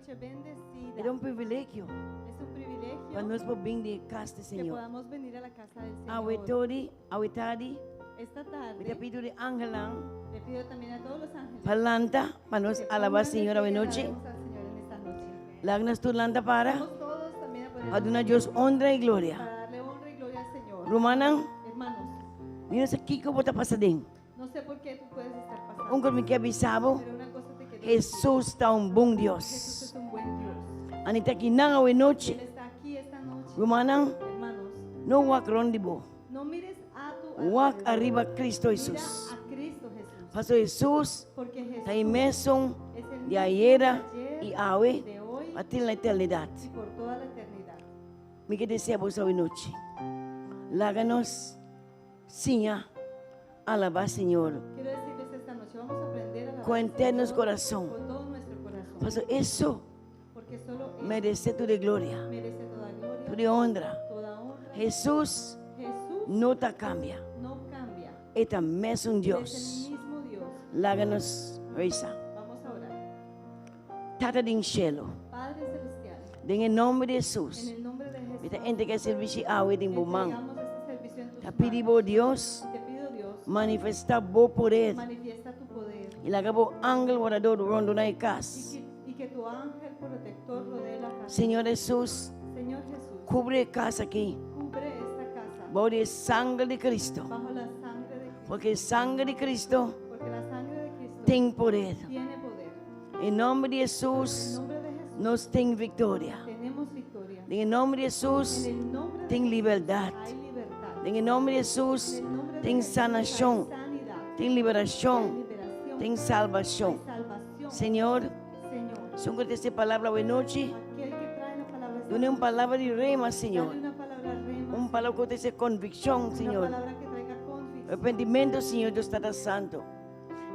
noche bendecida. E ta un privilegio Es un privilegio pa nos por bin den e kas di que Señor. podamos venir a la casa del Señor. Awe tori, awe tardi, Esta mi tarde ta pidi tur e angelnan le pido también a todos los ángeles pa lanta pa nos que alabá pongan de Señor pie awe y nochi. alabemos al Señor en esta noche. Laga nos tur lanta para Vamos todos también a pa ponernos duna de pie Dios honra i gloria. para darle honra y gloria al Señor. Rumannan, Hermanos, mi no sa kiko bo ta pasa den. no sé por qué tú puedes estar pasando, Un kos mi ke bisa bo, pero una cosa te quiero decir. Hesus ta un bon Jesús Dios. es un buen Dios. An'i ta akinan awe nochi. Él está aquí esta noche. Rumannan, Hermanos, no wak rond di bo. no mires a tu Wak alrededor. ariba Cristo Mira Hesus. a Cristo Jesús. Pasobra Hesus Porque Jesús ta e mesun es el di mismo de ayera ayer, i awe de hoy pa tin la eternidat. y por toda la eternidad. Mi ke desea boso awe nochi. Laga nos siña alabá Señor. Quiero decirles esta noche, vamos a aprender a alabar Con al entero Señor nuestro corazón. Con todo nuestro corazón. Pasobra eso Porque solo Él merece tur e gloria, merece toda gloria, tur e honra. toda honra. Hesus Jesús no ta cambia. no cambia. E ta mesun Él es Dios. el mismo Dios. Laga nos reza. Vamos a orar. Tata den shelo, Padre Celestial, den e nomber di en Hesus, el nombre de mi ta Jesús, entrega e servicio awe den bo man. entregamos este servicio en tus Ta pidi manos. bo Dios, Y te pido, Dios, manifesta bo poder manifiesta tu poder y laga bo angel guardador rondona e y cas. que, y que tu ángel protector rodee la casa. Señor Hesus, Señor Jesús, cubre e cas aki cubre esta casa bou di e sangre di Cristo, bajo la sangre de Cristo, porque e sangre di Cristo porque la sangre de Cristo tin poder. tiene poder. En nomber di En Hesus nombre de Jesús nos tin victoria. tenemos victoria. Den e nomber di Hesus En el nombre de tin Jesús libertad. hay libertad. Den e nomber di Hesus En el nombre de tin Jesús hay sanashon, sanidad, tin liberashon, hay liberación, tin salbashon. hay salvación. Señor, Señor, esun ku ta trese palabra awe nochi, aquel que trae la palabra esta duna un noche, palabra di rema, Señor. dale una palabra rema, Un palabra ku trese konvikshon, una Señor. palabra que traiga convicción, Arrepentimiento, Señor Dios Tata Santo,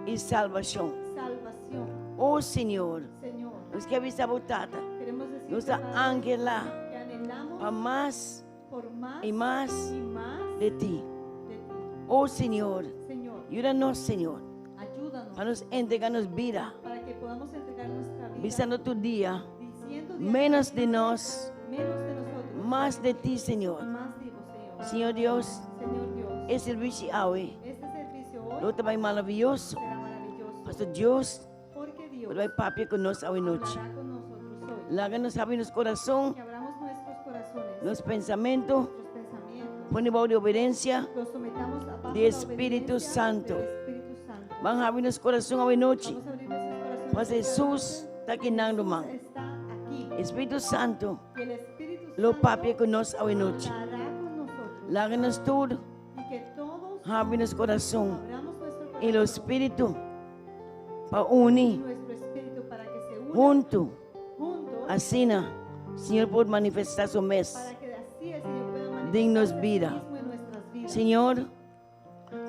y salvación. salvación. Oh Señor, Señor, nos ke bisa bo Tata, queremos decirte, nos ta Padre, anhelá que anhelamos pa mas por más y mas y más de ti. de ti. Oh Señor, Señor, yuda nos, Señor, ayúdanos pa nos entregá nos bida, para que podamos entregar nuestra vida bisando tur dia, diciendo día menos di nos, menos de nosotros, mas di ti, Señor. más de vos, Señor. Señor Dios, Señor Dios, e servicio awe este servicio hoy lo ta bai maraviyoso. será maravilloso. Pasobra Dios Porque Dios lo bai papia ku nos awe nochi. hablará con nosotros hoy. Laga nos habri nos corazón, Que abramos nuestros corazones, nos pensamiento, nuestros pensamientos, pone bou di obedencia los sometamos abajo di la Espíritu obediencia Santo. del Espíritu Santo. Ban habri nos corazón awe nochi. Vamos a abrir nuestros corazones. Pasobra Jesús ta akinan ruman. Jesús está aquí. Espíritu Santo Y el Espíritu lo Santo papia ku nos awe nochi. hablará con nosotros. Laga nos tur Y que todos habri nos corazón abramos nuestro corazón y lo Espíritu pa uni y nuestro espíritu para que se unan hunto. juntos Asina Señor por manifestá su mes. para que así el Señor pueda manifestarse Den nos a sí bida. mismo en nuestras vidas. Señor,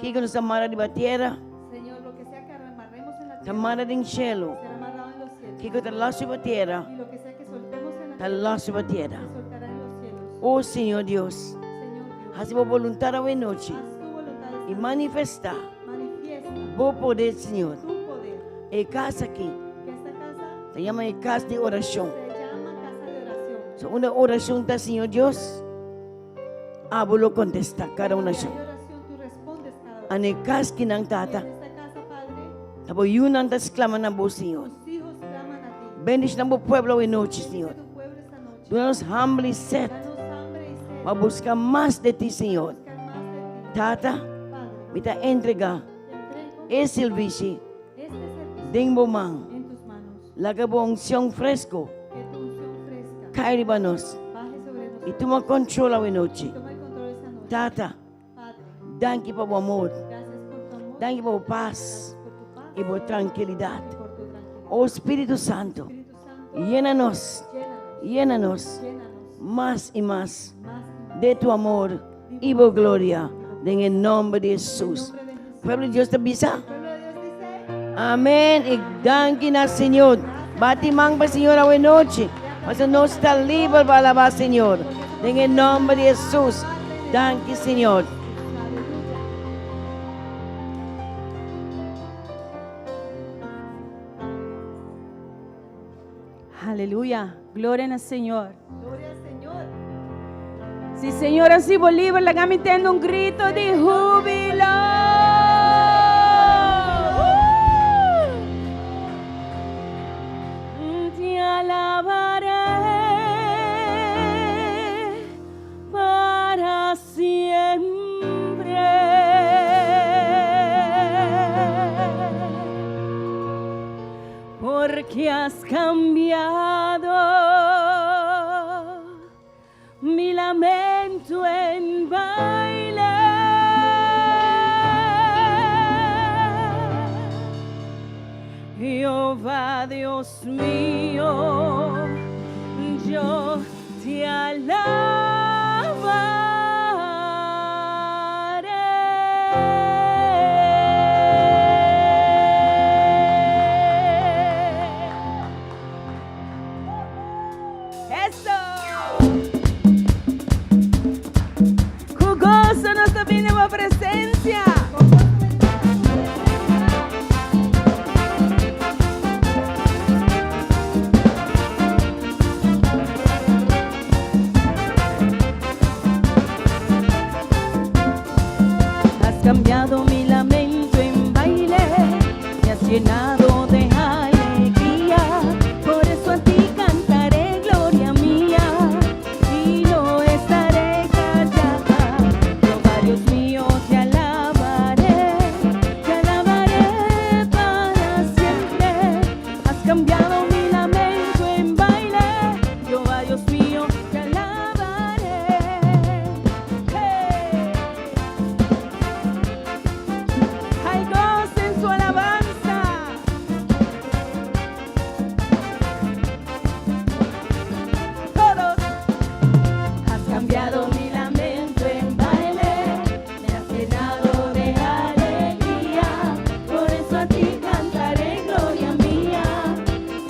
kiko nos ta mara riba tierra, Señor, lo que sea que amarremos en la ta tierra mara den shelo. será amarrado en los cielos. Kiko ta los riba tierra, Y lo que sea que soltemos en la ta tierra los riba tierra. se soltará en los cielos. Oh Señor Dios, Señor Dios, hasi bo boluntat awe nochi haz tu voluntad i esta noche. manifestá Manifiesta bo poder, Señor. tu poder. E kas aki Que esta casa ta yama e kas di orashon. se llama casa de oración. So unda orashon ta, Señor Dios, abo lo kontestá kada Donde orashon. hay oración, tú respondes cada oración. Ane kas kinan, Y Tata, en esta casa, Padre, ta bo yunan ta sklama na bo, Señor. tus hijos claman a ti. Bendishoná bo pueblo awe nochi, Bendice Señor. tu pueblo esta noche. Duna nos hambre i set Danos hambre y sed. pa buska mas de ti, Señor. Buscar más de ti. Tata, Padre, mi ta entregá te entrego e sirbishi este servicio den bo man. en tus manos. Laga bo unshon fresko Que tu unción fresca kai riba nos baje sobre i nosotros. tuma control awe nochi. Toma el control esta noche. Tata, Padre, danki pa bo amor. gracias por tu amor. Danki pa bo pas Gracias por tu paz i bo trankilidat. y por tu tranquilidad. O Spiritu Santo, Espíritu Santo, yena nos, llénanos, yena nos llénanos mas i mas más y más. de tu amor i bo gloria den e nomber di En el Hesus. nombre de Jesús. Pueblo di Dios ta bisa. El pueblo de Dios dice, Amén y danki na Señor. Bati man pa Señor awe nochi. Pasobra nos ta liber pa alabá Señor. Den e nomber di Hesus. Danki Señor. Aleluya. Aleluya. Gloria na Señor. Gloria al Señor. Si Señor a hasi bo liber, laga mi tende un grito di hubilo. Te alabaré para siempre. Porque has cambiado mi lamento en baile. Jehová Dios mío, yo te alabaré. Eso! Ku goso nos ta bini den bo presensia. Con gozo venimos a tu presencia. Has cambiado mi lamento en baile, me has llenado de alegría. Por eso a ti cantaré, gloria mía, y no estaré callada. Jehová Dios mío, te alabaré, te alabaré para siempre. Has cambiado mi lamento en baile, Jehová Dios mío, te alabaré. Hey. Hay gozo en su alabanza. Todos. Has cambiado mi lamento en baile, me has llenado de alegría. Por eso a ti cantaré, gloria mía,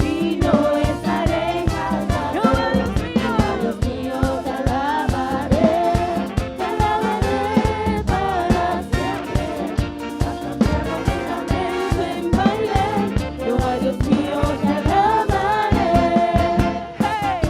y no estaré callado. Jehová Dios mío, Dios mío, te alabaré, te alabaré para siempre. Has cambiado mi lamento en baile, Jehová Dios mío, te alabaré. Hey.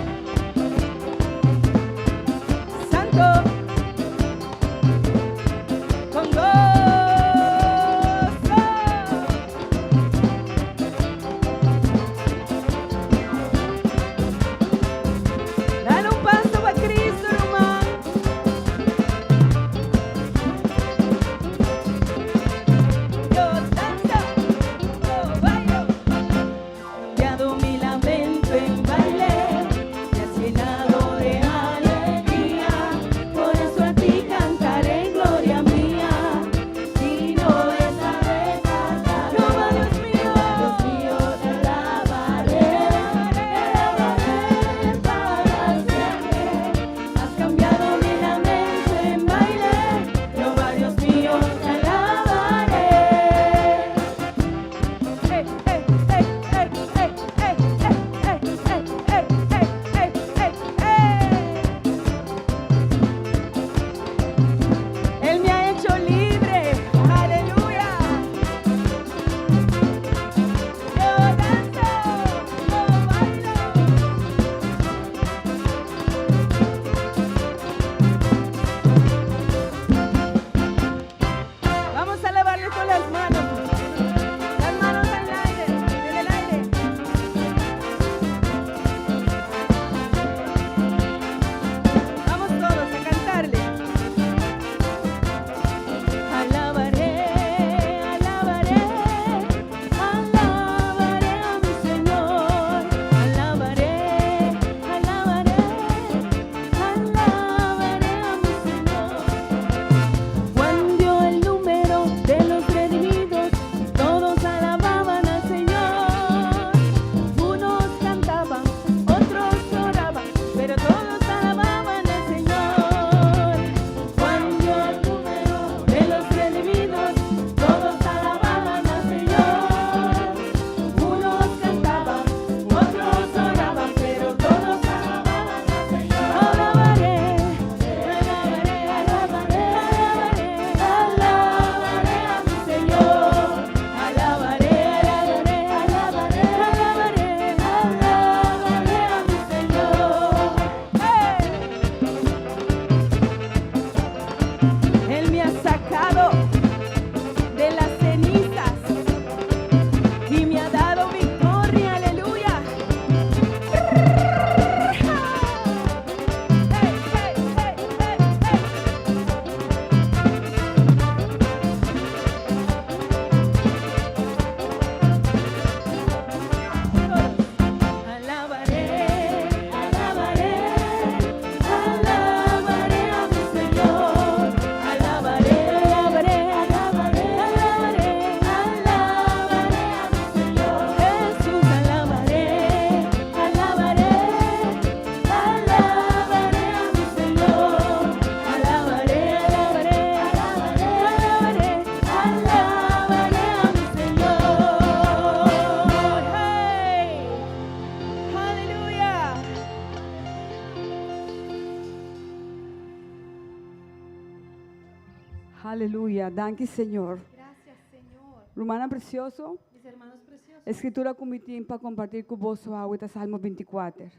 Aleluya. Danki, Señor. Gracias, Señor. Rumannan presioso, Mis hermanos preciosos, e skritura ku mi tin pa kompartí ku boso awe ta Salmo 24.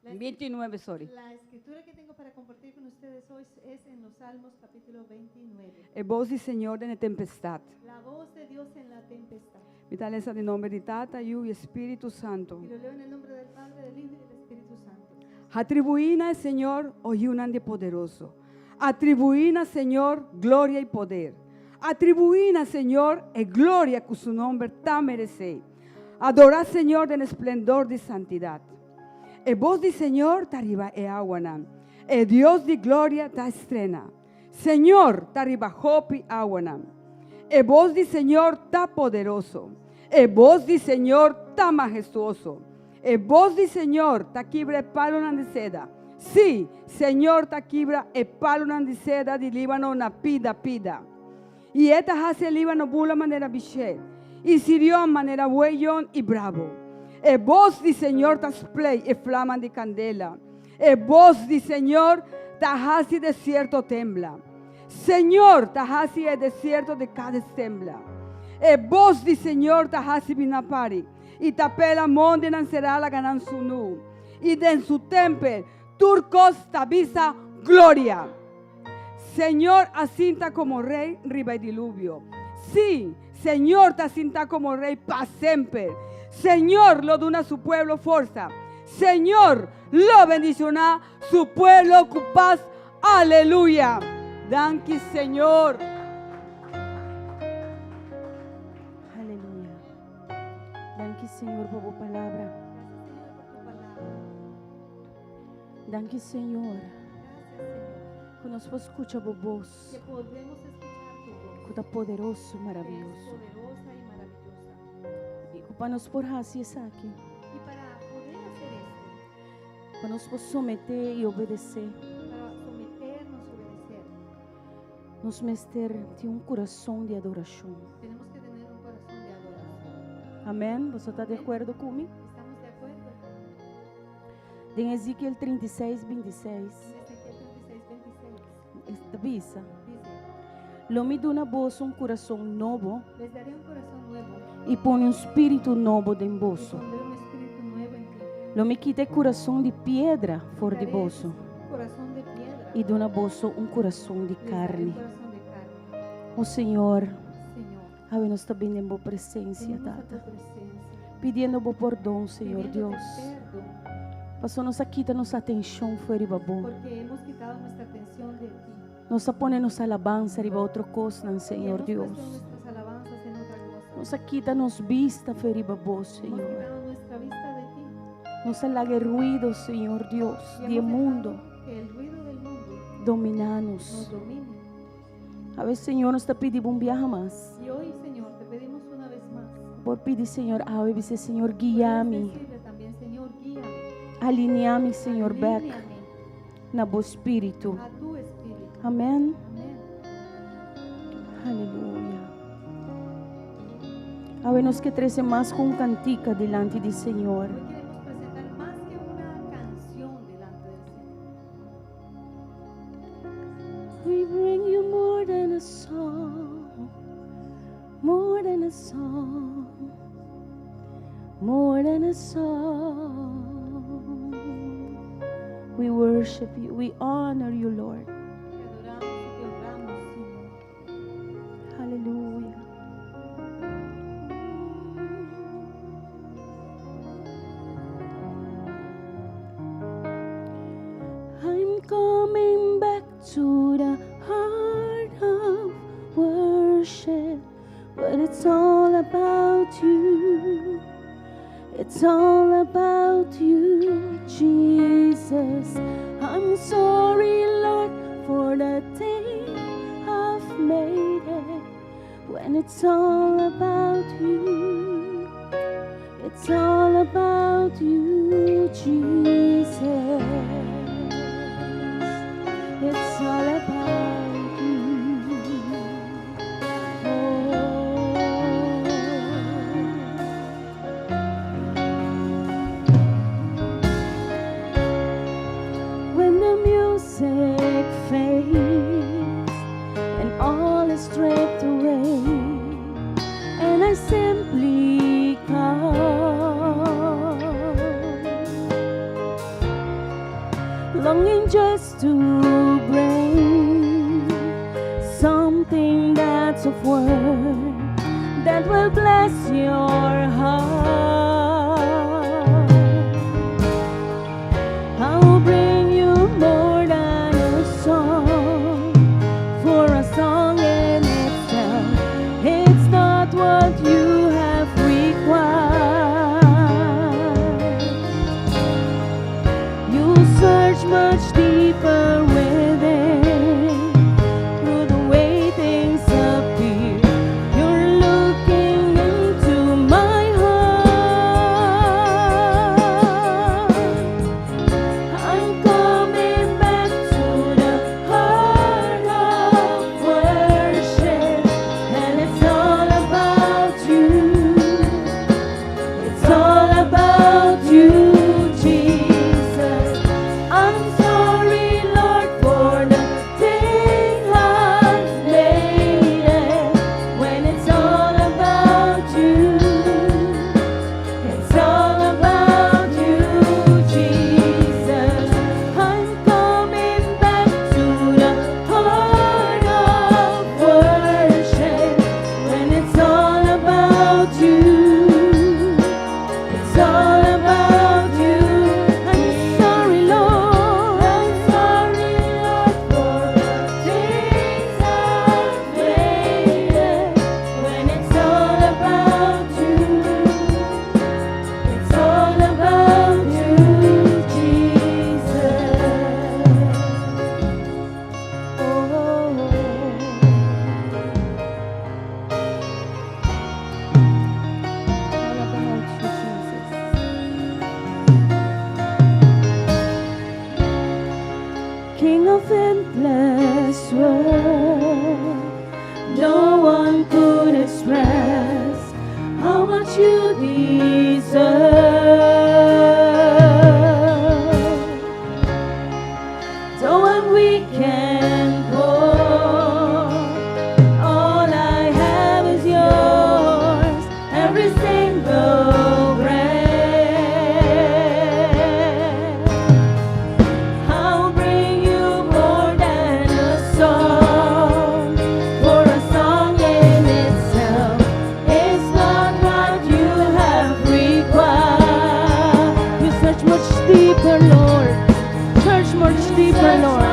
29, sorry. La escritura que tengo para compartir con ustedes hoy es en los Salmos capítulo 29. E bos di Señor den tempestat. La voz de Dios en la tempestad. Mi ta lesa den nòmber di Tata, Yu i Spiritu Santu. Y lo leo en el nombre del Padre, del Hijo y del Espíritu Santo. Atribuí na Señor, o yunan di poderoso. Atribuí na Señor gloria i poder. Atribuí na Señor e gloria ku su nòmber ta meresé. Adorá Señor den esplendor di santidat. E bos di Señor ta riba e awanan. E Dios di gloria ta estrena. Señor ta riba hopi awanan. E bos di Señor ta poderoso. E bos di Señor ta mahestuoso. E bos di Señor ta kibra e palonan di seda. Sí, Señor ta kibra e palonan di seda di Líbano na pida pida. I e ta hasi e Líbano bula manera bishé, i Sirion manera buey yon i brabo. E bos di Señor ta splei e flaman di kandela. E bos di Señor ta hasi desierto tembla. Señor ta hasi e desierto di Kades tembla. E bos di Señor ta hasi bina pari, i ta pela mondinan será laga nan sunú. I den su tempel tur kos ta bisa, Gloria! Señor a sinta komo rei riba e diluvio. Sí, Señor ta sinta komo rei pa semper. Señor lo duna su pueblo forsa. Señor lo bendishoná su pueblo ku pas. Aleluya! Danki, Señor. Aleluya. Danki, Señor, pa bo palabra. Danki, Señor, ku nos por skucha bo bos, Que podemos escuchar tu voz, ku ta poderoso, que es maraviyoso. poderosa y maravillosa. I ku pa nos por hasi esaki, Y para poder hacer esto, pa nos por someté i obedesé, para someternos y obedecer, nos mester tin un kurason di adorashon. tenemos que tener un corazón de adoración. Amèn? Boso ta di akuerdo ku mi? ¿Estamos de acuerdo? Den Ezekiel 36, 26, En Ezequiel 36, 26 e ta bisa, dice, Lo mi duna boso un kurason nobo Les daré un corazón nuevo i pone un spiritu nobo den y boso. pondré un espíritu nuevo en ti. Lo mi kita e kurason di piedra for di Quitaré boso ese corazón de piedra i duna boso un kurason di les daré un karni. corazón de carne. O Señor, Señor, awe nos ta bini den bo presensia, venimos a tu Tata, presencia, pidiendo bo pordon, Señor pidiéndote Dios. perdón, Paso nos a kita nos atenshon for riba bo. porque hemos quitado nuestra atención de ti. Nos a pone nos alabansa riba otro kosnan, Y Señor hemos Dios. puesto nuestras alabanzas en otra cosa. Nos a kita nos bista for riba bo, Hemos Señor. quitado nuestra vista de ti. Nos a laga e ruido, Señor Dios, Y di e hemos mundo dejado que el ruido del mundo dominá nos nos. domine. Awe, Señor, nos ta pidi bo un biaha mas. Y hoy, Señor, te pedimos una vez más. Por pidi, Señor, awe bisa, Señor, guia Puedes mi. decirle también, Señor, guíame. Alineá mi, Señor, bèk Alíneame na bo spiritu. a tu espíritu. Amèn. Amén. Aleluya. Awe nos ke trese mas ku un kantika dilanti di Señor. Hoy queremos presentar más que una canción delante del Señor. We bring you more than a song, more than a song, more than a song. We worship you, we honor you, Lord. Te adoramos y te honramos, Señor. Aleluya. I'm coming back to the heart of worship, but it's all about you. It's all about you, Jesus. I'm sorry, Lord, for the day I've made it. When it's all about you, it's all about you, Jesus. It's all about you. Oh. When the music fades and came just to bring something that's of worth that will bless your heart. I'll bring you more than a song, for a song in itself, it's not what you have required. You search much deeper within, through the way things appear. You're looking into my heart. I'm coming back to the heart of worship, and it's all about you. It's all about you, Jesus. I'm sorry, Lord, for the thing I've made it. When it's all about you, it's all about you, Jesus. I'm coming back to the heart of worship. When it's all about you, it's all about you. I'm sorry, Lord. I'm sorry, Lord, for the things I've made it. When it's all about you, it's all about you, Jesus. Oh. All about you, Jesus. King of endless world, no one could express how much you deserve. Though I'm weak and poor, all I have is yours, every single breath. I'll bring you more than a song, for a song in itself is not what you have required. You search much deeper, Lord. Search much deeper, Lord.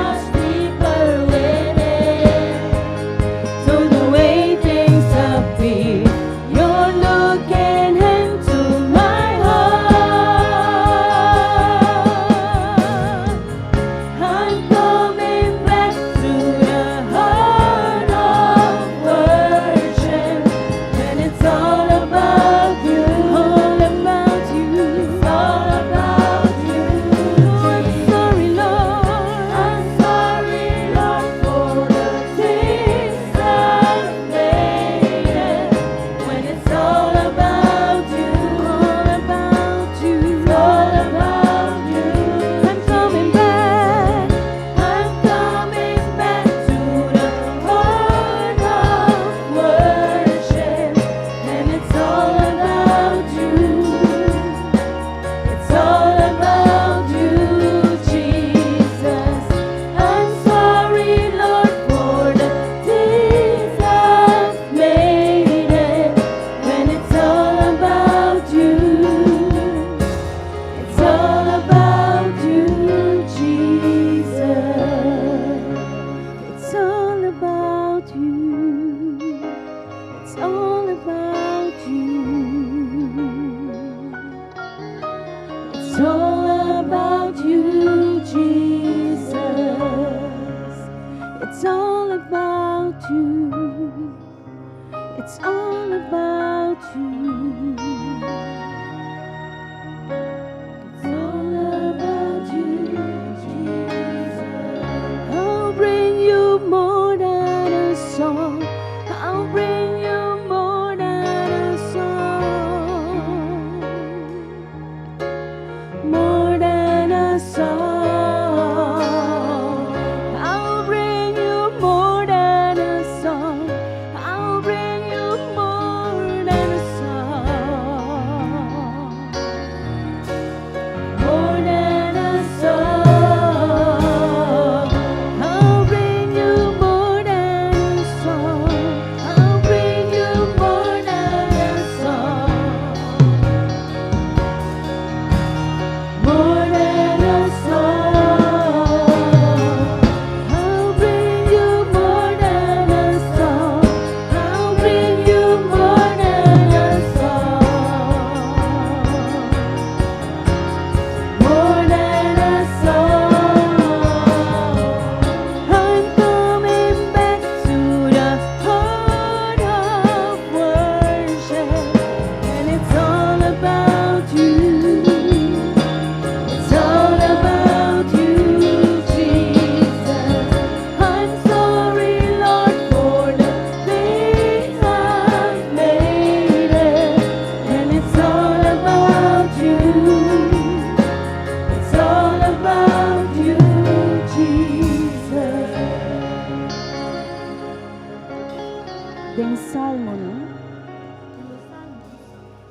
Den Salmonan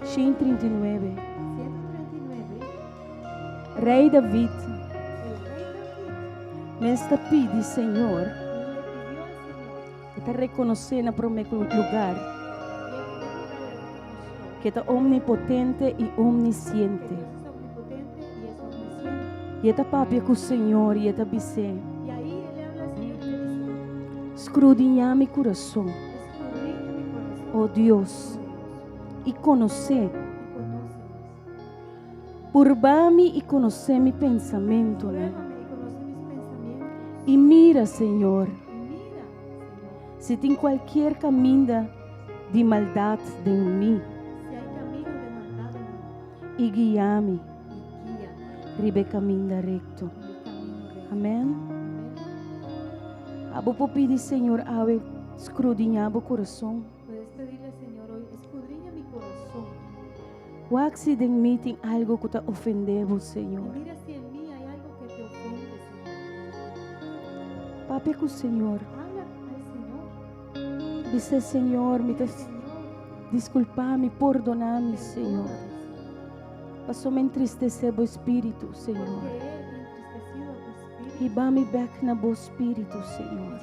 139, Rei David mes ta pidi Señor ku ta rekonosé na promé lugar ku e ta omnipotente i omnisiente. I e ta papia ku Señor i e ta bis'é, Skrudiñá mi kurason, o Dios, i konosé. Purba mi i konosé mi pensamentunan. I mira, Señor, si tin kualkier kaminda di maldat den mi, i guia mi riba e kaminda rekto. Amèn. Abo por pidi Señor awe skrudiñá bo kurason. Wak si den mi tin algo ku ta ofendé bo, Señor. Papia ku Señor. Bis'é, Señor, mi ta diskulpá mi, pordoná mi, Señor. Pasobra mi entristesé bo spiritu, Señor. Hiba mi bèk na bo spiritu, Señor.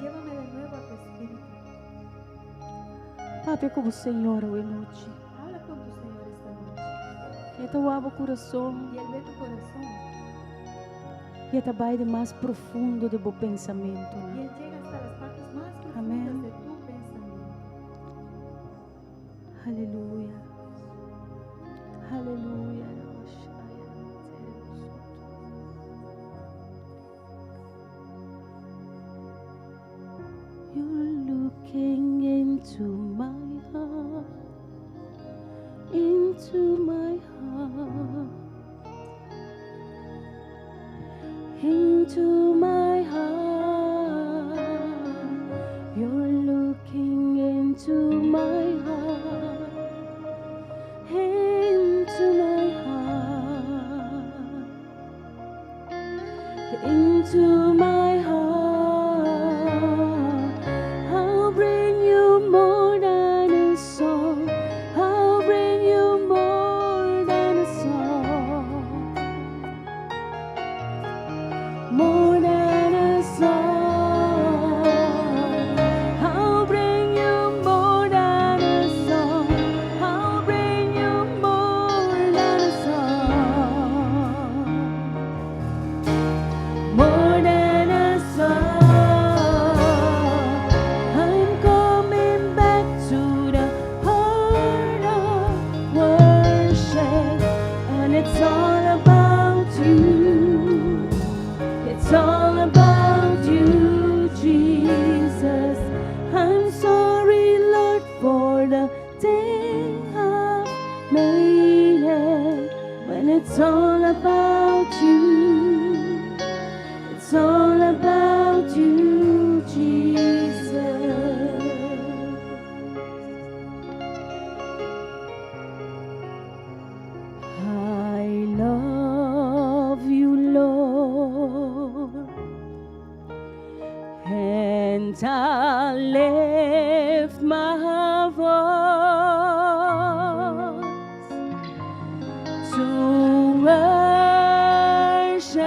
Papia ku bo Señor awe nochi. E ta wak bo kurason. I e ta bai den mas profundo di bo pensamentunan. Amen. Aleluya. Aleluya. You're looking into my heart, into my heart, into my heart. You're looking into my heart, into my heart, into my heart. I'll bring you more than a song. I'll bring you more than a song. More than a song. I'll bring you more than a song. I'll bring you more than a song. More than a song. I'm coming back to the heart of worship, and it's all about you. It's all about you, Jesus. I'm sorry, Lord, for the thing I've made it. When it's all about you, it's all about you, Jesus. I love you, Lord, and I lift my voice to worship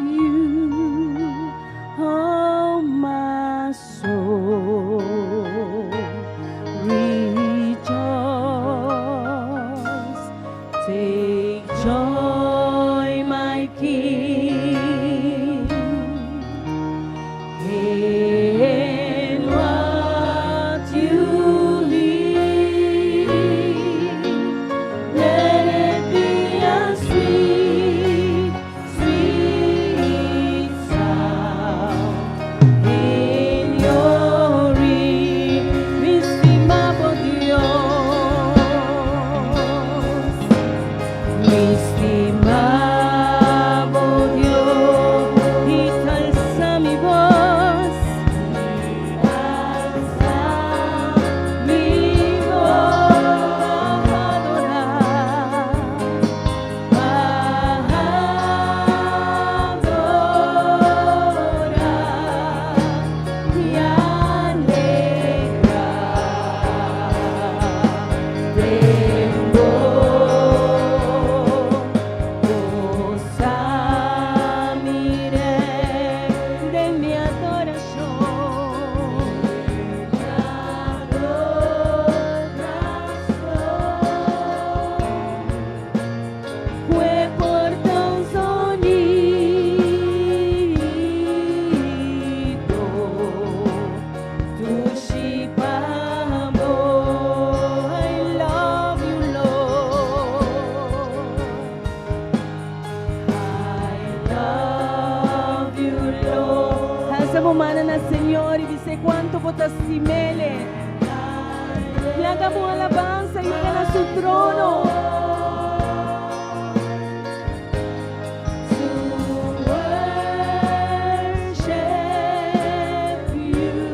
you, oh my soul. Rejoice, take joy, my King, in what Alsa bo mannan na Señor i bisa kuantu bo ta stim'É. Laga bo alabansa yega na su trono. To worship you,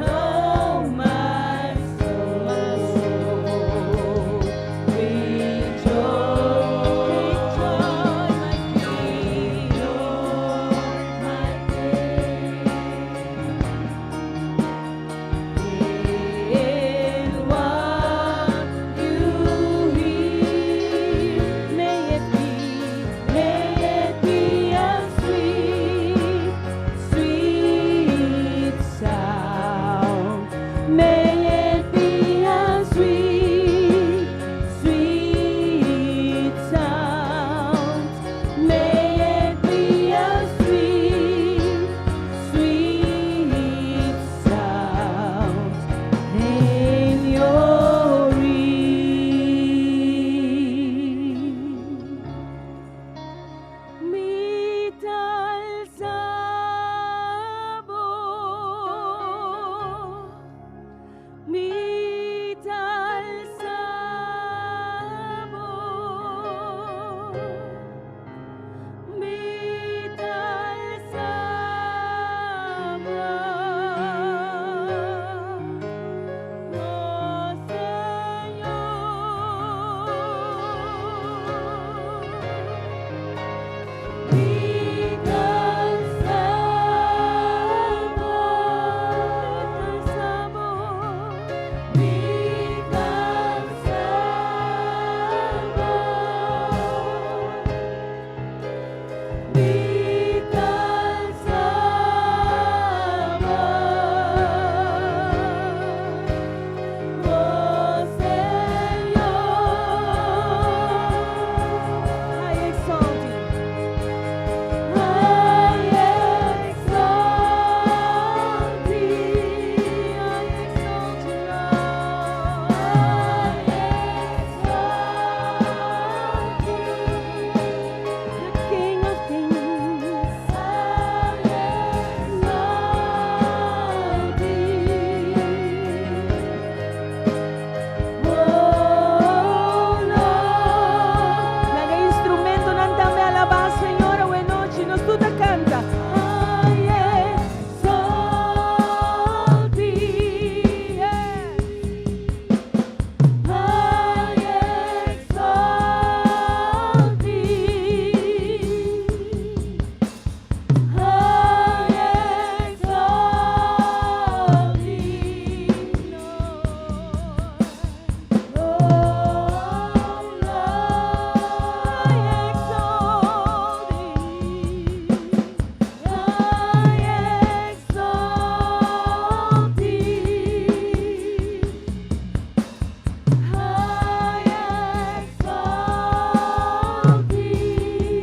oh my soul, rejoice, my King, my King. In what you hear, may it be a sweet, sweet sound. May it be a sweet, sweet sound. May it be a sweet, sweet sound in your ear. Mi ta alsa bo, mi ta alsa bo, mi ta alsa bo, oh Señor. Mi ta alsa bo, mi ta alsa bo, mi ta alsa bo, oh Señor. I exalt thee. I exalt thee, I exalt you, Lord. I exalt thee, the King of Kings. I exalt thee. Oh, Lord. Laga instrumentonan tambe alabá Señor awe nochi. Nos tur ta kanta. I exalt thee. Yes. I exalt thee. I exalt thee, Lord. Oh, Lord, I exalt thee. I exalt thee. I exalt thee.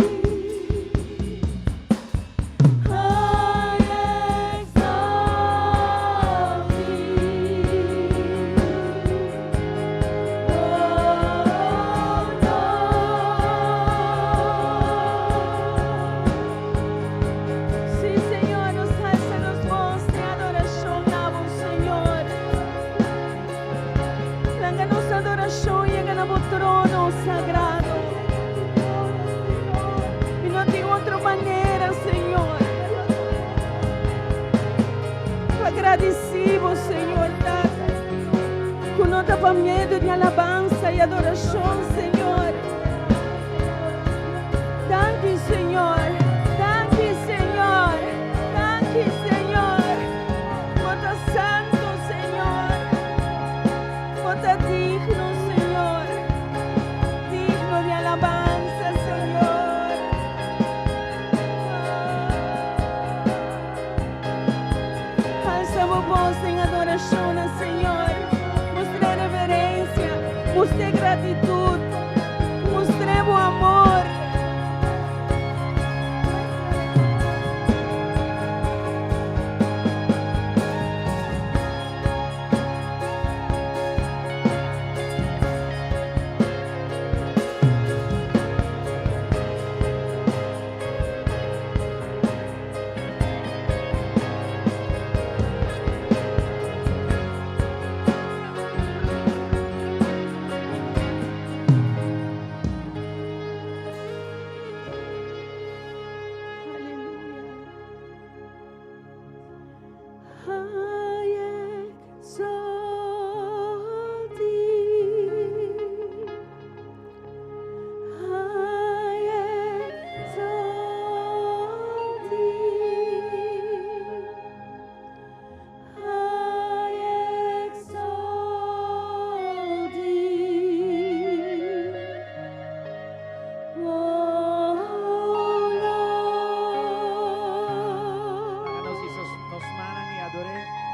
I exalt thee. Oh, Lord. Sí, Señor, nos alsa nos bos den adorashon na bo, Señor. Laga nos adorashon yega na bo trono sagrado. I no tin otro manera, Señor. Gradisí bo, Señor, Tata. Ku no ta pa medio di alabansa i adorashon, Señor. Danki, Señor. Danki, Señor. Danki, Señor. Bo ta santu, Señor. Bo ta digno, Señor. Digno di alabansa, Señor. Alsa bo bos den adorashon, Señor. Mustra reverensia, mustra gratitut, mustra amor.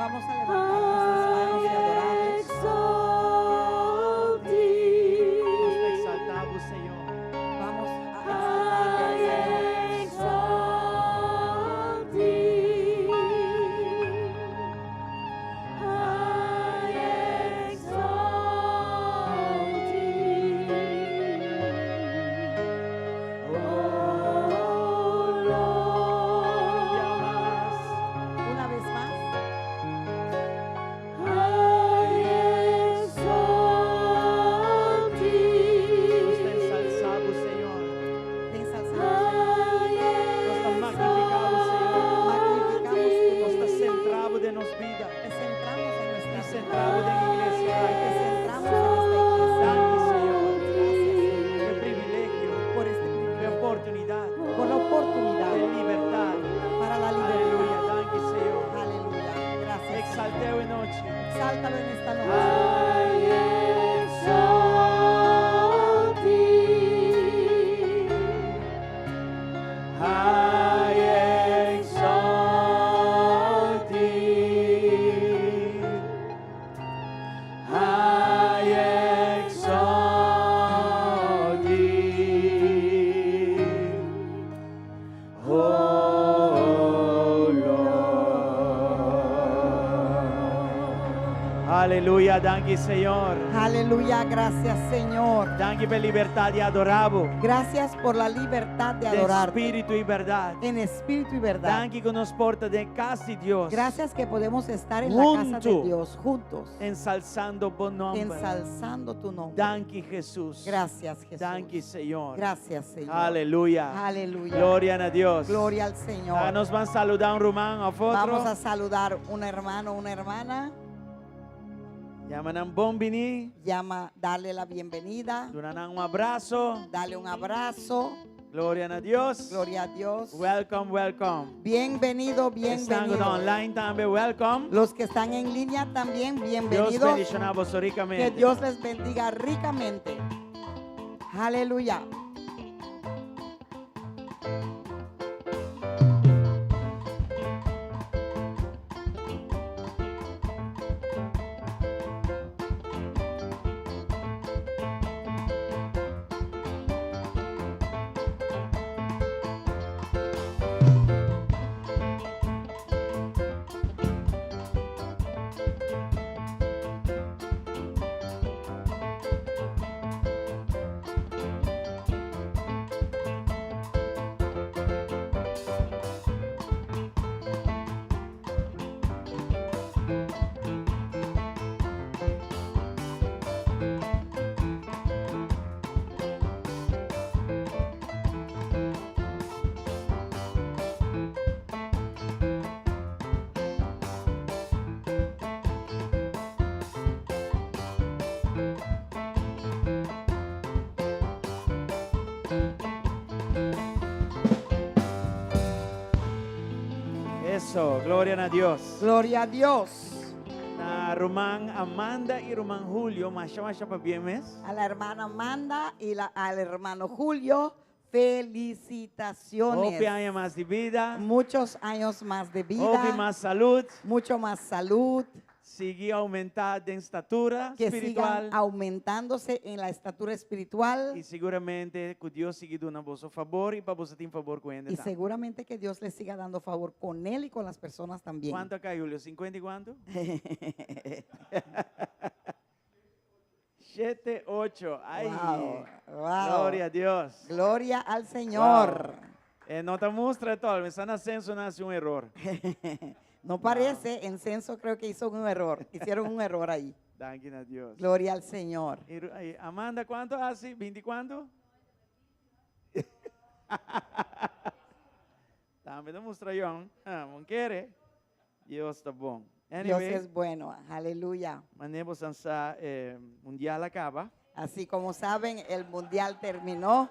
Vamos a levantar nuestras manos y adorarle. Nos ta exaltá bo, Señor. Vamos a exaltarle al Señor. Una vez más. Nos ta ensalsá bo, Señor. Te ensalzamos, Señor. Nos ta magnifiká bo, Señor. Magnificamos tu Nos ta nombre. sentrá bo den nos bida. Te centramos en I nuestra sentrá vida. bo den iglesia. Te centramos en esta iglesia. Danki, Señor. Gracias, Señor, Pa e privilegio, por este pa e privilegio, oportunidat, por la oportunidad di libertat. para la Aleluya. libertad. Danki, Señor. Aleluya. Gracias. Señor. Exalt'é e nochi. Exáltalo en esta noche. I exalt thee. I exalt thee. Oh Lord. Aleluya, danki Señor. Aleluya. Gracias, Señor. Danki pa e libertat di adorá bo. Gracias por la libertad de Den adorarte spiritu i berdat. en espíritu y verdad. Danki ku nos por ta den kas di Dios. Gracias que podemos estar en la casa de Huntu. Dios juntos, Ensalsando bo nòmber. ensalzando tu nombre. Danki Jesus. Gracias, Jesús. Danki Señor. Gracias, Señor. Aleluya. Aleluya. Gloria na Dios. Gloria al Señor. Ah, nos ta bai saludá un ruman òf otro. Vamos a saludar un hermano, una hermana. Yama nan bon biní. Llama, darle la bienvenida, Duna nan un brasa. dale un abrazo. Gloria na Dios. Gloria a Dios. Welcome, welcome. Bienvenido, Esnan bienvenido. online tambe, welcome. Los que están en línea también, Dios bienvenidos. bendishoná boso rikamente. Que Dios les bendiga ricamente. Aleluya. Eso, gloria na Dios. Gloria a Dios. Na ruman Amanda i ruman Julio, masha masha pabien mes. A la hermana Amanda y la- al hermano Julio, felicitaciones. Hopi aña mas di bida. Muchos años más de vida. Hopi mas salú. Mucho más salud. Sigui oumentá den estatura Que espiritual. sigan aumentándose en la estatura espiritual. I siguramente ku Dios sigui duna boso fabor i pa boso tin fabor ku hende. Y seguramente que Dios les siga dando favor con él y con las personas también. Kuantu a kai, Julio? 50 i kuantu? 7, 8. Ai. Wow, wow. Gloria na Dios. Gloria al Señor. Wow. Eh, no ta mustra tur, ma na senso nan a hasi un eror. No parece, en censo creo que hizo un error. Hicieron un error ahí. Danki na Dios. Gloria al Señor. I, i, Amanda, kuantu a hasi? 20 kuantu? Tambe ta mustra yòn. Ah, no ke. Dios ta bon. Dios Anyway, es bueno. Aleluya. manera boso sa eh, mundial a kaba. Así como saben, el mundial terminó.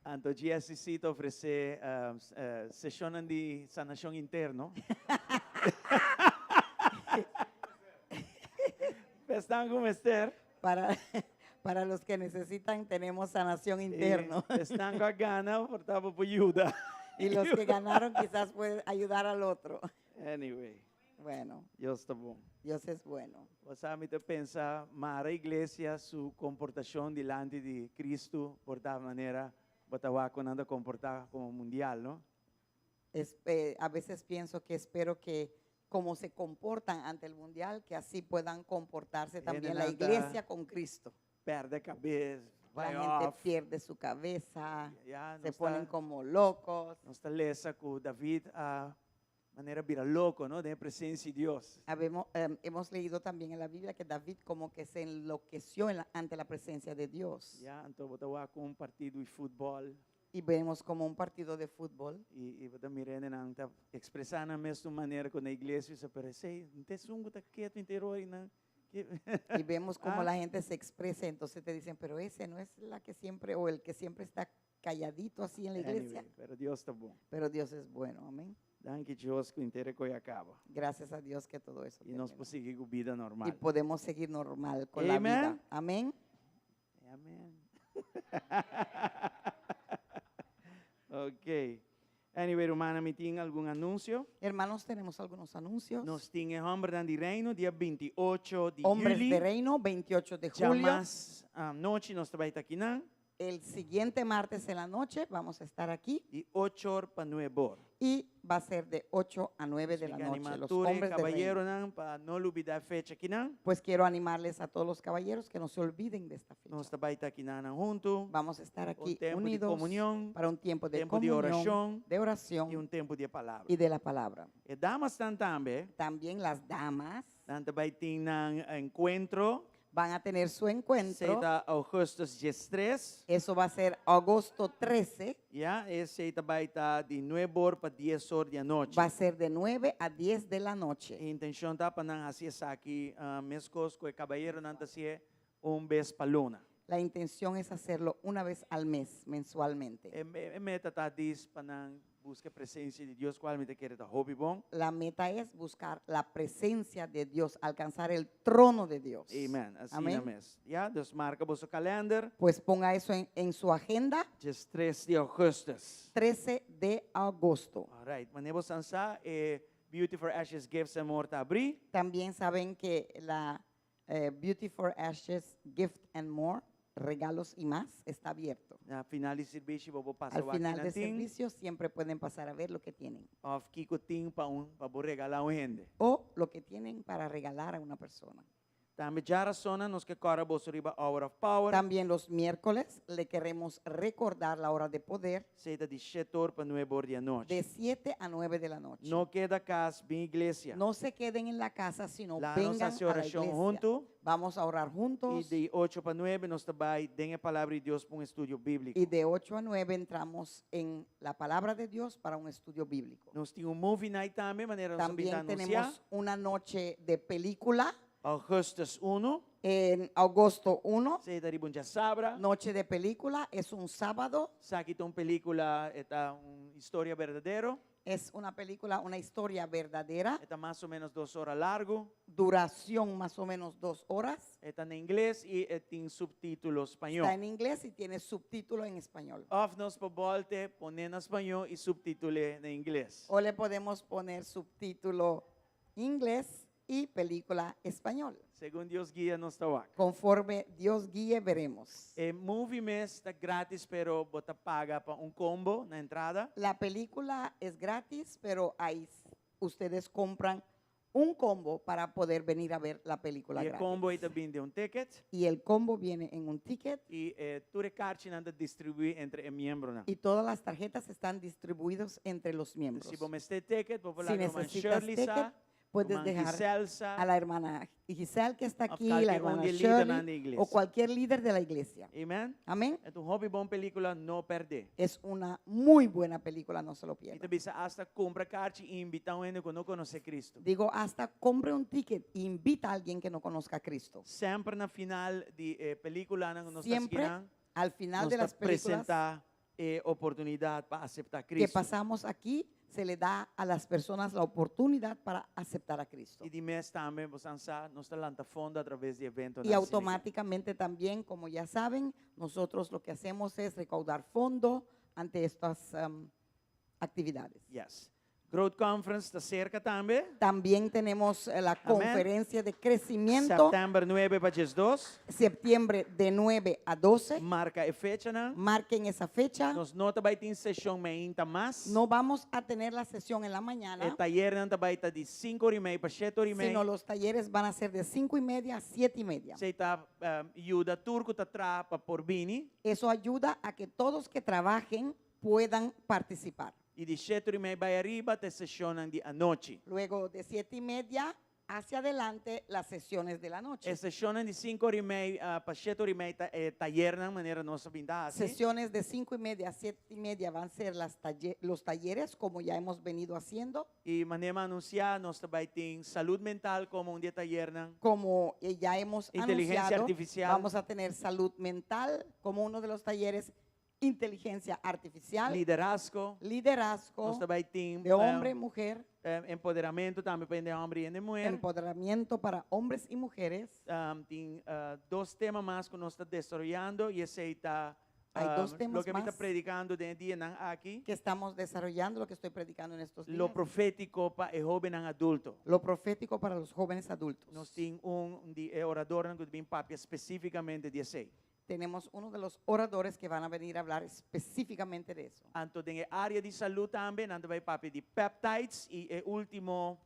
Anto GSCC ta ofresé seshon di sanashon interno. Esnan ku mester. Para los que necesitan, tenemos sanación interno. Esnan ku a gana, por ta por yuda. Y los que ganaron quizás pueden ayudar al otro. Anyway. Bueno, Dios ta bon. Dios es bueno. Bo sa mi ta pensa mara iglesia su komportashon dilanti di Kristu por ta manera bo ta wak ku nan ta komportá komo mundial, no? Es, eh, a veces pienso que espero que como se comportan ante el mundial, que así puedan comportarse también la Hendenan ta iglesia con Cristo. pèrdè kabes, La bai gente òf. pierde su cabeza, Ya, se nos ponen ta, como locos. nos ta lesa ku David a manera bira loko, no? Den e presensia di Dios. Habemos, eh, hemos leído también en la Biblia que David como que se enloqueció en la- ante la presencia de Dios. Ya, anto bo ta wak un partido di futbòl Y vemos como un partido de fútbol i i bo ta mira hendenan ta ekspresá nan mes un manera ku na iglesia bisa, pero esei no ta esun ku ta ketu entero einan. Y vemos cómo Ah. la gente se expresa, entonces te dicen, pero ese no es la que siempre, o el que siempre está calladito así en la iglesia. Anyway, pero Dios ta bon. Pero Dios es bueno, amén. Danki Dios ku henter e kos a kaba. Gracias a Dios que todo eso I nos terminó. por sigui ku bida Y normal. podemos seguir normal con la Amén. vida. Amén. Amén. Ok. Anyway, rumannan, mi tin algun anunsio. Hermanos, tenemos algunos anuncios. Nos tin e Hòmbernan di Reino, dia 28 di Hombres yüli. de Reino, 28 de julio. Djamars anochi nos ta bai ta akinan. El siguiente martes en la noche vamos a estar aquí. Di ocho or pa nuebe or. Y va a ser de 8 a 9 de la noche. Los Tur e hombres de Reino. kabayeronan pa no lubidá e fecha akinan. Pues quiero animarles a todos los caballeros que no se olviden de esta fecha. Nos ta bai ta akinan huntu. Vamos a estar Un aquí tempu di unidos komunion, para un tiempo de tempu di comunión, orashon de oración i un tempu di palabra. y de la palabra. E damasnan tambe. También las damas Nan ta bai tin nan enkuentro. van a tener su encuentro. Esei ta ougùstùs 13. Eso va a ser agosto 13. Ya, esei ta bai ta di nuebe or pa dies or di anochi. Va a ser de 9 a 10 de la noche. E intenshon ta pa nan hasi esaki meskos ku e kabayeronan ta hasié un bes pa luna. La intención es hacerlo una vez al mes, mensualmente. E meta ta dis pa nan Buska e presensia di Dios kual mi ta kere ta hopi bon. La meta es buscar la presencia de Dios, alcanzar el trono de Dios. Amen. Asina Amén. mes. Ya, dus marka boso kalender. Pues ponga eso en, en su agenda. 13 di augustus. 13 de agosto. All right. Manera bo san sa, e Beauty for Ashes Gifts and More ta abrí. También saben que la eh, Beauty for Ashes Gift and More, regalos y más, está abierto. Na final di sirbishi bo por pasa Al wak final kinan de tin. servicio siempre pueden pasar a ver lo que tienen. Of kiko tin pa un pa bo regalá un hende. O lo que tienen para regalar a una persona. Tambe djarason nos ke kòrda boso riba Hour of Power. También los miércoles le queremos recordar la hora de poder. Esei ta di shete or pa nuebe or di anochi. De 7 a 9 de la noche. No keda kas, bin iglesia. No se queden en la casa, sino Laga nos vengan hasi a la orashon iglesia. huntu. Vamos a orar I juntos. di ocho pa nuebe nos ta bai den e Palabra di Dios pa un estudio bíbliko. Y de 8 a 9 entramos en la palabra de Dios para un estudio bíblico. Nos tin un movie night tambe, manera nos a También binta anunsiá. tenemos una noche de película. Augustus 1. En agosto 1. Esei ta riba un djasabra. Noche de película, es un sábado. Esaki ta un pelíkula, e ta un historia berdadero. Es una película, una historia verdadera. E ta mas o ménos dos ora largu. Duración más o menos dos horas. E ta na ingles i e tin suptítulo spañó. Está en inglés y tiene subtítulo en español. Òf nos por bòlt'e pon'é na spañó i suptitul'é na ingles. O le podemos poner subtítulo inglés y película español. Segun Dios guia nos ta wak. Conforme Dios guíe, veremos. E movie mes ta gratis pero bo ta paga pa un combo na entrada. La película es gratis, pero ahí ustedes compran un combo para poder venir a ver la película Y e gratis. combo ei ta bin den un ticket. Y el combo viene en un ticket. Y e tur e karchinan ta distribuí entre e miembronan. Y todas las tarjetas están distribuidas entre los miembros. Si bo mester ticket, bo por Si laga ruman necesitas Shirley ticket, sa, puedes ruman dejar Giselle sa, a la hermana Giselle que está Of aquí, la cualquier hermana un di lidernan Shirley di iglesia. o cualquier líder de la iglesia. Amen. Amén. E ta un hopi bon película, no perde. Es una muy buena película, no se lo Mi pierdan. ta bisa hasta kumpra karchi i invitá un hende ku no konosé Cristo. Digo, hasta compre un ticket e invita a alguien que no conozca a Cristo. Semper na final di e películanan ku nos ta Siempre sigui nan, al final nos de ta las películas presentá e oportunidat pa aseptá que Cristo. pasamos aquí, se le da a las personas la oportunidad para aceptar a Cristo. I di mes tambe, bo sa, nos ta lanta fondo a traves di eventonan Y asina. automáticamente también, como ya saben, nosotros lo que hacemos es recaudar fondo ante estas actividades. Yes. Growth Conference ta serka tambe. También tenemos la Amén. conferencia de crecimiento, Sèptèmber 9 pa 12. septiembre de 9 a 12. Marka e fechanan. Marquen esa fecha. Nos no ta bai tin seshon mainta mas. No vamos a tener la sesión en la E mañana, tayernan ta bai ta di 5 or i mei pa 7 or i mei. sino los talleres van a ser de 5 y media a 7 y media. Esei ta yuda tur ku ta traha pa por bini. Eso ayuda a que todos que trabajen puedan participar. I di 7 or i mei bai ariba ta e seshonnan di anochi. Luego de 7 y media hacia adelante las sesiones de la noche. E seshonnan di 5 or i mei pa 7 or i mei ta e tayernan manera nos a bin ta hasi. Sesiones de 5 y media a 7 y media van a ser las talle- los talleres como ya hemos venido haciendo. I manera mi a anunsiá nos ta bai tin salud mental komo un di e tayernan. Como eh, ya hemos Inteligencia anunciado, artificial. vamos a tener salud mental como uno de los talleres, inteligencia artificial, Liderazgo. liderazgo Nos ta bai tin de hombre y mujer, empoderamiento tambe pa hende homber i hende muher. empoderamiento para hombres y mujeres. Tin dos tema mas ku nos ta desaroyando i esei ta Hay dos temas loke mi ta más predikando den e dianan aki. que estamos desarrollando, lo que estoy predicando en estos Lo días. profétiko pa e hóbennan adulto. Lo profético para los jóvenes adultos. Nos tin un di e oradornan ku ta bin papia spesífikamente di esei. Tenemos uno de los oradores que van a venir a hablar específicamente de eso. Anto den e área di salú tambe nan ta bai papia di peptides i e último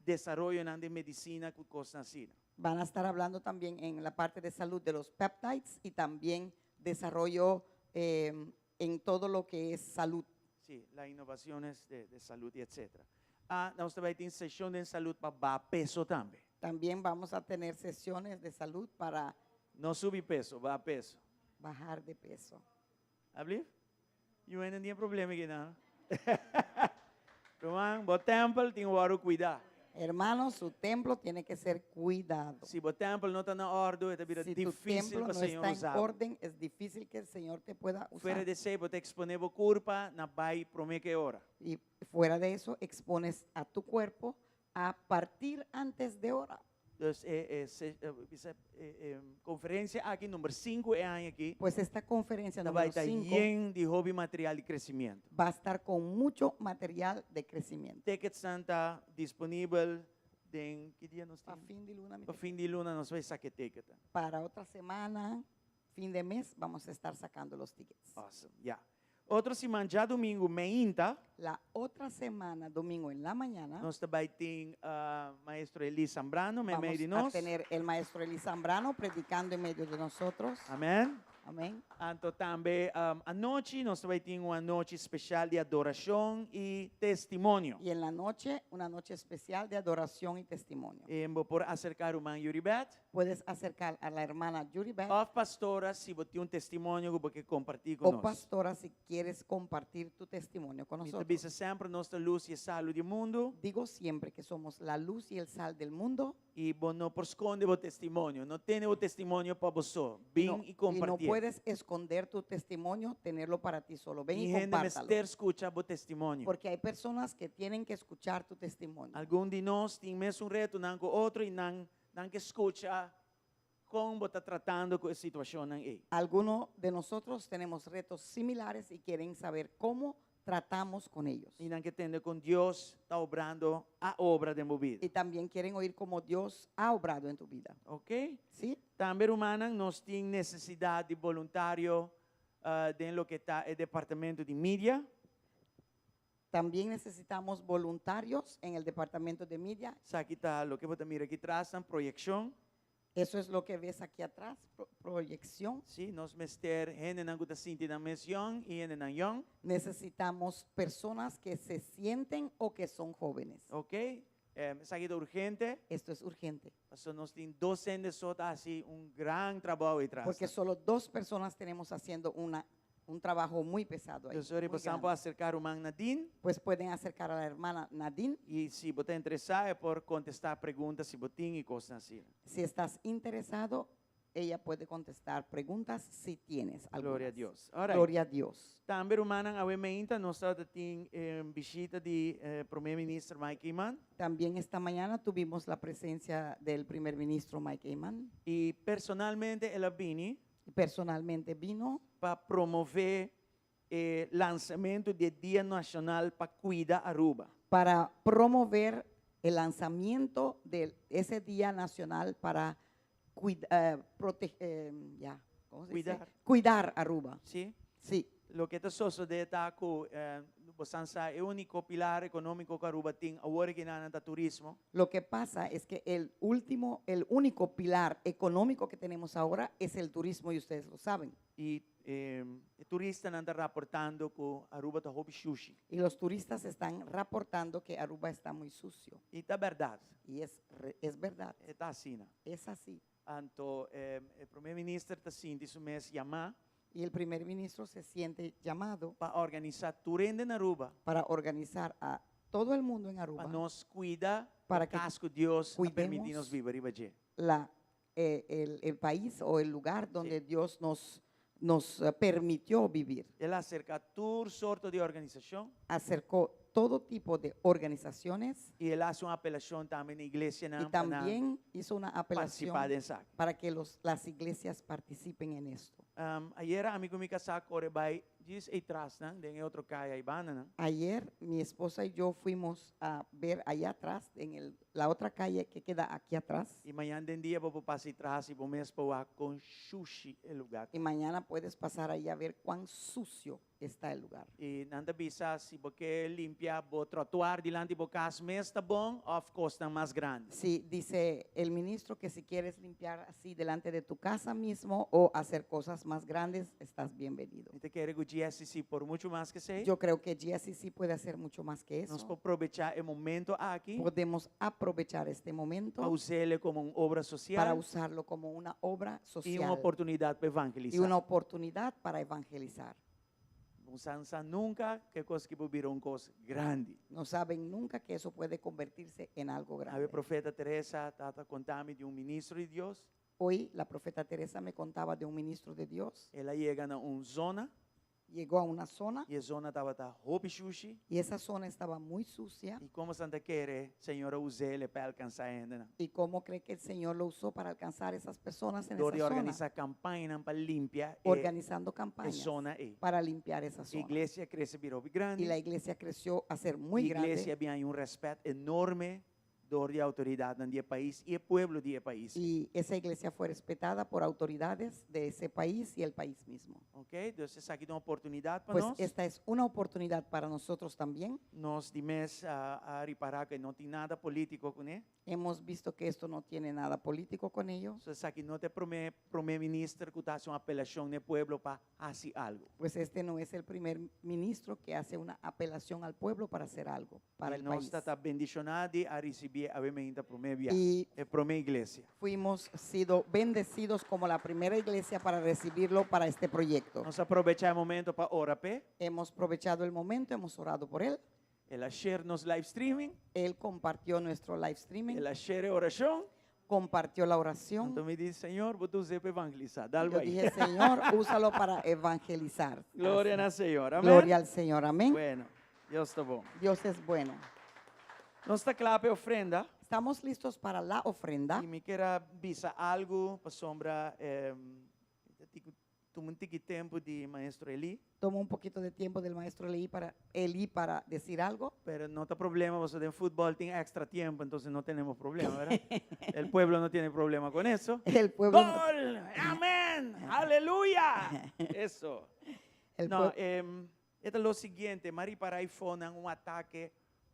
desaroyonan den medisina ku kosnan asina. Van a estar hablando también en la parte de salud de los peptides y también desarrollo eh, en todo lo que es salud. Sí, las innovaciones de, de salud y etcétera. Ah, nos ta bai tin seshon den salud pa baha peso tambe. También vamos a tener sesiones de salud para No subi peso, baha peso. bajar de peso. Ablief? Yu hende tin problema aki nan. Ruman, bo tempel tin wòrdu kuidá. Hermanos, su templo tiene que ser cuidado. Si bo tempel no ta na òrdu, e ta bira Si tu difísil templo pa no Señor está en usa bo. orden, es difícil que el Señor te pueda Fuera usar. di esei, bo ta eksponé bo kurpa na bai promé ku e ora. Y fuera de eso, expones a tu cuerpo a partir antes de hora. Dus e e se e bisa e e konferensia aki number sinku e aña aki Pues esta conferencia ta número bai ta 5 yen di hopi material di crecimiento. va a estar con mucho material de crecimiento. Ticketsnan ta disponibel den ki dia nos Pa tin? fin di luna, mi Pa tin. fin di luna nos bai saka e ticketnan. Para otra semana, fin de mes, vamos a estar sacando los tickets. Awesome, ya. Otro siman djadumingu meinta. La otra semana, domingo en la mañana, Nos ta bai tin maestro Eli Zambrano meimei di vamos a nos. tener el maestro Eli Zambrano predicando en medio de nosotros. Amen. Amén. Anto tambe anochi nos ta bai tin un anochi special di adoracion y testimonio. Y en la noche, una noche especial de adoración y testimonio. Bo por acerca ruman Yuribet. Puedes acercar a la hermana Yuribet. Of pastora si bo tin un testimonio ku bo ke kompartí ku O nos. pastora si quieres compartir tu testimonio con Mi ta nosotros. bisa semper nos ta lus i e salu di mundu. Digo siempre que somos la luz y el sal del mundo. I bo no por skonde bo testimonio. No tene bo testimonio pa bo so. Bin No, i y no kompartié. puedes esconder tu testimonio, tenerlo para ti solo. Ven I y hende compártalo. mester skucha bo testimonio. Porque hay personas que tienen que escuchar tu testimonio. Algun di nos tin mesun retonan ku otro i nan nan ke skucha kon bo ta tratando ku e situashonnan ei. Algunos de nosotros tenemos retos similares y quieren saber cómo tratamos con ellos. I nan ke tende kon Dios ta obrando a obra den bo bida. Y también quieren oír cómo Dios ha obrado en tu vida. Ok? ¿Sí? Tambe rumannan nos tin nesesidat di boluntario den loke ta e departamento di media. También necesitamos voluntarios en el departamento de media. Esaki ta loke bo ta mira aki tras, nan proyekshon. Eso es lo que ves aquí atrás, proyección. Sí, nos mester hendenan ku ta sinti nan mes yòn i hendenan yòn. Necesitamos personas que se sienten o que son jóvenes. Ok, esaki ta urgente. Esto es urgente. Pasobra nos tin dos hende so ta hasi un gran trabou ei tras. Porque solo dos personas tenemos haciendo una, un trabajo muy pesado ahí. Entonces, ora muy bosan grande. por acercar ruman Nadine. Pues pueden acercar a la hermana Nadine. Y si bo ta interesá, e por contestá pregunta si bo tin y cosnan asina. Si estás interesado, ella puede contestar preguntas si tienes algunas. Gloria a Dios. All right. Gloria a Dios. Tambe rumannan awe meinta nos tabata tin bishita di Prome Minister Mike Eman. También esta mañana tuvimos la presencia del primer ministro Mike Eman. Y personalmente el a bini. Personalmente vino. Pa promove e lansamento di e Dia Nacional pa Cuida Aruba. Para promover el lanzamiento de ese Día Nacional para ya, ¿cómo se dice? Cuidar. Cuidar Aruba. Si? Sí. Loke ta sosodé ta ku bo sa e úniko pilar ekonómiko ku Aruba tin awor akinan ta turismo. Lo que pasa es que el último, el único pilar económico que tenemos ahora es el turismo y ustedes lo saben. I e turistanan ta raportando ku Aruba ta hopi shushi. Y los turistas están reportando que Aruba está muy sucio. I ta bèrdat. Y es verdad. Ta asina. Es así. Anto e promé minister ta sinti su mes yamá Y el primer ministro se siente llamado pa organisá tur hende na Aruba para organizar a todo el mundo en pa Aruba nos kuida para e que kas ku Dios a permití cuidemos nos biba riba dje. el país o el lugar donde Dios nos permitió vivir. El a aserká tur sorto di organisashon. Acercó todo tipo de organizaciones I el a hasi un apelashon tambe na iglesianan y pa nan también hizo una apelación partisipá den esaki. Para que las iglesias participen en esto. Ayera ami ku mi kasá a kore bai djis ei trasnan den e otro kaya ei bandanan. Ayer mi esposa y yo fuimos a ver allá atrás, en la otra calle que queda aquí atrás. I mañan den dia bo por pasa ei tras i bo mes por wak kon shushi e lugá. Y mañana puedes pasar ahí a ver cuán sucio está el lugar. I nan ta bisa si bo ke limpia bo trotuar dilanti bo kas mes ta bon òf kosnan mas grandi. Sí, dice el ministro que si quieres limpiar así delante de tu casa mismo o hacer cosas más grandes, estás bienvenido. Mi ta kere ku GSCC por muchu mas ku esei. Yo creo que GSCC puede hacer mucho más que Nos eso. por probechá e momento aki Podemos aprovechar este momento pa us'é komo un obra para sosial usarlo como una obra i un social oportunidat pa y evangelisá. una oportunidad para evangelizar. Bo no sa nunka ku e kos aki por bira un kos grandi. No saben nunca que eso puede convertirse en algo Awe grande. profeta Teresa tabata konta mi di un ministro di Dios. Hoy la profeta Teresa me contaba de un ministro de Dios. El a yega na un zona Llegó a una zona i e zona tabata hopi shushi. Y esa zona estaba muy sucia. I kon boso ta kere Señor a us'é pa alkansá hendenan? ¿Y cómo cree que el Señor lo usó para alcanzar esas personas en Dor esa zona? organisá kampaña pa limpia e Organizando campañas zona ei. Para limpiar esa zona. Iglesia a krese bira hopi grandi. Y la iglesia creció a ser muy grande. Iglesia a haña un rèspèt enorme dor di outoridatnan di e pais i e pueblo di e pais. Y esa iglesia fue respetada por autoridades de ese país y el país mismo. Ok? Entonces esaki ta un oportunidat pa Pues nos. esta es una oportunidad para nosotros también. Nos di mes a ripará ku no tin nada polítiko kuné. Hemos visto que esto no tiene nada político con ello. So esaki no ta e promé minister ku ta hasi un apelashon na pueblo pa hasi algu. Pues este no es el primer ministro que hace una apelación al pueblo para hacer algo para I el nos país. ta bendishoná di a risibí awe mainta promé bia. Y E promé iglesia. fuimos sido bendecidos como la primera iglesia para recibirlo para este proyecto. Nos a probechá e momento pa ora p'e. Hemos aprovechado el momento, hemos orado por él. El a share nos live streaming. Él compartió nuestro live streaming, El a share orashon. Compartió la oración. Anto mi di, Señor, bo ta us'é pa evangelisá. Dal Yo bai. dije: "Señor, úsalo para evangelizar". Gloria Así. na Señor. Amèn. Gloria al Señor. Amén. Bueno, Dios ta bon. Dios es bueno. Nos ta kla pa e ofrenda. Estamos listos para la ofrenda. I mi ke bisa algu pasobra tuma un tiki tempu di maestro Eli. Tomo un poquito de tiempo del maestro Eli para decir algo. Pero no ta problema, pasobra den futbòl tin extra tempu, entonces no tenemos problema, ¿verdad? El pueblo no tiene problema con eso. El pueblo no- ¡Gol! ¡Amén! ¡Aleluya! Eso. el No, e ta lo siguiente, m'a ripará eifonan un atake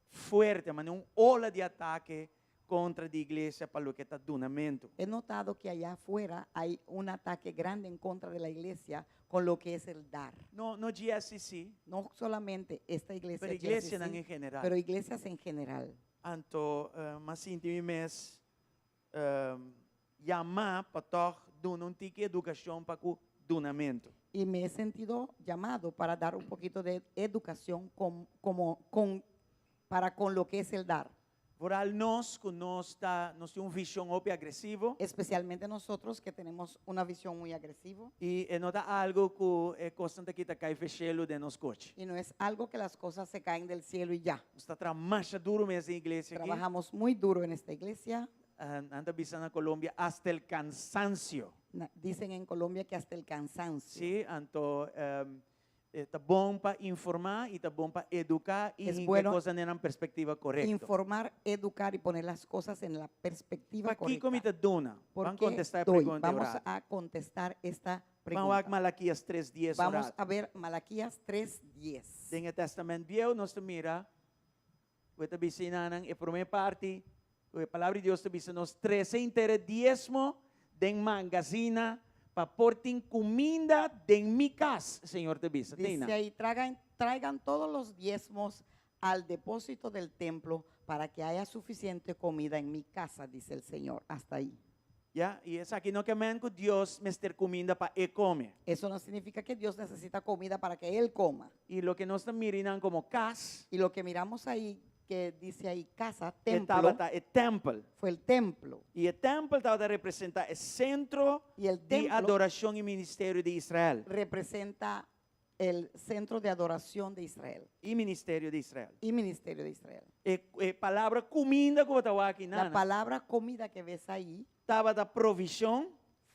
fuerte, ma un ola di atake kontra di iglesia pa loke ta dunamentu. He notado que allá afuera hay un ataque grande en contra de la iglesia con lo que es el dar. No, no GSCC, No solamente esta iglesia, pero iglesia GSCC, en general. Pero iglesias en general. Anto, m'a sinti mi mes yamá pa toch duna un tiki edukashon pa ku dunamentu. Y me he sentido llamado para dar un poquito de educación para con lo que es el dar. Vooral nos, ku nos ta, nos tin un vishon hopi agresivo. Especialmente nosotros que tenemos una visión muy agresiva. I e no ta algu ku e kosnan ta kita kai for di shelu den nos kochi. Y no es algo que las cosas se caen del cielo y ya. Nos ta traha masha duru mes den e iglesia aki. Trabajamos muy duro en esta iglesia. Nan ta bisa na Colombia hasta el cansancio. Dicen en Colombia que hasta el cansancio. Sí, anto Ta bon pa informá i ta bon pa eduká i Es hinka bueno kosnan den nan perspektiva korekto. Informar, educar y poner las cosas en la perspectiva Pakiko mi correcta. ta duna? ¿Por Ban qué kontestá e doy? pregunta Vamos ora. a contestar esta Ban wak pregunta. Malakias 3:10 un Vamos rato. a ver Malaquías 3:10. Den e Tèstamènt Bieu nos ta mira ku e ta bisa enanan e promé parti ku e Palabra di Dios ta bisa nos trese inter e diesmo den mangazina pa por tin kuminda den mi kas, Señor ta bisa. Dice Tina. ahí, traigan, traigan todos los diezmos al depósito del templo para que haya suficiente comida en mi casa, dice el Señor. Hasta ahí. Ya, i esaki no ke men ku Dios mester kuminda pa e kome. Eso no significa que Dios necesita comida para que Él coma. I loke nos ta mira einan komo kas, Y lo que miramos ahí, que dice ahí casa, e templo, tabata e tèmpel. fue el templo. I e tèmpel tabata representá e sentro Y el di templo adorashon i ministerio di Israel. representa el centro de adoración de Israel. I ministerio di Israel. Y ministerio de Israel. E e palabra kuminda ku bo ta wak La akinan, palabra comida que ves ahí tabata provishon,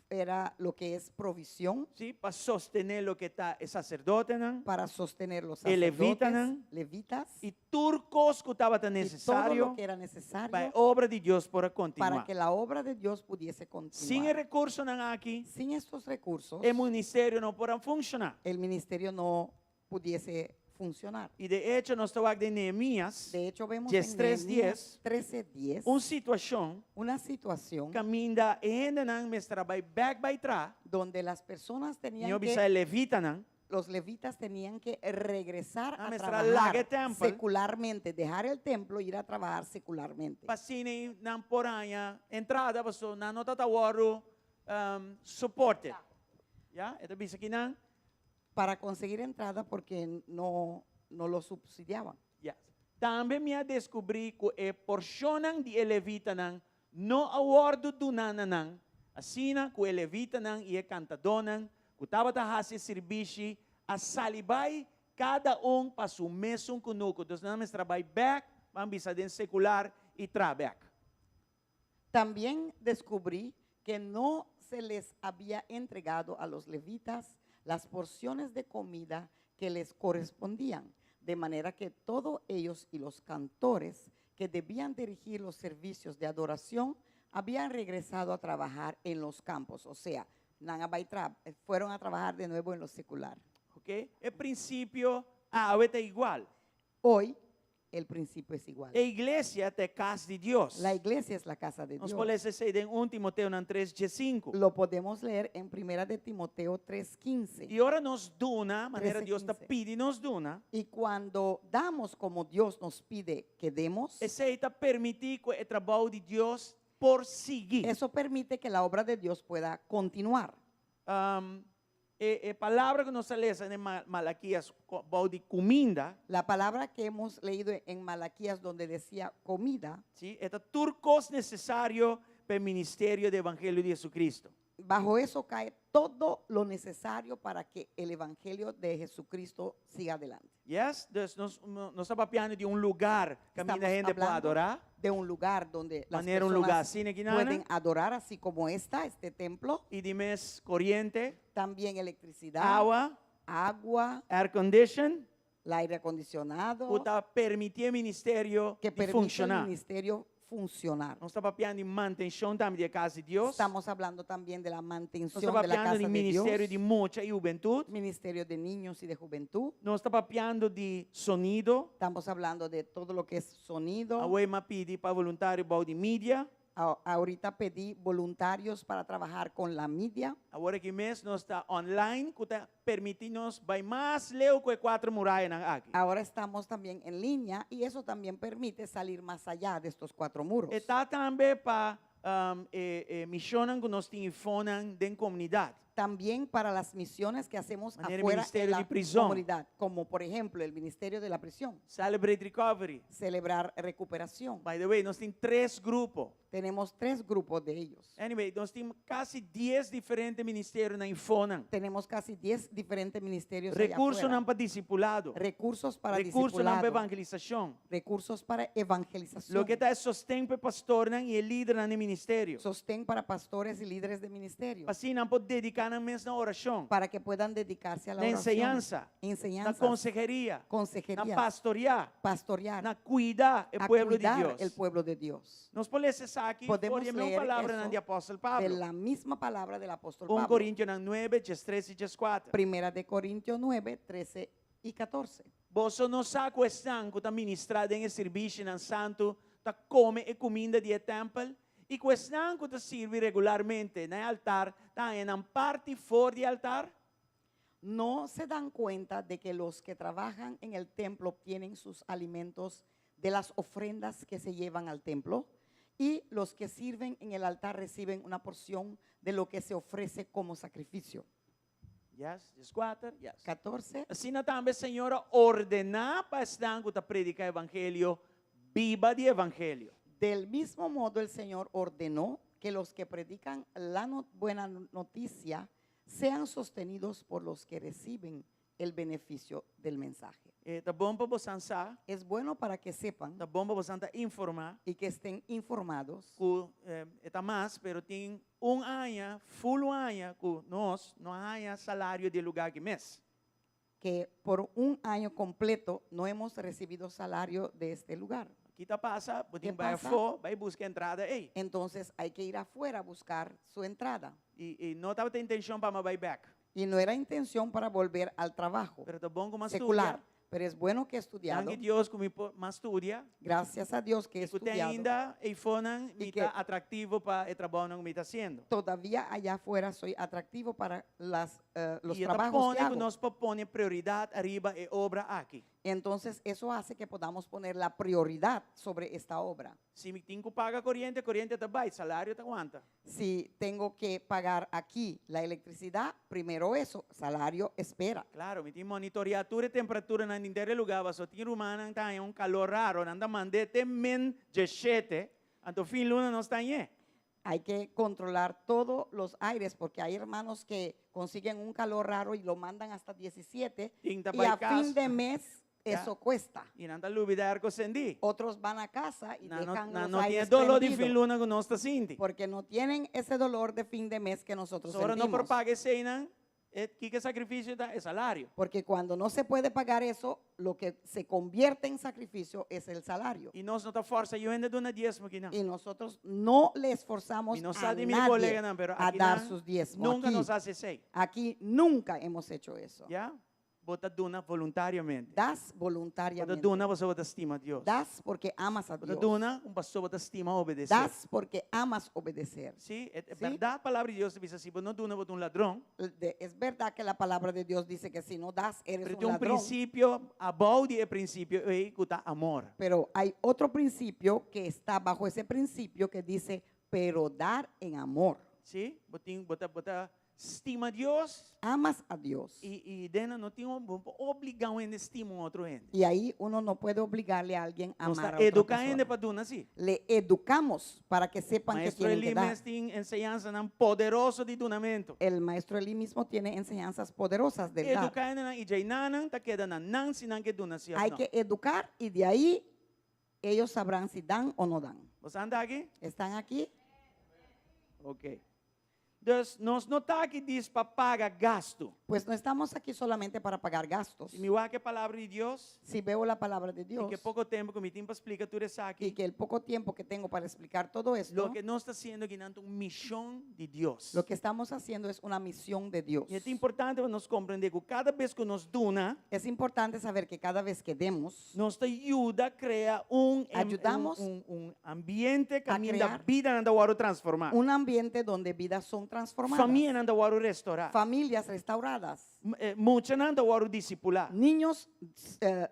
era lo que es provisión sí, pa sostené loke ta e saserdotenan para sostener los e sacerdotes, levitanan, levitas i tur kos ku tabata y todo nesesario lo que era necesario pa e obra di Dios por a kontinuá. para que la obra de Dios pudiese Sin e continuar. rekursonan aki, Sin estos recursos, e ministerio no por a funshoná. el ministerio no pudiese funcionar. I de echo nos ta wak den Nehemías De hecho, vemos en 13 Nehemías 10 13:10 un situashon una situación kaminda e hendenan mester a bai bèk bai tra, donde las personas tenían Ño que bisa e levitanan, los levitas tenían que regresar Nan a mester a laga e trabajar tèmpel secularmente, dejar el templo e ir a trabajar secularmente. pa asina nan por haña entrada, pasobra nan no tabata wòrdu soporte. Ya, e ta bisa kinan. Para conseguir entrada porque no, no lo subsidiaban. Yes. Tambe mi a deskubrí ku e porshonnan di e levitanan no a wòrdu duná na nan, asina ku e levitanan i e kantadónan ku tabata hasi e sirbishi a sali bai kada un pa su mesun kunuku. Dus nan mester a bai bèk, ban bisa den sekular i traha bèk. También descubrí que no se les había entregado a los levitas las porciones de comida que les correspondían, de manera que todos ellos y los cantores que debían dirigir los servicios de adoración habían regresado a trabajar en los campos, o sea, nan a bai tra- fueron a trabajar de nuevo en lo secular. Ok? E prinsipio awe ta igual. Hoy el principio es igual. E iglesia ta e kas di Dios. La iglesia es la casa de Nos Dios. por lesa esei den 1 Timoteonan 3, 15. Lo podemos leer en Primera de Timoteo 3:15. I ora nos duna, manera Dios ta 13:15. pidi nos duna, Y cuando damos como Dios nos pide que demos, esei ta permití ku e trabou di Dios por sigui. eso permite que la obra de Dios pueda continuar. Um, e, e palabra ku nos a lesa den Malakias bou di kuminda, La palabra que hemos leído en Malaquías donde decía comida, sí, e ta tur kos nesesario pa e ministerio di Evangelio di Jesucristo. bajo eso cae todo lo necesario para que el Evangelio de Jesucristo siga adelante. Yes? Dus nos, nos ta papiando di un lugar kaminda Estamos hende por hablando adorá. de un lugar donde las Manera un lugar personas asina aki nan. pueden adorar, así como esta, este templo. I di mes koriente, También electricidad, awa, agua, air condition, el aire acondicionado, ku ta permití e ministerio que di permite al funshoná. ministerio funcionar. Nos ta papiando di mantenshon tambe di e kas di Dios. Estamos hablando también de la Nos mantención ta de la papiando casa di de ministerio Dios, di mucha i hubentut. ministerio de niños y de juventud. Nos ta papiando di sonido. Estamos hablando de todo lo que es sonido. Awor m'a pidi pa voluntario bou di media. Ahorita pedí voluntarios para trabajar con la media. Awor aki mes nos ta online ku ta permití nos bai mas leu ku e kuater murayanan aki. Ahora estamos también en línea y eso también permite salir más allá de estos cuatro muros. E ta tambe pa e e mishonnan ku nos tin fonan den komunidat. También para las misiones que hacemos Manera afuera en ministerio la di prison. comunidad, como por ejemplo el Ministerio de la Prisión. Celebrate Recovery. Celebrar recuperación. By the way, nos tin tres grupo. Tenemos tres grupos de ellos. Anyway, nos tin kasi dies diferente ministerionan eifonan. Tenemos casi 10 diferentes ministerios allá Rekursonan afuera. pa disipulado. Recursos para Rekursonan pa discipulado. evangelisashon. Recursos para evangelización. Loke ta e sosten pa e pastornan i e lidernan di ministerio. Sostén para pastores y líderes de ministerio. Pa asina nan por dediká dediká nan mes na orashon, Para que puedan dedicarse a la na oración, enseñansa, na enseñanzas, konseheria, na consejería, pastoriá, pastorear, na kuida e a pueblo di cuidar Dios. el pueblo de Dios. Nos por lesa esaki Podemos for di e mesun leer palabranan eso di apòstel De Pablo. la misma palabra del apóstol 1 Pablo. Korintionan 9, 13 i 14. Primera de Corintios 9, 13 y 14. Boso no sa ku esnan ku ta ministrá den e sirbishinan santu ta kome e kuminda di e tèmpel, i ku esnan ku ta sirbi regularmente na e altar ta haña nan parti for di e altar? No se dan cuenta de que los que trabajan en el templo obtienen sus alimentos de las ofrendas que se llevan al templo? Y los que sirven en el altar reciben una porción de lo que se ofrece como sacrificio. Yes, 14, yes. 14. Asina tambe Señor a ordená pa esnan ku ta prediká evangelio, biba di evangelio. Del mismo modo el Señor ordenó que los que predican la buena noticia sean sostenidos por los que reciben el beneficio del mensaje. E ta bon pa boso sa, Es bueno para que sepan ta bon pa boso ta informá y que estén informados ku eh, ta mas, pero tin un aña, full un aña, ku nos no a haña salario di e lugá aki mes. Que por un año completo no hemos recibido salario de este lugar. Ki ta pasa? Bo tin Ke bai pasa? afó, bai buska entrada ei. Entonces hay que ir afuera a buscar su entrada. I, i no tabata intenshon pa mi bai bèk. Y no era intención para volver al trabajo Pero ta bon ku m'a secular. studia. Pero es bueno que he estudiado. Danki Dios ku mi por, m'a studia. Gracias a Dios que he I ku te estudiado. ainda eifonan I mi que ta atraktivo pa e trabounan ku mi ta hasiendo. Todavía allá afuera soy atractivo para las, los I e ta trabajos que pone ku hago. nos por pone prioridat ariba e obra aki. Entonces eso hace que podamos poner la prioridad sobre esta obra. Si mi tin ku paga koriente, koriente ta bai, salario ta wanta. Si tengo que pagar aquí la electricidad, primero eso, salario espera. Klaro, mi tin monitoreá tur e temperaturanan den e lugá, pasobra tin rumannan ta haña un kalor raro, nan ta mand'é te min 17, anto fin luna nos ta hañ'é. Hay que controlar todos los aires porque hay hermanos que consiguen un calor raro y lo mandan hasta 17 Tin ta y bai a kas. fin de mes eso cuesta. I nan ta lubidá airco sendí. Otros van a casa y Nan no, dejan nan los no tin e aires doló di fin prendidos luna ku nos ta sinti. porque no tienen ese dolor de fin de mes que nosotros Ora no por sentimos. paga eseinan, e kiko e sakrifisio ta? E salario. Porque cuando no se puede pagar eso, lo que se convierte en sacrificio es el salario. I nos no ta fòrsa niun hende duna diesmo akinan. Y nosotros no le esforzamos Mi no a sa di mi nadie koleganan, pero a aki dar nan sus diezmos. nunka Aquí, nos a hasi esei. aquí nunca hemos hecho eso. Ya? Bo ta duna voluntariamente. Das Bo ta voluntariamente. duna pasobra bo ta stima Dios. Das porque amas a Bo ta Dios. duna un pasobra bo ta stima obedesé. Das porque amas obedecer. Sí, e Sí. bèrdat palabra di Dios ta bisa si bo no duna bo ta un ladron. Es verdad que la palabra de Dios dice que si no das eres Pero un tin un ladrón. prinsipio abou di e prinsipio ei ku ta amor. Pero hay otro principio que está bajo ese principio que dice, pero dar en amor. Sí, bo tin bo ta bo ta stima Dios. Amas a Dios. I i den no tin un bo por obligá un hende stima un otro hende. Y ahí uno no puede obligarle a alguien a Nos amar ta a otra eduká hende persona. pa duna sí. Le educamos para que sepan que Maestro tienen que Eli dar. mes tin enseñansanan poderoso di dunamentu. El maestro Eli mismo tiene enseñanzas poderosas del dar. Eduká hendenan i djei nan ta keda na nan si nan ke duna sí òf Hay no. que educar y de ahí ellos sabrán si dan o no dan. Boso ta aki? ¿Están aquí? Ok. Dus nos no ta aki djis pa paga gastu. Pues no estamos aquí solamente para pagar gastos. Si mi wak e palabra di Dios, Si veo la palabra de i Dios ku poko tempu ku mi tin pa splika tur esaki, y que el poco tiempo que tengo para explicar todo esto, loke nos ta hasiendo akinan ta un mishon di Dios. lo que estamos haciendo es una misión de Dios. I ta importante pa nos komprondé ku kada bes ku nos duna, Es importante saber que cada vez que demos, nos ta yuda krea un, Ayudamos un, un, un ambiente kaminda crear bidanan ta wòrdu transformá. un ambiente donde vidas son transformadas, Famianan ta wòrdu restourá. familias restauradas, Muchanan ta wòrdu disipulá. niños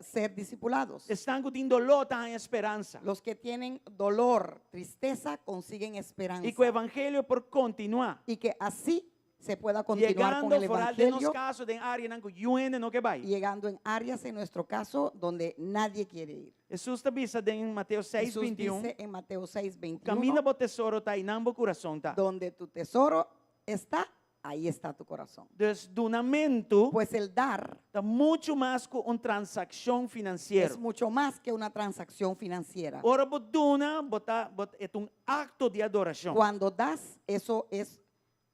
ser discipulados. Esnan ku tin doló ta haña speransa. Los que tienen dolor, tristeza, consiguen esperanza. I ku evangelio por kontinuá. Y que así se pueda continuar con Yegando el foral den nos evangelio, kaso den áreanan ku niun hende no ke bai. llegando en áreas en nuestro caso donde nadie quiere ir. Hesus ta bisa den Mateo 6, Jesús 21. dice en Mateo 6, 21, Kaminda bo tesoro ta, einan bo kurason ta. donde tu tesoro está, ahí está tu corazón. Dus dunamentu Pues el dar ta muchu mas ku un transakshon finansiero. es mucho más que una transacción financiera. Ora bo duna, bo ta, bo, e ta un akto di adorashon. Cuando das, eso es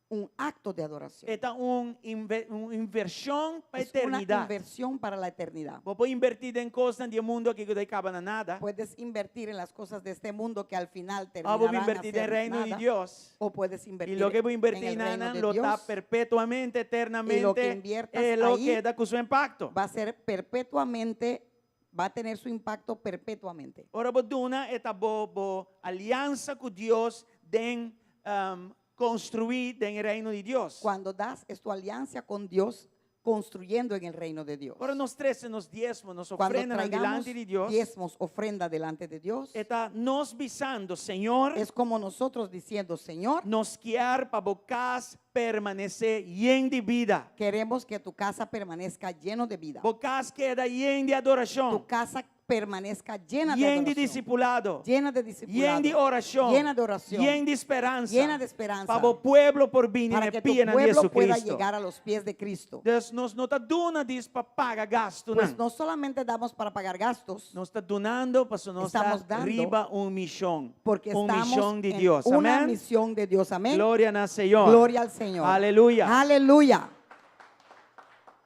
Un acto de adoración. E ta un un invershon pa Es una eternidat. inversión para la eternidad. Bo por invertí den kosnan di e mundu aki ku ta kaba na nada. Puedes invertir en las cosas de este mundo que al final Òf bo terminarán a invertí den ser reino di nada. Dios. O puedes I invertir loke bo en invertí el na reino nan de lo ta Dios. perpetuamente, Y lo que eternamente, inviertas e lo ahí keda ku su impakto. va a ser perpetuamente, va a tener su impacto perpetuamente. Ora bo duna e ta bo bo aliansa ku Dios den Construí den e reino di Dios. Cuando das es tu alianza con Dios construyendo en el reino de Dios. Ora nos trece nos diesmo, nos Cuando ofrendanan traigamos dilanti di Dios, diezmos, ofrenda delante de Dios, e ta nos bisando, Señor, es como nosotros diciendo, Señor, nos kier pa bo cas permanece yen di bida. Queremos que tu casa permanezca lleno de vida. Bo cas keda yen di adoracion. Tu casa permanezca llena de Yen di adoración. discipulado. Llena de discipulado. Yen di oracion. Llena de oración. Yen di speransa. Llena de esperanza. Pa bo pueblo por bini Para na que tu pianan di pueblo pueda Jesucristo. llegar a los pies de Cristo. Dus nos no ta duna dis pa paga gastunan. Pues no solamente damos para pagar gastos. Nos ta dunando paso nos ta Estamos dando riba un mision. Porque Un estamos mision di en Dios. una Amen. misión de Dios. Amén. Gloria na Señor. Gloria al Señor. Aleluya. Aleluya.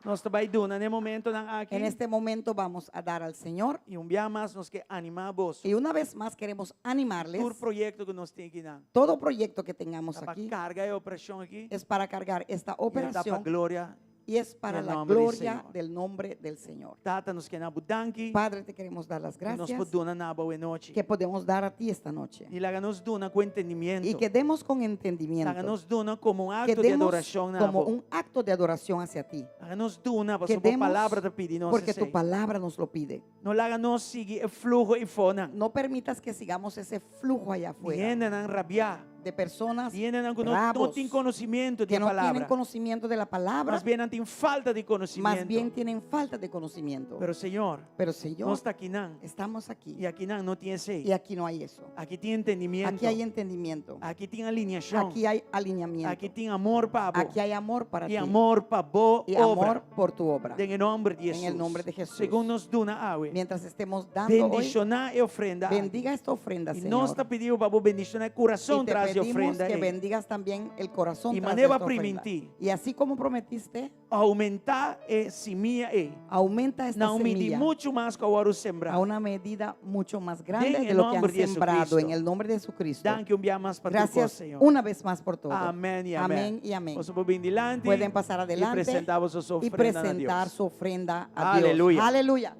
Nos ta bai duna na e momentonan aki. En este momento vamos a dar al Señor. I un bia mas nos ke animá boso. Y una vez más queremos animarles. Tur proyekto ku nos tin akinan. Todo proyecto que tengamos Ta pa aquí. karga e operashon aki. Es para cargar esta I e ta pa operación. gloria Y es para del la nombre del gloria Señor. del nombre del Señor. Tata, nos ke na bo danki. Padre, te queremos dar las Ku nos gracias. por duna na bo awe nochi. Que podemos dar a ti esta noche. I laga nos duna ku entendimiento. Y que demos con entendimiento. Laga nos duna komo un Que akto di demos adorashon na como bo. un acto de adoración hacia ti. Laga nos duna Que pasobra bo demos palabra ta pidi nos porque tu esei. palabra nos lo pide. No laga nos sigui e fluho i fonan. No permitas que sigamos ese flujo allá Di afuera. hendenan rabiá. De personas Di hendenan ku no, no bravos, tin konosimiento di que e no tienen palabra. conocimiento de la palabra. Mas bien nan tin falta di Más konosimiento. bien tienen falta de conocimiento. Pero Señor, Pero Señor, nos ta akinan. estamos aquí. I akinan no tin esei. Y aquí no hay eso. Aki tin entendimiento. Aquí hay entendimiento. Aki tin alineashon. Aquí hay alineamiento. Aki tin amor pa bo. Aquí hay amor para I ti. amor pa bo Y obra. amor por tu obra. Den e nomber di En el Hesus. nombre de Jesús. Segun nos duna awe. Mientras estemos dando hoy, Bendishoná e ofrenda aki. bendiga esta ofrenda, I Señor. nos ta pidi bo pa bo bendishoná e kurason Y te tras di pedimos ofrenda que ei. bendigas también el corazón Y tras de manera esta ofrenda. primintí. Y así como prometiste, Oumentá e simia ei. aumenta esta Na un midi semilla muchu mas ku awor sembrá. a una medida mucho más grande Den de el lo que han nombre de sembrado Jesucristo. en el nombre de Jesucristo. Danki un bia mas pa tur kos, Gracias Señor. una vez más por todo. Amén y amén. Amén y amén. Boso por bin dilanti Pueden pasar y adelante presentá boso su y ofrenda na presentar Dios. su ofrenda a Dios. Aleluya. Aleluya.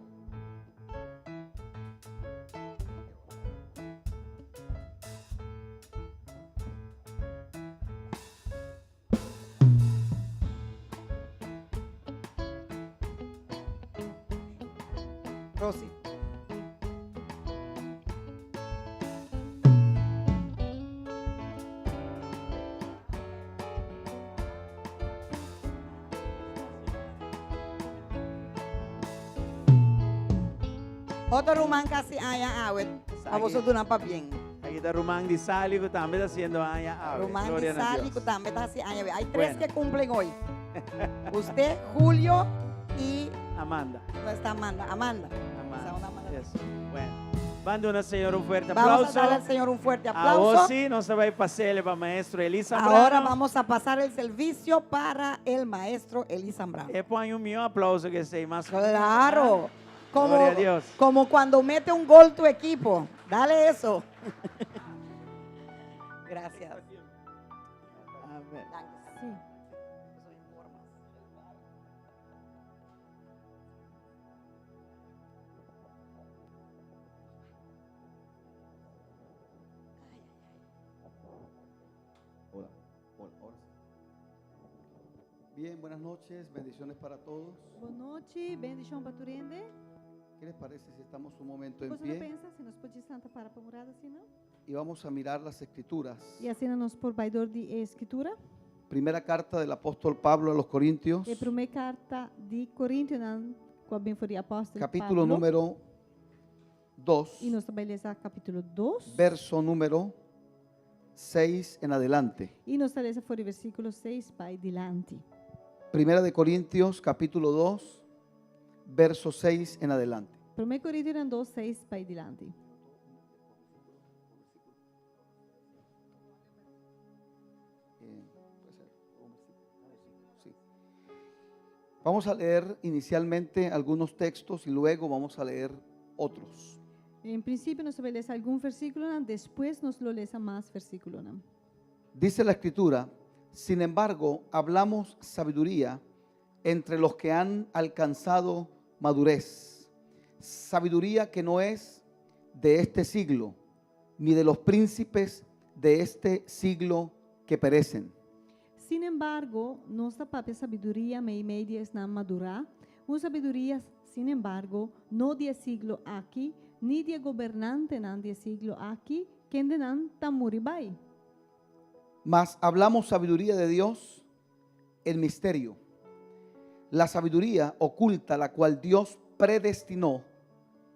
Rosy. Otro ruman casi aña awe. A vos duna pa bien. Aquí ta ruman di Sali ku tambe ta haciendo aña awe. Ruman di Gloria na Sali Dios. ku tambe ta haciendo aña awe. Hay tres Bueno. que cumplen hoy. Usted, Julio y Amanda. No está Amanda. Amanda. Amanda. Esa una Amanda. Yes. Bueno. Ban duna Señor un fuerte Vamos a aplauso. darle al Señor un fuerte Awor aplauso. sí, nos ta bai pas'é pa maestro Eli Zambrano. Ahora vamos a pasar el servicio para el maestro Eli Zambrano. E por haña un mihó aplauso ku esei mas. Claro. Como, Gloria a Dios. como cuando mete un gol tu equipo. Dale eso. Gracias. Amén. Sí. Hola, hola, ahora sí. Bien, buenas noches, bendiciones para todos. Bon nochi, bendishon pa tur hende. ¿Qué les parece si estamos un momento en Boso pie? pensa si nos por lanta para pa un rato asina, no? Y vamos a mirar las escrituras. I asina nos por bai dor di e Skritura. Primera carta del apóstol Pablo a los Corintios, E promé karta di Korintionan ku a bin for di apòstel capítulo Pablo. número 2, I nos ta bai lesa kapítulo 2. verso número 6 en adelante. I nos ta lesa for di versíkulo 6 bai dilanti. Primera de Corintios, capítulo 2, verso 6 en adelante. Promé Korintionan 2, 6 bai dilanti. Puede ser. Vamos a leer inicialmente algunos textos y luego vamos a leer otros. En prinsipio nos ta bai lesa algun versíkulonan, despues nos lo lesa mas versíkulonan. Dice la escritura, sin embargo, hablamos sabiduría entre los que han alcanzado madurez, sabiduría que no es de este siglo, ni de los príncipes de este siglo que perecen. Sin embargo, nos ta papia sabiduria meimei di esnan madurá, un sabiduria, sin embargo, no di e siglo aki, ni di e gobernantenan di e siglo aki, kendenan ta muri bai. Mas hablamos sabiduría de Dios en misterio, la sabiduría oculta la cual Dios predestinó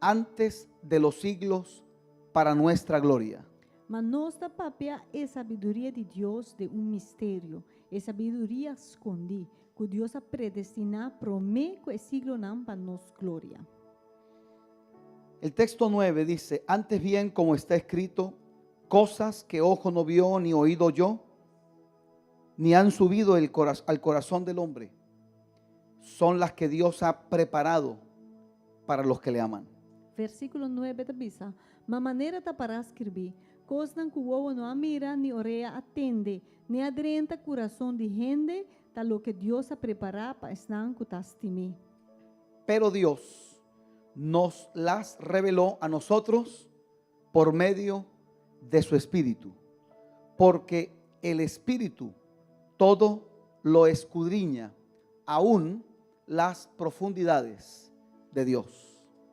antes de los siglos para nuestra gloria. Ma nos ta papia e sabiduria di Dios den un misterio, e sabiduria skondí, ku Dios a predestiná promé ku e siglonan pa nos gloria. El texto 9 dice, antes bien como está escrito, cosas que ojo no vio ni oído oyó, ni han subido el al corazón del hombre, son las que Dios ha preparado para los que le aman. Versíkulo 9 ta bisa, Ma manera ta pará skirbí, Kosnan ku wowo no a mira, ni orea a tende, ni a drenta kurason di hende, ta loke Dios a prepará pa esnan ku ta stim'é. Pero Dios nos las reveló a nosotros por medio de su Espíritu, porque el Espíritu todo lo escudriña, aún las profundidades de Dios.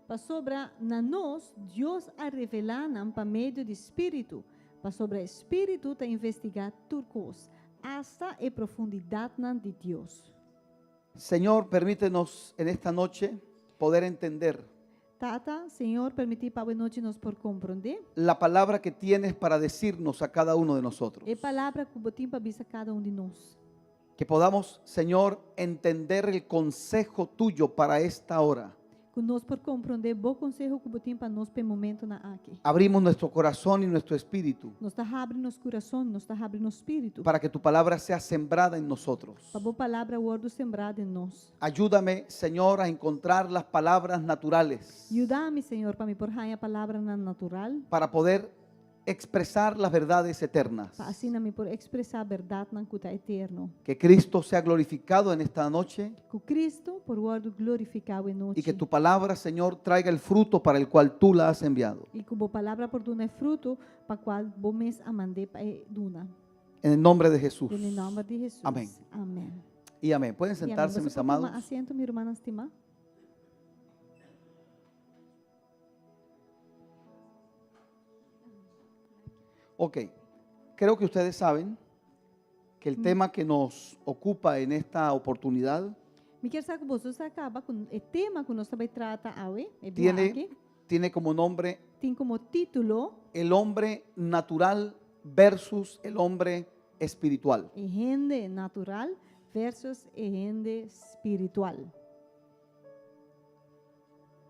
Pasobra na nos Dios a revelá nan pa medio di Spiritu, pasobra e Spiritu ta investigá tur kos, asta e profundidatnan di Dios. Señor, permítenos en esta noche poder entender Tata, Señor, permití pa awe nochi nos por komprondé. la palabra que tienes para decirnos a cada uno de nosotros. E palabra ku bo tin pa bisa kada un di nos. Que podamos, Señor, entender el consejo tuyo para esta hora. Ku nos por komprondé bo konseho ku bo tin pa nos pa e momentonan aki. Abrimos nuestro corazón y nuestro espíritu Nos ta habri nos kurason, nos ta habri nos spiritu. para que tu palabra sea sembrada en nosotros. Pa bo palabra wòrdu sembrá den nos. Ayúdame, Señor, a encontrar las palabras naturales Yuda mi, Señor, pa mi por haña palabranan natural. para poder expresar las verdades eternas. Pa asina mi por ekspresá bèrdatnan ku ta eterno. Que Cristo sea glorificado en esta noche Ku Cristo por wòrdu glorifiká awe y nochi. que tu palabra, Señor, traiga el fruto para el cual tú la has enviado. I ku bo palabra por duna e fruto pa kual bo mes a mand'é pa e duna. En el nombre de Jesús. Den e nòmber di Hesus. Amén. Amèn. Y amén. Pueden I amèn. sentarse, Boso mis por tuma amados. asiento, mi rumannan stimá. Ok, creo que ustedes saben que el tema que nos ocupa en esta oportunidad Mi kier sa ku boso sa kaba ku e tema ku nos ta bai trata awe, e bia tiene, aki, tiene como nombre tin komo título El hombre natural versus el hombre espiritual. E hende natural versus e hende spiritual.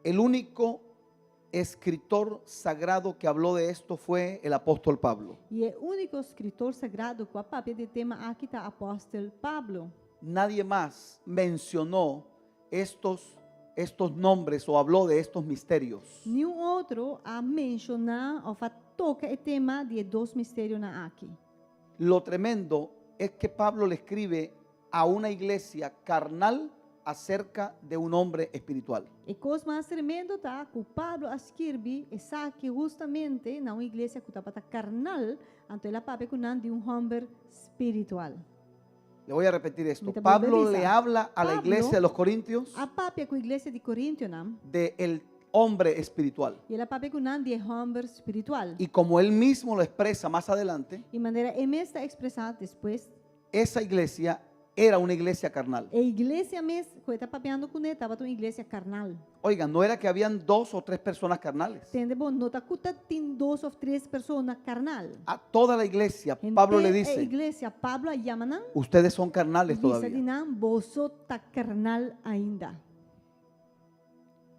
El único escritor sagrado que habló de esto fue el apóstol Pablo. I e úniko skritor sagrado ku a papia di e tema aki ta apòstel Pablo. Nadie más mencionó estos, estos nombres o habló de estos misterios. Niun otro a menshoná òf a toka e tema di e dos misterionan aki. Lo tremendo es que Pablo le escribe a una iglesia carnal acerca de un hombre espiritual. E kos mas tremendo ta ku Pablo a skirbi esaki hustamente na un iglesia ku tabata karnal, anto el a papia ku nan di un hòmber spiritual. Le voy a repetir esto. Mi ta bolbe Pablo bisa. le habla a la Pablo iglesia de los Corintios a papia ku iglesia di Korintionan de el hombre espiritual. i el a papia ku nan di e hòmber spiritual. Y como él mismo lo expresa más adelante, I manera e mes ta ekspresá despues, esa iglesia era una iglesia carnal. e iglesia mes ku e ta papiando kuné tabata un iglesia karnal. Oigan, no era que habían dos o tres personas carnales. Tende bon, no ta ku ta tin dos òf tres persona karnal. A toda la iglesia, Pablo le Henter e dice, iglesia, Pablo a yama nan, ustedes son carnales bisa di todavía. nan, boso ta karnal ainda.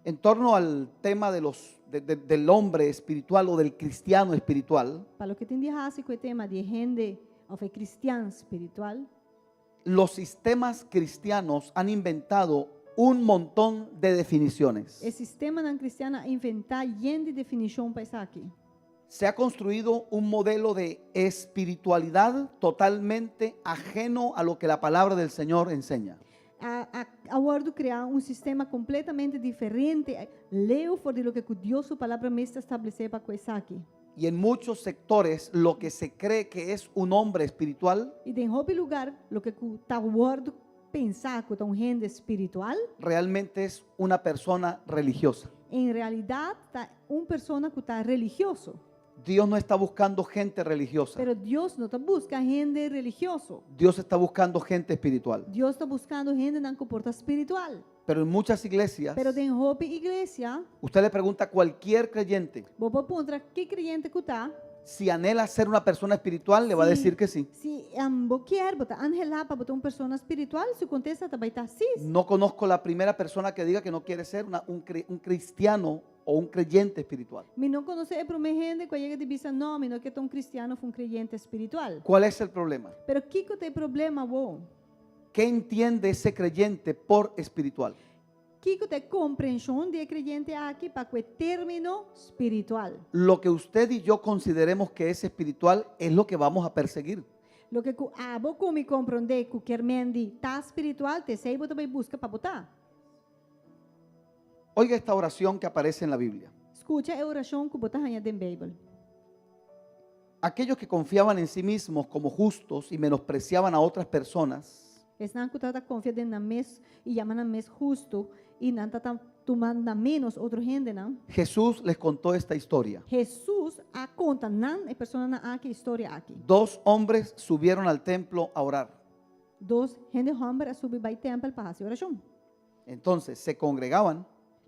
En torno al tema de los, de- de- del hombre espiritual o del cristiano espiritual, Pa loke tin di hasi ku e tema di e hende òf e kristian spiritual. Los sistemas cristianos han inventado un montón de definiciones. E sistemanan kristian a inventá yen di definishon pa esaki. Se ha construido un modelo de espiritualidad totalmente ajeno a lo que la palabra del Señor enseña. A a a wòrdu kreá un sistema kompletamente diferente, leu for di loke ku Dios su Palabra mes ta establesé pa ku esaki. Y en muchos sectores lo que se cree que es un hombre espiritual I den hopi lugar loke ku ta wòrdu pensá ku ta un hende spiritual, realmente es una persona religiosa. en realidat ta un persona ku ta religioso. Dios no está buscando gente religiosa. Pero Dios no ta buska hende religioso. Dios está buscando gente espiritual. Dios ta buskando hendenan ku por ta spiritual. Pero en muchas iglesias, Pero den hopi iglesia, usted le pregunta a cualquier creyente bo por puntra ki kreyente ku ta, si anhela ser una persona espiritual, le va a Si. decir que sí. Si bo kier, bo ta anhelá pa bo ta un persona spiritual, su kontesta ta bai ta sí. No conozco la primera persona que diga que no quiere ser una- un, cre- un cristiano o un creyente espiritual. Mi no konosé e promé hende ku a yega di bisa, No, mi no ke ta un kristian òf un kreyente spiritual. ¿Cuál es el problema? Pero kiko ta e problema awor? ¿Qué entiende ese creyente por espiritual? Kiko ta e komprenshon di e kreyente aki pa ku e término spiritual? Lo que usted y yo consideremos que es espiritual es lo que vamos a perseguir. Loke ku abo ku mi komprondé ku kier men di ta spiritual, ta esei bo ta bai buska pa bo ta. Oiga esta oración que aparece en la Biblia. Skucha e orashon ku bo ta haña den Beibel. Aquellos que confiaban en sí mismos como justos y menospreciaban a otras personas, Esnan ku tabata konfia den nan mes i yama nan mes hustu i nan tabata tuma na ménos otro hendenan. Jesús les contó esta historia. Hesus a konta nan, e personanan aki, e historia aki. Dos hombres subieron al templo a orar. Dos hende hòmber a subi bai tèmpel pa hasi orashon. Entonces se congregaban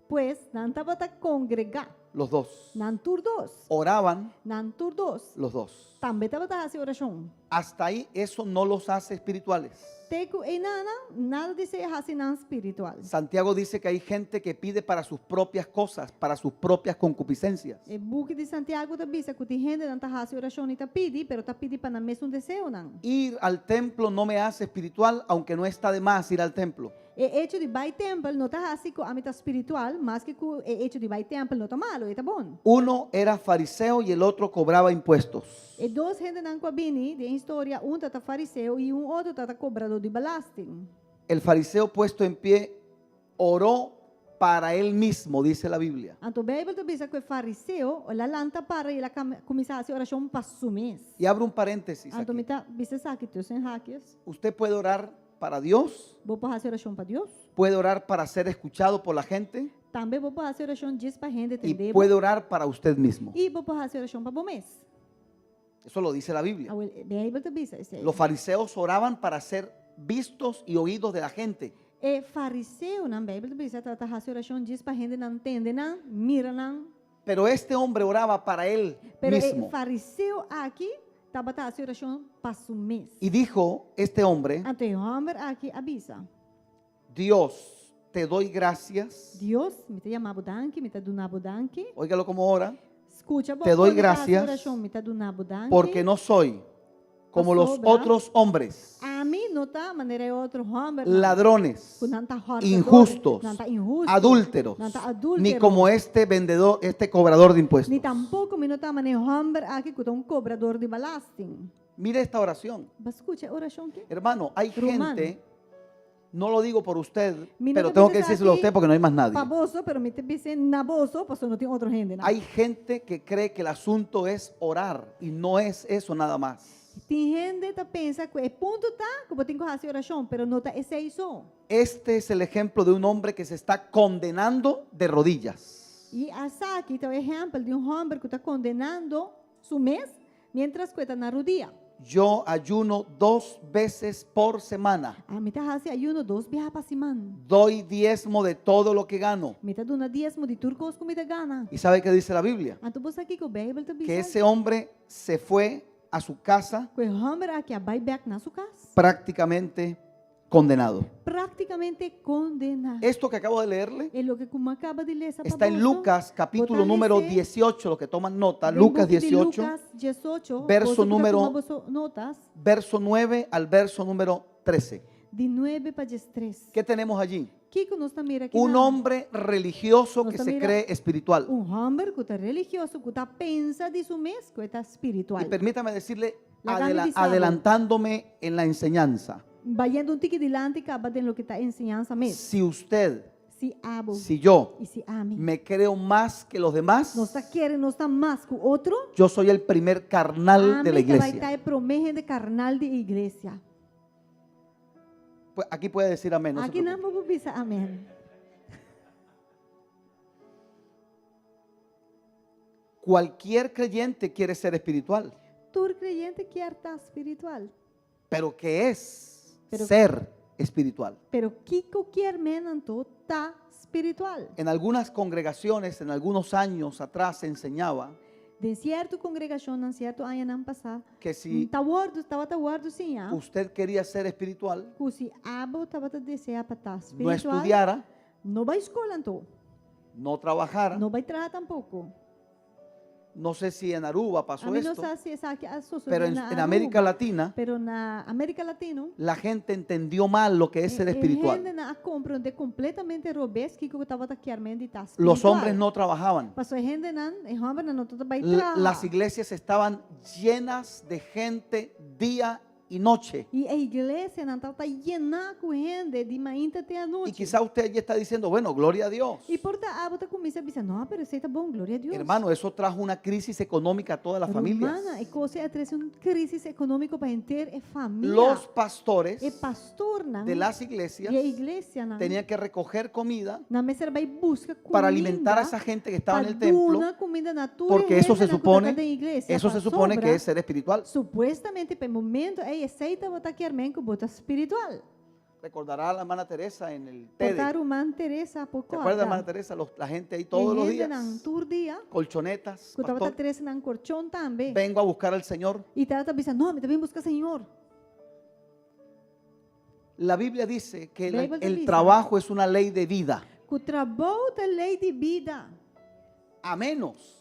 Pues, nan tabata kongregá. los dos. Nan tur dos. Oraban Nan tur dos. los dos. Tambe tabata hasi orashon. Hasta ahí eso no los hace espirituales. Te ku einan, nada di esei a hasi nan spiritual. Santiago dice que hay gente que pide para sus propias cosas, para sus propias concupiscencias. E buki di Santiago ta bisa ku tin hendenan ta hasi orashon i ta pidi, pero ta pidi pa nan mesun deseonan. Ir al templo no me hace espiritual, aunque no está de más ir al templo. E echo di bai tempel no ta hasi ku ami ta spiritual, maske ku e echo di bai tempel no ta malu, e ta bon. Uno era fariseo y el otro cobraba impuestos. E dos hendenan ku a bini den e historia, un ta ta fariseo i un otro ta ta kobradó di belasting. El fariseo puesto en pie oró para él mismo, dice la Biblia. Anto Beibel ta bisa ku e fariseo el a lanta para i el a kuminsá hasi orashon pa su mes. Y abro un paréntesis Anto mi aquí. ta bisa esaki tussen haakjes. Usted puede orar para Dios, Bo por hasi orashon pa Dios. puede orar para ser escuchado por la gente Tambe bo por hasi orashon djis pa hende y tende bo. puede orar para usted mismo. I bo por hasi orashon pa bo mes. Eso lo dice la Biblia. Awel, Beibel ta bisa esei. Los fariseos oraban para ser vistos y oídos de la gente. E fariseonan, Beibel ta bisa, tabata hasi orashon djis pa hendenan tende nan, mira nan. Pero este hombre oraba para él Pero e mismo. fariseo aki tabata hasi orashon pa su mes. Y dijo este hombre, Anto e hòmber aki a bisa, Dios, te doy gracias. Dios, mi ta yama bo danki, mi ta duna bo danki. Óigalo como ora. Skucha bo Te doy kon e ta hasi gracias orashon, mi ta duna bo danki. Porque no soy como los Pasobra. otros hombres, Ami no ta manera e otro hòmbernan. ladrones, Ku nan ta hòrtador, injustos, nan ta inhusto, adúlteros, nan ta adúltero. ni como este vendedor, este cobrador de impuestos. Ni tampoko mi no ta manera e hòmber aki ku ta un kobrador di belasting. Mira esta oración. Bo a skucha e orashon ki? Hermano, hay Ruman. gente, no lo digo por usted, Mi no pero ta tengo que bisa decírselo a esaki usted porque no hay más nadie. pa boso, pero mi ta bisa na boso, pasobra no tin otro hende. Hay gente que cree que el asunto es orar y no es eso nada más. Tin hende ta pensa ku e punto ta ku bo tin ku hasi orashon, pero no ta esei so. Este es el ejemplo de un hombre que se está condenando de rodillas. I esaki ta e ehèmpel di un hòmber ku ta kondenando su mes miéntras ku e ta na rudia. Yo ayuno dos veces por semana. Ami ta hasi ayuno dos biaha pa siman. Doy diezmo de todo lo que gano. Mi ta duna diesmo di tur kos ku mi ta gana. ¿Y sabe qué dice la Biblia? Anto bo sa kiko Beibel ta Que bisa? ese hombre se fue a su casa Ku e hòmber aki a bai bèk na su kas. prácticamente condenado. Práktikamente kondená. Esto que acabo de leerle E loke ku mi a kaba di lesa pa está en boso, Lucas bo capítulo ta número lese 18, los que toman nota, den Lucas buki di 18, Lucas 18, verso boso ku ta número tuma boso notas, verso 9 al verso número 13. Di 9 pa 13. ¿Qué tenemos allí? Kiko nos ta mira aki Un nan? hombre religioso Nos que se mira cree espiritual. Un hòmber ku ta religioso, ku ta pensa di su mes ku e ta Y spiritual. permítame decirle, Laga mi bisa bo. adelantándome en la enseñanza, Bayendo un tiki dilanti kaba den loke ta enseñansa mes. si usted, Si abo si yo i si ami me creo más que los demás, nos ta kere nos ta mas ku otro, yo soy el primer carnal de la ami ta bai iglesia. ta e promé hende karnal di e iglesia. Pues aquí puede decir amén. No se Aki nan preocupe. bo por bisa amèn. Cualquier creyente quiere ser espiritual, Tur kreyente kier ta spiritual. pero ¿qué es Pero- ser espiritual? Pero kiko kier men anto ta spiritual? En algunas congregaciones, en algunos años atrás, se enseñaba Den sierto kongregashonnan sierto añanan pasá, que si ta wòrdu, tabata wòrdu siñá usted quería ser espiritual, ku si abo tabata deseá pa ta no spiritual, estudiara, no bai skol anto, no trabajara. no bai traha tampoko. No sé si en Aruba pasó Ami no esto, sa si esaki a sosodé pero en, na en América Aruba, Latina pero na Amérika Latino, la gente entendió mal lo que es ser e espiritual. hendenan a komprondé kompletamente robes kiko ku tabata kier men di ta Los spiritual. hombres no trabajaban. Paso e hendenan, e hòmbernan no tabata bai L- traha. Las iglesias estaban llenas de gente día y noche. I e iglesianan tabata yená ku hende di mainta te Y anochi. quizá usted allí está diciendo, bueno, gloria a Dios. I por ta abo ta kuminsá bisa, no, pero esei ta bon, gloria a Dios. Hermano, eso trajo una crisis económica a todas las familias. Rumannan, e kos ei a trese un krísis ekonómiko pa henter e famia. Los pastores E pastornan de las iglesias di e iglesianan tenían que recoger comida nan mester bai buska kuminda para alimentar a esa gente que estaba pa en el templo, duna kuminda na tur e porque eso se hendenan ku supone, tabata den iglesia, eso se supone que pasobra es ser espiritual. Supuestamente, pa e momento ei esei tabata kier men ku bo ta spiritual. Recordará a la hermana Teresa en el Por ta TED. ruman Teresa por ¿Se acuerda, hermana kòrda. Teresa? Los- la gente ahí E todos los días. hendenan tur dia Colchonetas, ku tabata pastor, trese nan korchon tambe. vengo a buscar al Señor. I tabata bisa, no, mi ta bin buska Señor. La Biblia dice que el, Bijbel ta el bisa. trabajo es una ley de vida, Ku trabou ta lei di bida. a menos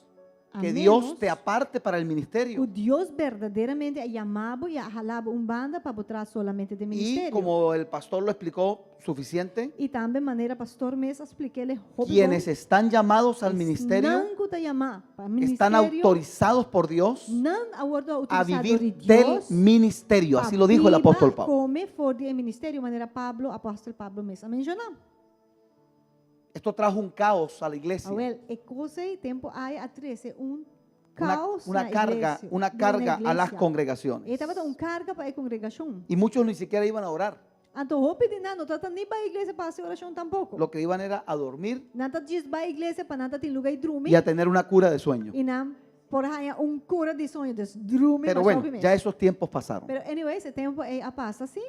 A que Dios menos te aparte para el ministerio. ku Dios berdaderamente a yama bo i a hala bo un banda pa bo traha solamente den Y ministerio. como el pastor lo explicó suficiente, I tambe manera pastor mes a splik'é hopi quienes bon, están llamados al ministerio esnan ku ta yamá pa están ministerio, autorizados por Dios nan a wòrdu a outorisá dor vivir di del Dios ministerio. pa Así lo dijo el biba apóstol Pablo. kome for di e ministerio, manera Pablo, apòstel Pablo mes a menshoná. Esto trajo un caos a la iglesia. Awel, e kos ei tempu ei a trese un Una, kaos una na carga, iglesia, una den carga a las iglesia. congregaciones. E tabata un karga pa e kongregashon. Y muchos ni siquiera iban a orar. Anto hopi di nan no tabata ni bai iglesia pa hasi orashon tampoko. Lo que iban era a dormir Nan ta djis bai iglesia pa nan ta tin lugá i drumi. y a tener una cura de sueño. I nan por haña un kura di soño, dus drumi Pero masha bueno, hopi mes. ya esos tiempos pasaron. Pero anyway, e tempu ei a pasa sí.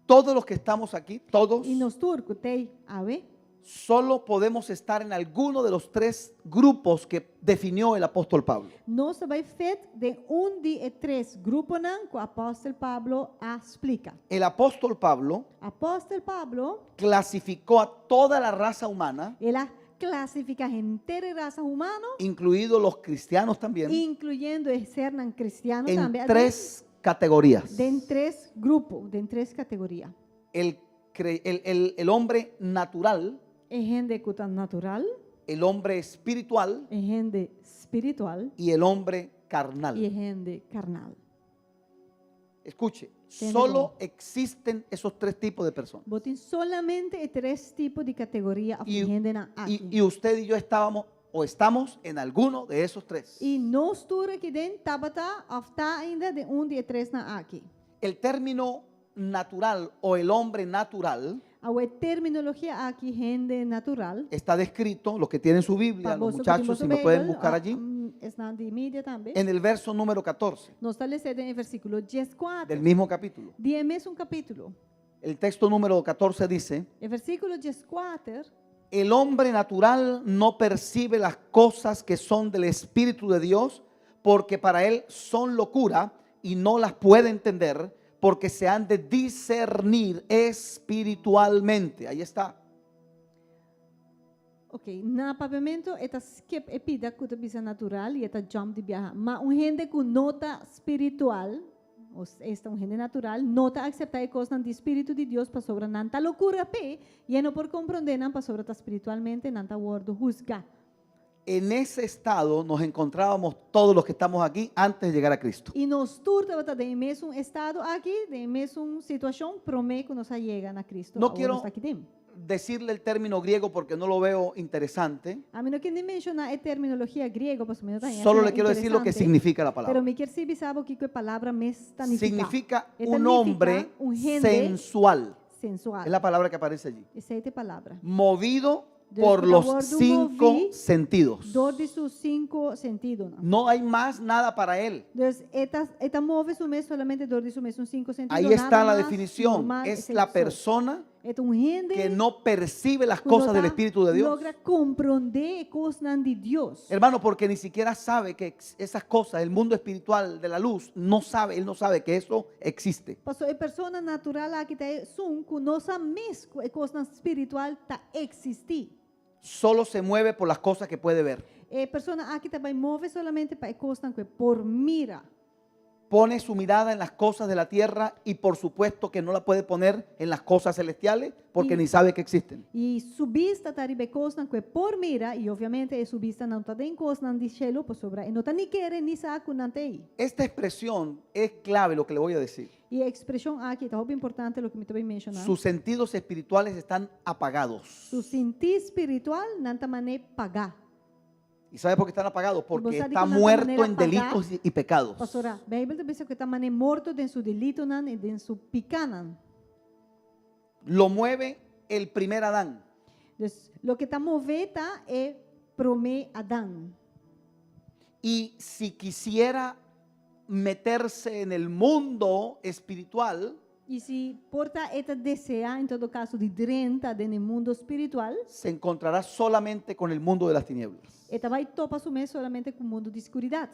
Todos los que estamos aquí, todos, I nos tur ku t'ei awe. solo podemos estar en alguno de los tres grupos que definió el apóstol Pablo. Nos ta bai fit den un di e tres gruponan ku apòstel Pablo a splika. El apóstol Pablo Apòstel Pablo, clasificó a toda la raza humana, el a klasifiká henter e rasa humano, incluidos los cristianos también, inkluyendo e sernan kristiano en tambe, tres categorías. den tres grupo, den tres kategoria. El, cre- el- el- el hombre natural, E hende ku ta natural, el hombre espiritual e hende spiritual y el hombre carnal. i e hende karnal. Escuche, Tende solo bon. existen esos tres tipos de personas. Bo tin solamente e tres tipo di kategoria òf Y, hendenan y- aki. y usted y yo estábamos o estamos en alguno de esos tres. I nos tur aki den tabata òf ta ainda den un di e tresnan aki. El término natural o el hombre natural Awor e terminologia aki hende natural. está descrito, los que tienen su Biblia, Pa los boso ku tin muchachos, boso si me pueden Beibel, buscar allí, esnan di media tambe. en el verso número 14 Nos ta lesa den e versíkulo 14. del mismo capítulo. Di e mesun kapítulo. El texto número 14 dice, E versíkulo 14. el hombre natural no percibe las cosas que son del Espíritu de Dios, porque para él son locura y no las puede entender, porque se han de discernir espiritualmente. Ahí está. Ok, na papiamento e ta skip e pida ku ta bisa natural i e ta jump di biaha. Ma un hende ku no ta spiritual, Esta un hende natural, no ta akseptá e kosnan di Spiritu di Dios pasobra nan ta lokura p'e i e no por komprondé nan pasobra ta spiritualmente nan ta wòrdu husgá. En ese estado nos encontrábamos todos los que estamos aquí antes de llegar a Cristo. I nos tur tabata den e mesun estado aki, den e mesun situashon, promé ku nos a yega na Cristo. No Awor quiero nos ta aki den. decirle el término griego porque no lo veo interesante. Ami no ke ni menshoná e terminologia griego pasobra mi no ta haña Solo asina le quiero decir lo que interesante. significa la palabra. Pero mi kier sí bisa bo kiko e palabra mes ta nifiká. Significa E ta un nifiká hombre un hende sensual. sensual. Es la palabra que aparece allí. Esei ta e palabra. Movido Dus por ku ta los wòrdu cinco moví sentidos. dor di su sinku sentidonan. No hay más nada para él. Dus e ta, e ta move su mes solamente dor di su mesun sinku sentido. Ahí nada está la mas definición. normal, Es esei la so. persona E ta un hende que no percibe las ku no cosas del ta Espíritu de Dios. logra komprondé e kosnan di Dios. Hermano, porque ni siquiera sabe que esas cosas, el mundo espiritual de la luz, no sabe, él no sabe que eso existe. Paso e persona natural aki ta esun ku no sa mes ku e kosnan spiritual ta eksistí. Solo se mueve por las cosas que puede ver. E persona aki ta bai move solamente pa e kosnan ku e por mira. Pone su mirada en las cosas de la tierra y por supuesto que no la puede poner en las cosas celestiales porque ni sabe que existen. I su bista ta riba e kosnan ku e por mira i obviamente e su bista no ta den kosnan di shelu pasobra e no ta ni kere ni sa ku nan ta ei. Esta expresión es clave lo que le voy a decir. I e ekspreshon aki ta hopi importante loke mi ta bai menshoná. Sus sentidos espirituales están apagados. Su sintí spiritual nan ta man'é pagá. ¿Y sabe por qué están apagados? Porque Bo sa está di ku nan ta muerto manera en pagá? delitos y pecados. Pasobra, Beibel ta bisa ku e ta man'é morto den su delitonan i den su pikánan. Lo mueve el primer Adán. Dus, loke ta mov'é ta e promé Adán. Y si quisiera meterse en el mundo espiritual, I si por ta e ta deseá en todo kaso di drenta den e mundo spiritual, se encontrará solamente con el mundo de las tinieblas. e ta bai topa su mes solamente ku mundu di skuridat.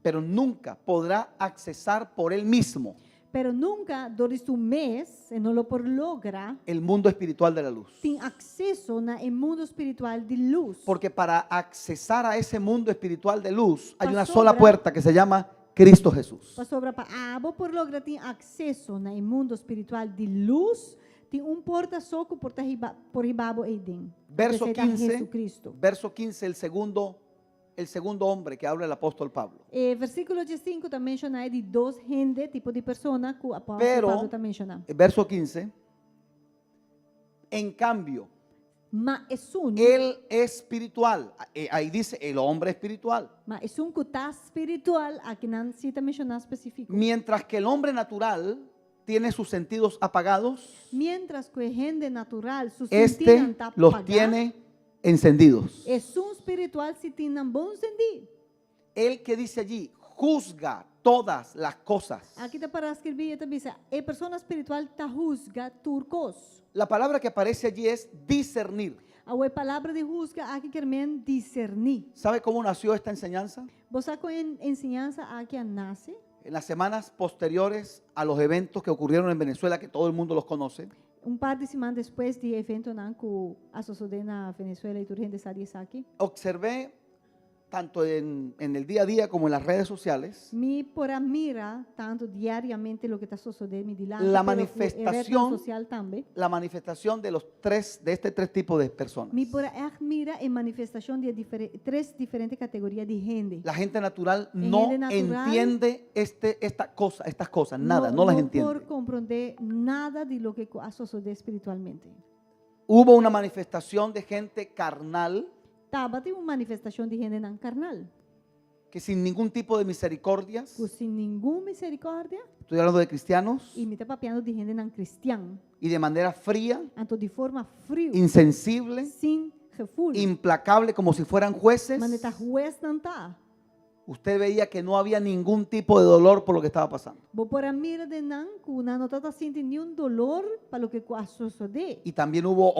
Pero nunca podrá accesar por él mismo Pero nunka dor di su mes e no lo por logra el mundo espiritual de la luz. tin akseso na e mundo spiritual di lus. Porque para accesar a ese mundo espiritual de luz hay una Pasobra. sola puerta que se llama Cristo Jesús. Pasobra pa abo por logra tin akseso na e mundo spiritual di lus, tin un porta so ku por ta hiba, por hiba bo eiden. Verso Esei ta 15, Jesucristo. verso 15, el segundo hombre que habla el apóstol Pablo. E versíkulo diesinku ta menshoná e di dos hende, tipo di persona, ku apòstel Pero- Pablo ta menshoná. El verso 15, en cambio, Ma esun, él es espiritual. Ahí dice el hombre espiritual. ma esun ku ta spiritual, akinan sí ta menshoná spesífiko. Mientras que el hombre natural tiene sus sentidos apagados, Miéntras ku e hende natural su este sintinan ta los pagá, tiene encendidos. esun spiritual sí tin nan bon sendí. El que dice allí, juzga todas las cosas. Aki ta pará skirbí e ta bisa, e persona spiritual ta husga tur kos. La palabra que aparece allí es discernir. Awor e palabra di husga aki kier men diserní. ¿Sabe cómo nació esta enseñanza? Bo sa kon e enseñansa aki a nase? En las semanas posteriores a los eventos que ocurrieron en Venezuela, que todo el mundo los conoce, Un par di siman despues di e eventonan ku a sosodé na Venezuela i tur hende sa di esaki. observé tanto en el día a día como en las redes sociales Mi por a mira tantu diariamente loke ta sosodé mi dilanti, La pero ku e retnan manifestación sosial tambe. la manifestación de los tres, de este tres tipos de personas. Mi por a ègt mira e manifestashon di e tres diferente kategoria di hende. La gente natural E no hende natural entiende esta cosa, estas cosas, nada, no, las no entiende. por komprondé nada di loke ku a sosodé spiritualmente. Hubo una manifestación de gente carnal Tabatin un manifestashon di hendenan karnal. que sin ningún tipo de misericordias, Ku sin ningun miserikòrdia, estoy hablando de cristianos, i mi ta papiando di hendenan kristian, y de manera fría, anto di forma friu, insensible, sin gevoel, implacable, como si fueran jueces. Mane ta huesnan ta. Usted veía que no había ningún tipo de dolor por lo que estaba pasando. Bo por a mira den nan ku nan no tabata sinti niun dolor pa loke ku a sosodé. Y también hubo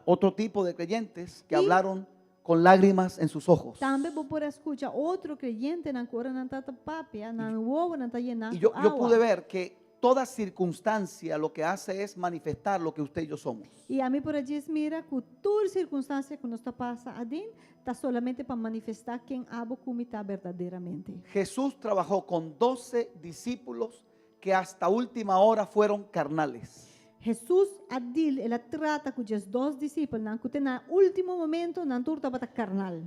otro tipo de creyentes que Y hablaron con lágrimas en sus ojos. Tambe bo por a skucha otro kreyentenan ku ora nan tabata papia, nan wowonan ta yená Y ku yo awa. pude ver que toda circunstancia lo que hace es manifestar lo que usted y yo somos. I ami por a djis mira ku tur sirkunstansia ku nos ta pasa aden ta solamente pa manifestá ken abo ku mi ta berdaderamente. Jesús trabajó con 12 discípulos Que hasta última hora fueron carnales. Hesus a deal, el a trata ku 12 disipelnan ku te na último momento nan tur tabata karnal.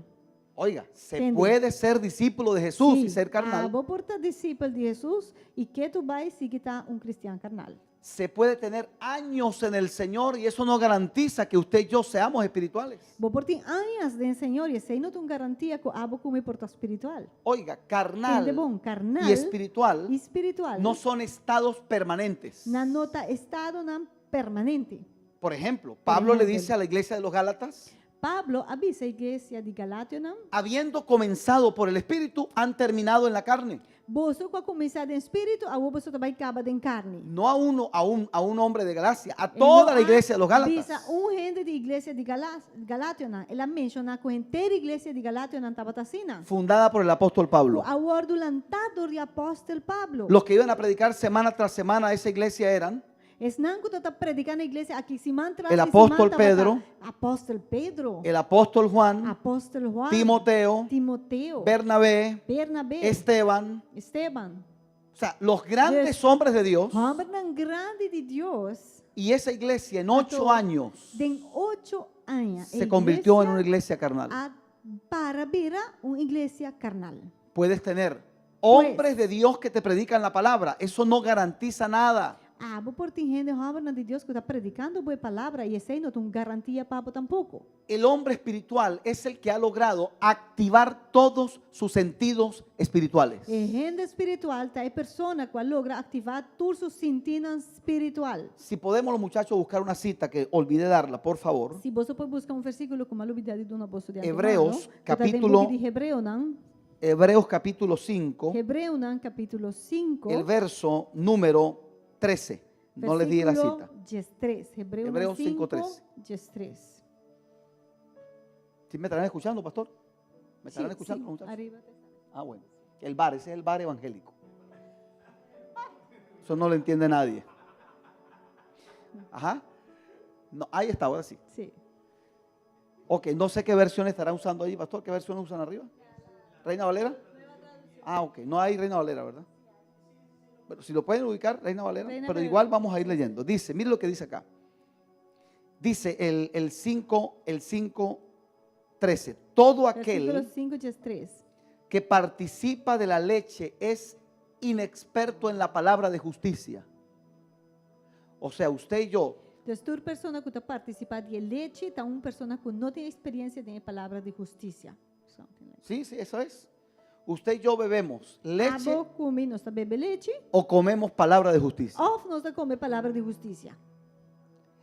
Oiga, se Tende. puede ser discípulo de Jesús y Sí, ser carnal. Abo por ta disipel di Hesus i ketu bai sigui ta un kristian karnal. Se puede tener años en el Señor y eso no garantiza que usted y yo seamos espirituales. Bo por tin añas den Señor i esei no ta un garantia ku abo ku mi por ta spiritual. Oiga, carnal Tende bon, karnal y espiritual i spiritual no son estados permanentes. nan no ta estadonan permanente. Por ejemplo, Pablo le ejemplo. dice a la iglesia de los Gálatas, Pablo a bisa e iglesia di Galationan, habiendo comenzado por el Espíritu, han terminado en la carne. Boso ku a kuminsá den spiritu, awor boso ta bai kaba den karni. No a uno, a un hombre de Galacia, a E toda no la iglesia de los a bisa Gálatas. un hende di iglesia di Galationan. El a menshoná ku henter iglesia di Galationan tabata asina. Fundada por el apóstol Pablo. Ku a wòrdu lantá dor di apòstel Pablo. Los que iban a predicar semana tras semana a esa iglesia eran Esnan ku tabata prediká na iglesia aki siman tras El di siman apóstol tabata Pedro, Apòstel Pedro, el apóstol Juan, Apòstel Juan, Timoteo, Timoteo, Bernabé, Bernabé, Esteban. Esteban. O sea, los grandes Dios. hombres de Dios. Hòmbernan grandi di Dios. Y esa iglesia en 8 Anto, años Den 8 aña, se convirtió en una iglesia carnal. a para bira un iglesia karnal. Puedes tener hombres de Dios que te predican la palabra. Eso no garantiza nada. Abo por tin hende hòmbernan di Dios ku ta predikando bo e palabra i esei no ta un garantia pa bo tampoko. El hombre espiritual es el que ha logrado activar todos sus sentidos espirituales. E hende spiritual ta e persona ku a logra aktivá tur su sintinan spiritual. Si podemos los muchachos buscar una cita que olvidé darla, por favor. Si boso por buska un versíkulo ku m'a lubidá di duna boso di antemano, Hebreos, ku ta den capítulo buki di Hebreonan. Hebreos capítulo 5, Hebreonan capítulo 5, el verso número 13. No les di la versículo cita. 13. Hebreonan Hebreos 5, 5, 13. 13. ¿Sí me estarán escuchando, pastor? ¿Me estarán Sí, escuchando, sí, muchachos? arriba. Ah, bueno. El bar, ese es el bar evangélico. Eso no lo entiende nadie. Ajá. No, ahí está, ahora sí. Sí. Ok, no sé qué versión estará usando ahí, pastor. ¿Qué versión usan arriba? ¿Reina Valera? Ah, ok. No hay Reina Valera, ¿verdad? Bueno, si lo pueden ubicar, Reina Valera, Reina pero Valera. igual vamos a ir leyendo. Dice, mire lo que dice acá. Dice el 5, 13. Todo aquel Versículo 5, 3. que participa de la leche es inexperto en la palabra de justicia. O sea, usted y yo Dus tur persona ku ta partisipá di lechi ta un persona ku no tin eksperensia den e palabra di hustisia. Something like Sí, sí, eso es. Usted y yo bebemos leche Abo ku mi nos ta bebe lechi o comemos palabra de justicia. òf nos ta kome palabra di hustisia.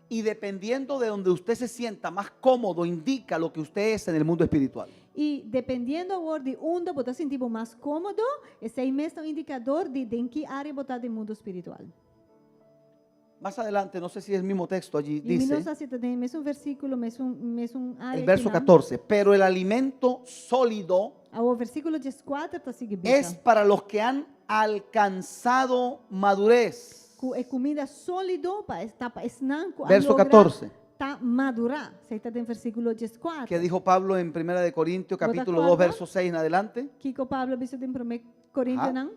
Y dependiendo de donde usted se sienta más cómodo, indica lo que usted es en el mundo espiritual. I dependiendo awor di unda bo ta sinti bo mas kómodo, esei mes ta un indikador di den ki área bo ta den mundu spiritual. Más adelante, no sé si es el mismo texto allí, I mi dice no sa si ta den mesun versíkulo, mesun mesun área el verso akinan. 14, pero el alimento sólido Awor versíkulo 14 ta sigui bisa. es para los que han alcanzado madurez. Ku e kuminda sólido pa ta pa esnan ku a Verso logra 14. ta madurá. Esei ta den versíkulo 14. Que dijo Pablo en Primera de Corintios Bo ta capítulo 2 kòrda? verso 6 en adelante. Kiko Pablo a bisa den Promé Korintionan?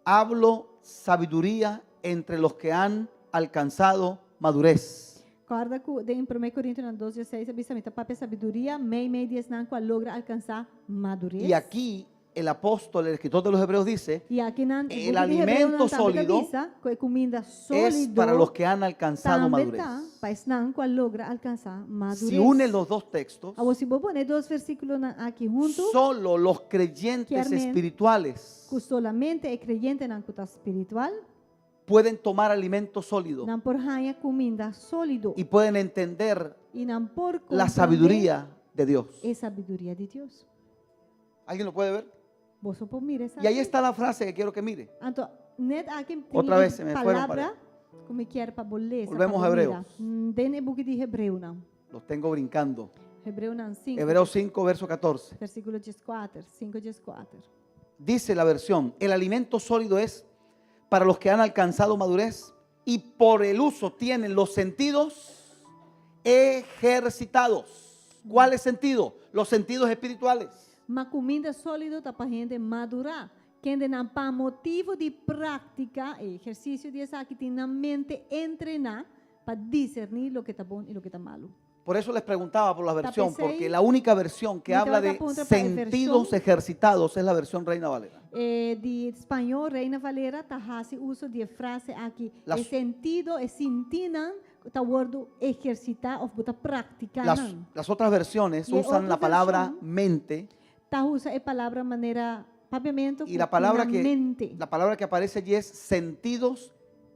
Hablo sabiduría entre los que han alcanzado madurez. Kòrda ku den Promé Korintionan 2, 16 a bisa mi ta papia sabiduria meimei di esnan ku a logra alkansá madures. Y aquí el apóstol, el escritor de los Hebreos dice, I akinan, el alimento sólido bisa, ku e kuminda es sólido para los que han alcanzado tambe madurez. ta pa esnan ku a logra alkansá madures. Si une los dos textos, Awor si bo pone e dos versíkulonan aki huntu, solo los creyentes Kier men espirituales ku solamente e kreyentenan ku ta spiritual, pueden tomar alimento sólido nan por haña kuminda sólido y pueden entender i nan por la komprondé sabiduría de Dios. e sabiduria di Dios. ¿Alguien lo puede ver? Boso por mira Y ahí está la frase que quiero que mire. Anto, net aki tin Otra e vez se me fueron palabra ku mi kier pa bo lesa, Volvemos pa a bo mira. Hebreos. Den e buki di Hebreonan. Los tengo brincando. Hebreonan 5. Hebreos 5, verso 14. Versíkulo 14, 5, 14. Dice la versión, el alimento sólido es para los que han alcanzado madurez y por el uso tienen los sentidos ejercitados. ¿Cuáles sentidos? Los sentidos espirituales. Ma kuminda sólido ta pa hende madurá. Kendenan pa motibu di práktika e ehersisio di esaki tin nan mente entrená pa diserní loke ta bon i loke ta malu. Por eso les preguntaba por la Ta versión, p'esei porque la única versión que mi habla tabata de puntra pa e sentidos versión. ejercitados es la versión Reina Valera. E di spañó Reina Valera ta hasi uso di e frase aki, Las- E sentido, e sintinan ta wòrdu ehersitá òf bo ta praktiká Las, nan. las otras versiones Y usan otra la palabra versión- mente Ta usa e palabra manera papiamentu y ku la palabra tin que, nan mente. la palabra que aparece allí es sentidos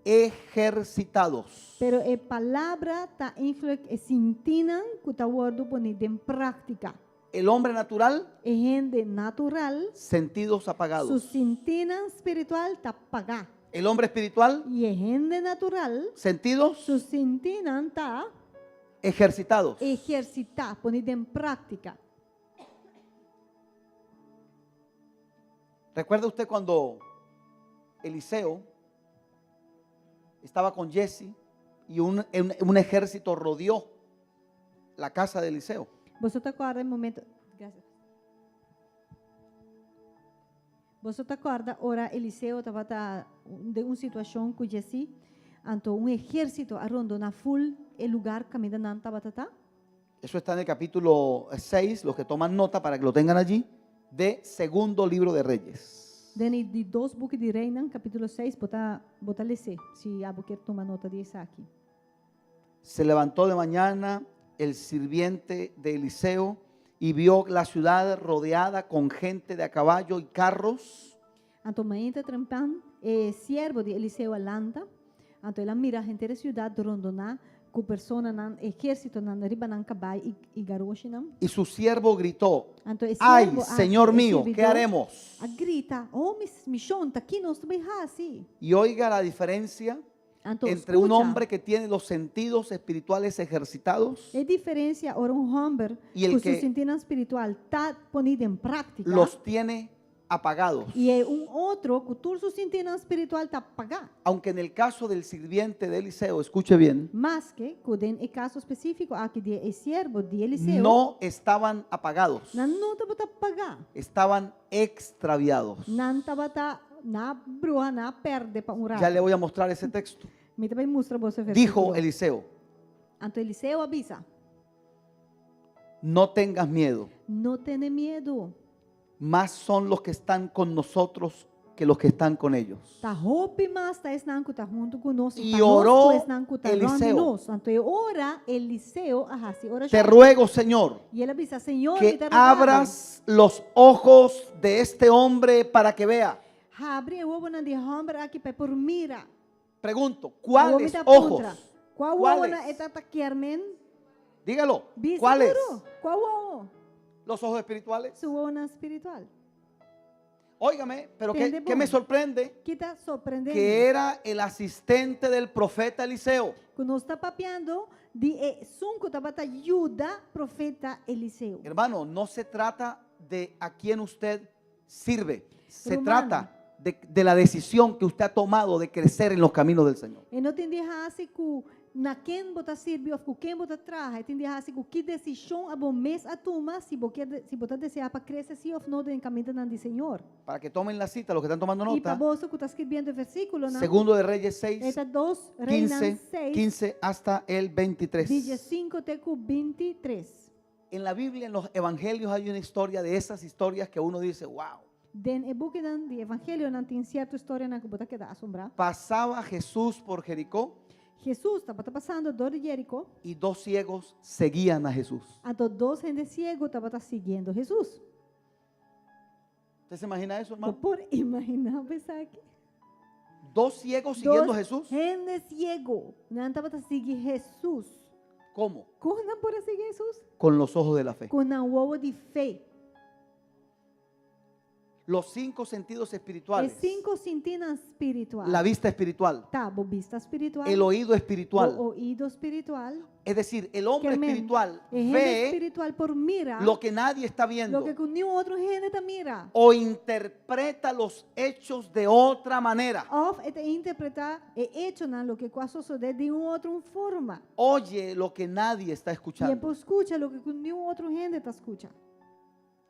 ejercitados. Pero e palabra ta eigenlijk e sintinan ku ta wòrdu poní den práktika. El hombre natural, E hende natural, sentidos su apagados. sintinan spiritual ta pagá. El hombre espiritual, I e hende natural, sentidos su sintinan ta ejercitados. ehersitá, poní den práktika. ¿Recuerda usted cuando Eliseo estaba con Jesse y un, un- un ejército rodeó la casa de Eliseo? Boso ta kòrda e momento. Gracias. Boso ta kòrda ora Eliseo tabata den un situashon ku Jesse, anto un ehérsito a rondoná ful e lugá kaminda nan tabata ta. Eso está en el capítulo 6, los que toman nota para que lo tengan allí, de segundo libro de Reyes. Den e di dos buki di Reinan, kapítulo 6, bo ta bo ta les'é, si abo ke tuma nota di esaki. Se levantó de mañana el sirviente de Eliseo y vio la ciudad rodeada con gente de a caballo y carros. Anto mainta trempan, e siervo di Eliseo a lanta, anto el a mira henter e siudat rondoná ku personanan, ehérsitonan riba nan kabai i i garoshinan. Y su siervo gritó, Anto e ay, siervo a Señor e mío, ¿qué sirbidó haremos? a grita, Oh, mi, mi shon, ta ki nos ta bai hasi? Y oiga la diferencia Anto entre un skucha hombre que tiene los sentidos espirituales ejercitados e diferensia ora un hòmber Y el ku su que sintinan spiritual ta poní den práktika los tiene apagados. i e un otro ku tur su sintinan spiritual ta pagá. Aunque en el caso del sirviente de Eliseo, escuche bien, Maske ku den e kaso spesífiko aki di e siervo di Eliseo, no estaban apagados, nan no tabata pagá. estaban extraviados. Nan tabata nan a bruha, nan a pèrdè pa un Ya ratu. le voy a mostrar ese texto. Mi ta bai mustra boso e Dijo versíkulo. Eliseo, Anto Eliseo a bisa, no tengas miedo, No tene miedu. más son los que están con nosotros que los que están con ellos. Ta hopi mas ta esnan ku ta huntu ku nos I pa nos oró ku esnan ku ta rònt di Eliseo. nos. Anto e ora Eliseo a hasi Te orashon. ruego, Señor, I el a bisa, Señor, mi que ta roga bo, abras los ojos de este hombre para que vea. Habri e wowonan di e hòmber aki pa e por mira. Pregunto, Awor mi ¿cuáles ta ojos? puntra, Kua wowonan ¿Cuáles? e tata kier men? Dígalo, Bisa ¿cuáles? duru. Kua wowo? Los ojos espirituales. Su wowonan spiritual. Óigame, pero ¿qué, Tende qué me bon. sorprende? Ki ta sorprendé mi? Que era el asistente del profeta Eliseo. Ku nos ta papiando di esun ku tabata yuda profeta Eliseo. Hermano, no se trata de a quién usted sirve. Se Ruman. trata de, de la decisión que usted ha tomado de crecer en los caminos del Señor. E no tin di hasi ku na ken bo ta sirbi òf ku ken bo ta traha. E tin di hasi ku ki desishon abo mes a tuma si bo kier si bo ta deseá pa krese sí òf no den kamindanan di Señor. Para que tomen la cita, los que están tomando I pa nota, boso ku ta skirbiendo e versíkulonan, Segundo de Reyes 6, e ta dos Reinan 15, 6, 15 hasta el 23. di 5 te ku 23. En la Biblia, en los evangelios, hay una historia de esas historias que uno dice, wow. Den e bukinan di Evangelionan tin sierto storianan ku bo ta keda asombrá. Pasaba Jesús por Jericó Hesus tabata pasando dor di Jeriko, y dos ciegos seguían a Jesús. anto dos hende siegu tabata siguiendo Hesus. ¿Usted se imagina eso, Bo hermano? por imaginá bo esaki? Dos ciegos siguiendo a Dos Jesús. hende siegu, nan tabata sigui Hesus. ¿Cómo? Kon nan por a sigui Hesus? Con los ojos de la fe. Ku nan wowo di fe. Los cinco sentidos espirituales. E sinku sintinan spiritual. La vista espiritual. Ta, bo bista spiritual. El oído espiritual. Bo oido spiritual. Es decir, el hombre Ke men, espiritual e hende ve spiritual por mira lo que nadie está viendo loke ku niun otro hende ta mira. o interpreta los hechos de otra manera. Òf e ta interpretá e echonan loke ku a sosodé di un otro forma. Oye lo que nadie está I e escuchando. por skucha loke ku niun otro hende ta skucha.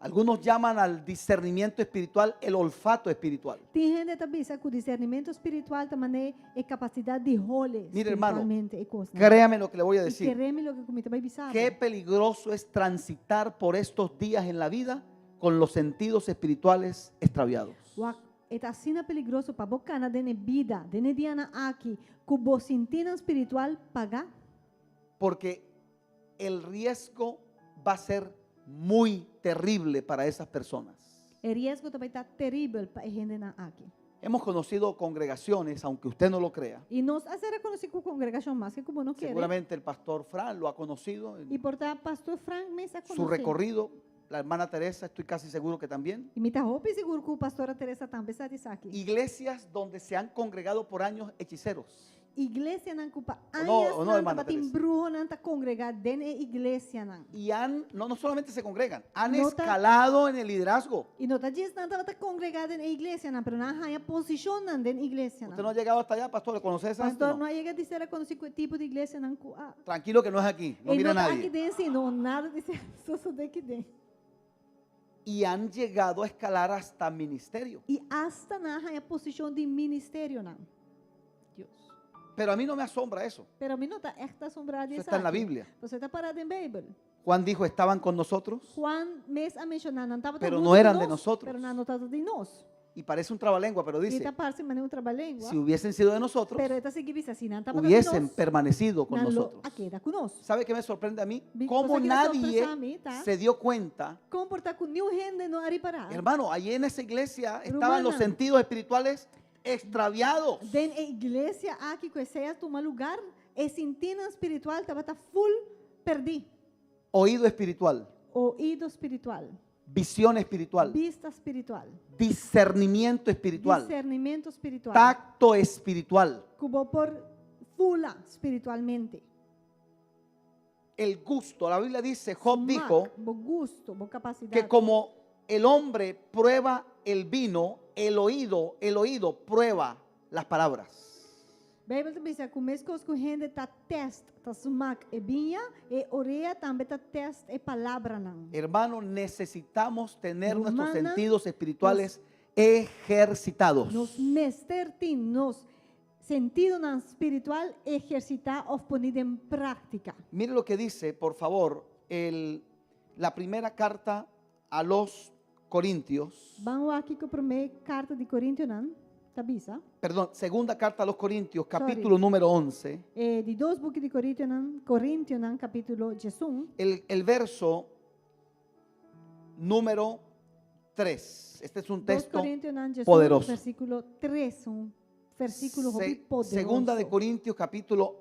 Algunos llaman al discernimiento espiritual el olfato espiritual. Tin hende ta bisa ku disernimentu spiritual ta manera e kapasidat di hole Mire, hermano, spiritualmente e kosnan. Créame lo que le voy a I decir. kere mi loke ku mi ta bai bisa. Qué peligroso es transitar por estos días en la vida con los sentidos espirituales extraviados. Wak, e ta asina peligroso pa bo kana den e bida, den e dianan aki, ku bo sintinan spiritual pagá. Porque el riesgo va a ser muy terrible para esas personas. E riesgo ta bai ta teribel pa e hendenan aki. Hemos conocido congregaciones, aunque usted no lo crea. I nos a sera konosí ku kongregashon maske ku bo no kere. Seguramente el pastor Fran lo ha conocido en I por ta pastor Frank mes a su konosé. recorrido. La hermana Teresa, estoy casi seguro que también. I mi ta hopi sigur ku pastora Teresa tambe sa di esaki. Iglesias donde se han congregado por años hechiceros. Iglesianan ku pa O no, o no, añasnan hermana tabatin Teresa. bruhonan ta kongregá den e iglesianan. Y han, no, no solamente se congregan, han No ta- escalado en el liderazgo. I no ta djis nan tabata kongregá den e iglesianan, pero nan a haña posishonnan den iglesianan. Usted no ha llegado hasta allá, pastor, ¿le conoce esa gente? Pastor No. no a yega di sera konosí ku e tipo di iglesianan ku a. Tranquilo que no es aquí, no E mira no a ta nadie. aki den si, no, nada di esei a sosodé aki den. Y han llegado a escalar hasta ministerio. I asta nan a haña posishon di ministerionan. Dios. Pero a mí no me asombra eso. Pero mi no ta ègt asombrá di Eso está en la esaki. Biblia. Pasobra e ta pará den Beibel. Juan dijo, estaban con nosotros Juan mes a menshoná, nan tabata Pero huntu no ku eran de nos, nosotros. pero nan no tabata di nos. Y parece un trabalengua, pero I dice, ta parse manera un trabalengua, si hubiesen sido de nosotros, pero e ta sigui bisa, si nan tabata di hubiesen nos, permanecido con nan lo nosotros. a keda ku nos. ¿Sabe qué me sorprende a mí? Mi Cómo cosa que me nadie sorprende a mí, ta? se dio cuenta. Kon por ta ku niun hende no a ripará? Hermano, allí en esa iglesia estaban los Rumana. sentidos espirituales extraviados. Den e iglesia aki ku esei a tuma lugá, e sintinan spiritual tabata full pèrdí. Oído espiritual, Oido spiritual, visión espiritual, bista spiritual, discernimiento espiritual, disernimentu spiritual. tacto espiritual, Ku bo por fula spiritualmente. el gusto. La Biblia dice, Job Smak, dijo bo gusto, bo kapasidat. que como el hombre prueba el vino, el oído prueba las palabras. Beibel ta bisa ku meskos ku hende ta test, ta smak e biña, e orea tambe ta test e palabranan. Hermano, necesitamos tener nuestros Rumana, sentidos espirituales ejercitados. Nos mester tin nos sentidonan spiritual ehersitá òf poní den práktika. Mire lo que dice, por favor, el- la primera carta a los Corintios. Ban wak kiko promé karta di Korintionan ta bisa. Perdón, segunda carta a los Corintios, Sorry. capítulo número 11, E di dos buki di Korintionan, Korintionan kapítulo 11. el verso número 3. Este es un Dos texto Korintionan 11, poderoso. versíkulo 3, un versíkulo hopi poderoso. Segunda de Corintios, capítulo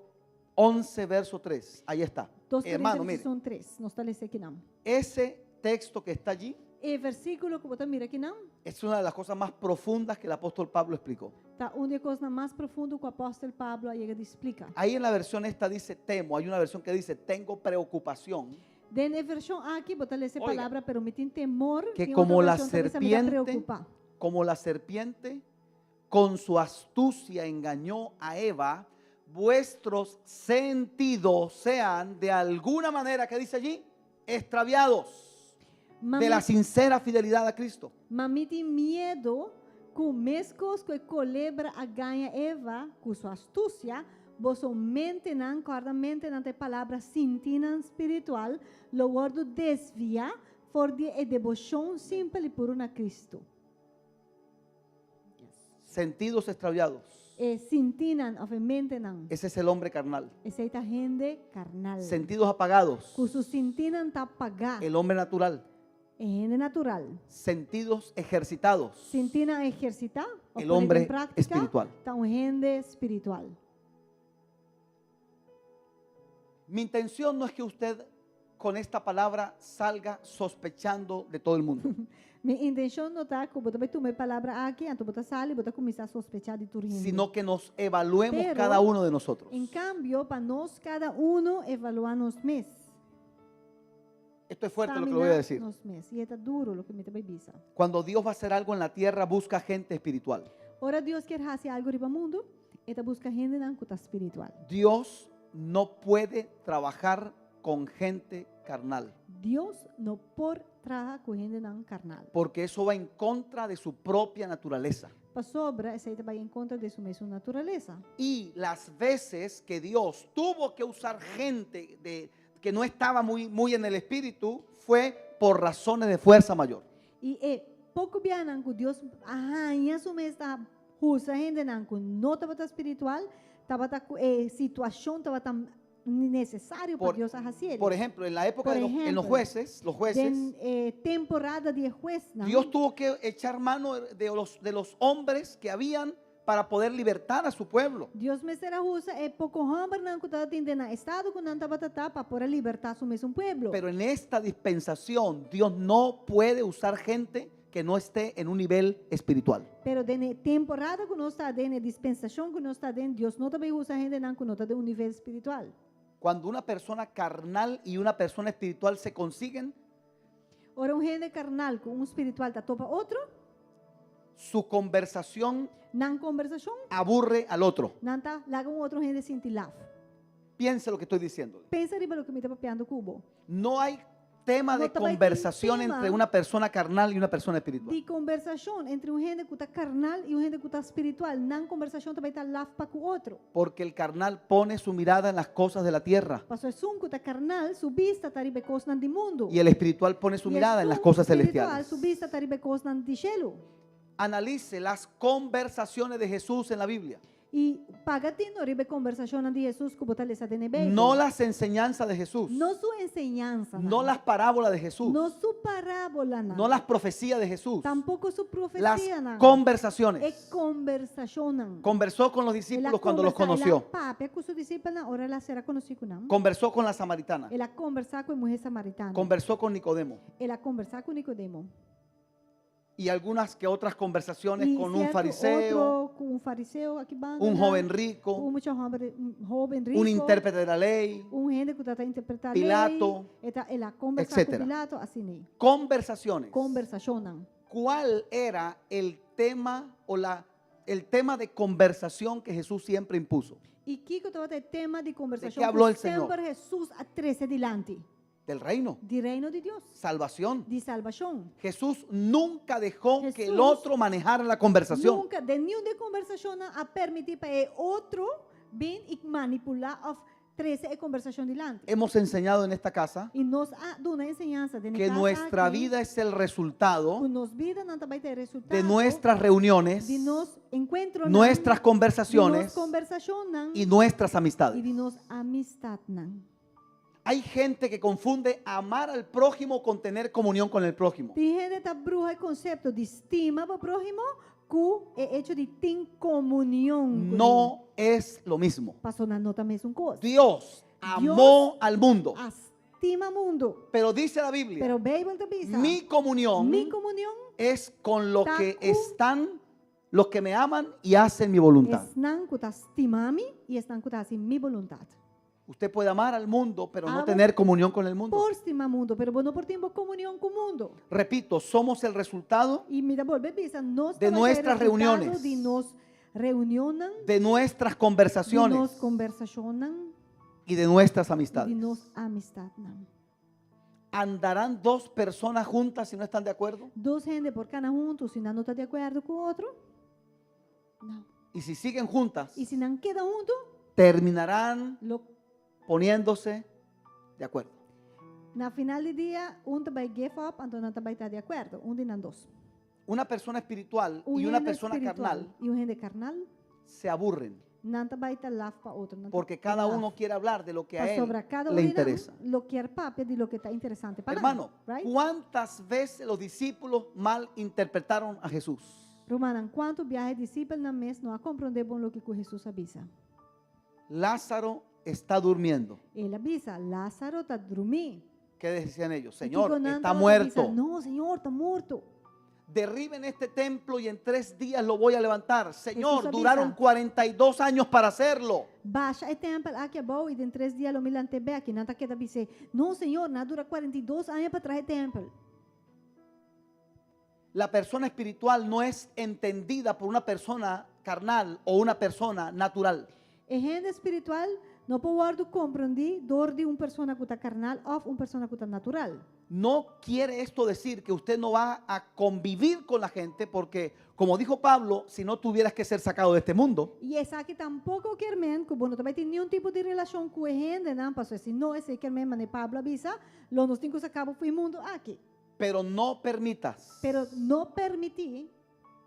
11, verso 3. Ahí está. Dos Hermano, Korintionan mire, 11, 3. Nos ta lesa akinan. ese texto que está allí E versíkulo ku bo ta mira akinan, es una de las cosas más profundas que el apóstol Pablo explicó. ta un di e kosnan mas profundo ku apòstel Pablo a yega di splika. Ahí en la versión esta dice temo, hay una versión que dice tengo preocupación, Den e vershon aki, bo ta lesa e Oiga. palabra, pero mi tin temor, que tin como otro la vershon ta bisa, mi ta serpiente, preokupá. como la serpiente con su astucia engañó a Eva, vuestros sentidos sean de alguna manera, ¿qué dice allí? Extraviados de la sincera fidelidad a Cristo. Ma mi tin miedu ku meskos ku e kolebra a gaña Eva ku su astusia, boso mentenan, kòrda mentenan ta e palabra sintinan spiritual, lo wòrdu desviá for di e deboshon simpel i puru na Kristu. Sentidos extraviados. E sintinan òf e mentenan. Ese es el hombre carnal. Esei ta hende karnal. Sentidos apagados. Ku su sintinan ta pagá. El hombre natural. E hende natural. Sentidos ejercitados. Sintinan ehersitá òf El pone hombre den práktika, espiritual. ta un hende spiritual. Mi intención no es que usted con esta palabra salga sospechando de todo el mundo. Mi intenshon no ta ku bo ta bai tuma e palabra aki, anto bo ta sali, bo ta kuminsá sospechá di tur hende. sino que nos evaluemos Pero, cada uno de nosotros. En kambio, pa nos kada unu evaluá nos mes. Esto es fuerte lo que le voy a decir. Nos mes. I e ta duru loke mi ta bai bisa. Cuando Dios va a hacer algo en la tierra, busca gente espiritual. Ora Dios ke hasi algu riba mundu, e ta buska hendenan ku ta spiritual. Dios no puede trabajar con gente carnal. Dios no por traha ku hendenan karnal. Porque eso va en contra de su propia naturaleza. Pasobra esei ta bai en kontra di su mesun naturalesa. Y las veces que Dios tuvo que usar gente de, que no estaba muy, muy en el espíritu fue por razones de fuerza mayor. I e poko biahanan ku Dios a haña su mes ta usa hendenan ku no tabata spiritual, tabata ku e situashon tabata nesesario pa Por, Dios a hasiel. por ejemplo, en la época Por de los, en los ejemplo, jueces, los jueces, Den e temporada di e huesnan, Dios tuvo que echar mano de los hombres que habían para poder libertar a su pueblo. Dios mester a usa e poko hòmbernan ku tabatin den nan estado ku nan tabata ta pa por a libertá su mesun pueblo. Pero en esta dispensación, Dios no puede usar gente que no esté en un nivel espiritual. Pero den e temporada ku nos ta aden, e dispensashon ku nos ta aden, Dios no ta bai usa hendenan ku no ta den un nivel spiritual. Cuando una persona carnal y una persona espiritual se consiguen, Ora un hende karnal ku un spiritual ta topa otro, su conversación nan kombersashon, aburre al otro. nan ta laga un otro hende sinti laf. Piense lo que estoy diciéndole. Pensa riba loke mi ta papiando ku bo. No hay tema No de ta bai tin conversación tema entre una persona carnal y una persona espiritual. di kombersashon entre un hende ku ta karnal i un hende ku ta spiritual. Nan kombersashon ta bai ta laf pa ku otro. Porque el carnal pone su mirada en las cosas de la tierra Pasobra esun ku ta karnal, su bista ta riba e kosnan di mundu. y el espiritual pone su I mirada en las esun cosas spiritual, celestiales. su bista ta riba e kosnan di shelu. Analice las conversaciones de Jesús en la Biblia. I paga tino riba e kombersashonnan di Hesus ku bo ta lesa den e Beibel. No las enseñanzas de Jesús. No su enseñansanan. No las parábolas de Jesús. No su parábolanan. No las profecías de Jesús. Tampoko su Las profesianan. conversaciones. E kombersashonnan. Conversó con los El a discípulos cuando los kombersá, el a conoció. papia ku su disipelnan ora el a sera konosí ku nan. Conversó con la samaritana. El a kombersá ku e muhé samaritano. Conversó con Nicodemo. El a kombersá ku Nicodemo. Y algunas que otras conversaciones I con un sierto fariseo, otro ku un fariseo aki banda, un nan, joven rico, un mucha hòmber, un hóben rico, un intérprete de la ley, un hende ku ta interpretá Pilato, lei, e ta, el a kombersá ku etcétera. Pilato, asina ei. Conversaciones. Kombersashonnan. ¿Cuál era el tema o la, el tema de conversación que Jesús siempre impuso? I kiko tabata e tema di kombersashon De ke habló ku el Señor? semper Hesus a trese dilanti? Del reino. Di reino di Dios. Salvación. Di salbashon. Jesús nunca dejó que el Jesús otro manejara la conversación. Nunka den niun di e kombersashonnan a permití pa e otro bin i manipulá òf trese e kombersashon dilanti. Hemos enseñado en esta casa I nos a duna enseñansa den e que kas nuestra aki vida es el ku resultado nos bidanan ta bai ta e de resultado nuestras reuniones, di nos enkuentronan, nuestras di nos conversaciones kombersashonnan y nuestras i amistades. di nos amistatnan. Hay gente que confunde amar al prójimo con tener comunión con el prójimo. Tin hende ta bruha e konsepto di stima bo próhimo ku e echo di tin komunion ku No es lo mismo. Paso nan no ta mesun kos. Dios amó al mundo. A stima mundu. Pero dice la Biblia, Pero Beibel ta bisa, mi comunión mi komunion es con los ta que ku están, los que me aman y hacen mi voluntad. esnan ku ta stima mi i esnan ku ta hasi mi boluntat. Usted puede amar al mundo, pero no Abo tener comunión con el mundo. por stima mundu, pero bo no por tin bo komunion ku mundu. Repito, somos el resultado I mi ta bolbe bisa, nos de tabata e nuestras resultado reuniones, di nos reunionnan, de nuestras di conversaciones nos kombersashonnan y de nuestras i amistades. di nos amistatnan. ¿Andarán dos personas juntas si no están de acuerdo? Dos hende por kana huntu si nan no ta di akuerdo ku otro? No. Y si siguen juntas, I si nan keda huntu, terminarán lo poniéndose de acuerdo. Na final di dia, un ta bai give up, anto nan ta bai ta di akuerdo, un di nan dos. Una persona espiritual Un y una hende persona espiritual carnal i un hende karnal, se aburren nan ta bai ta laf pa otro, nan ta porque cada laf. uno quiere hablar de lo que a él Pasobra kada le un di nan interesa. lo kier papia di loke ta interesante pa nan, Hermano, right? ¿cuántas veces los discípulos mal interpretaron a Jesús? Rumannan, kuantu biaha e disipelnan mes no a komprondé bon loke ku Hesus a bisa? Lázaro está durmiendo. El a bisa, Lázaro ta drumí. ¿Qué decían ellos? I Señor, kiko nan está tabata muerto. bisa? No, Señor, ta morto. Derriben este templo y en tres días lo voy a levantar. Señor, Jesús avisa. duraron 42 años para hacerlo. Basha e tèmpel aki abou i den tres dia lo mi lant'é bèk. I nan ta keda bis'é, No, Señor, nan a dura 42 aña pa traha e tèmpel. La persona espiritual no es entendida por una persona carnal o una persona natural. E hende espiritual No por wòrdu komprondí dor di un persona ku ta karnal òf un persona ku ta natural. No quiere esto decir que usted no va a convivir con la gente porque, como dijo Pablo, si no tuvieras que ser sacado de este mundo. I esaki tampoko kier men ku bo no ta bai tin niun tipo di relashon ku e hendenan, pasobra si no esei kier men manera Pablo a bisa, lo nos tin ku saka bo for e mundu aki. Pero no permitas. Pero no permití.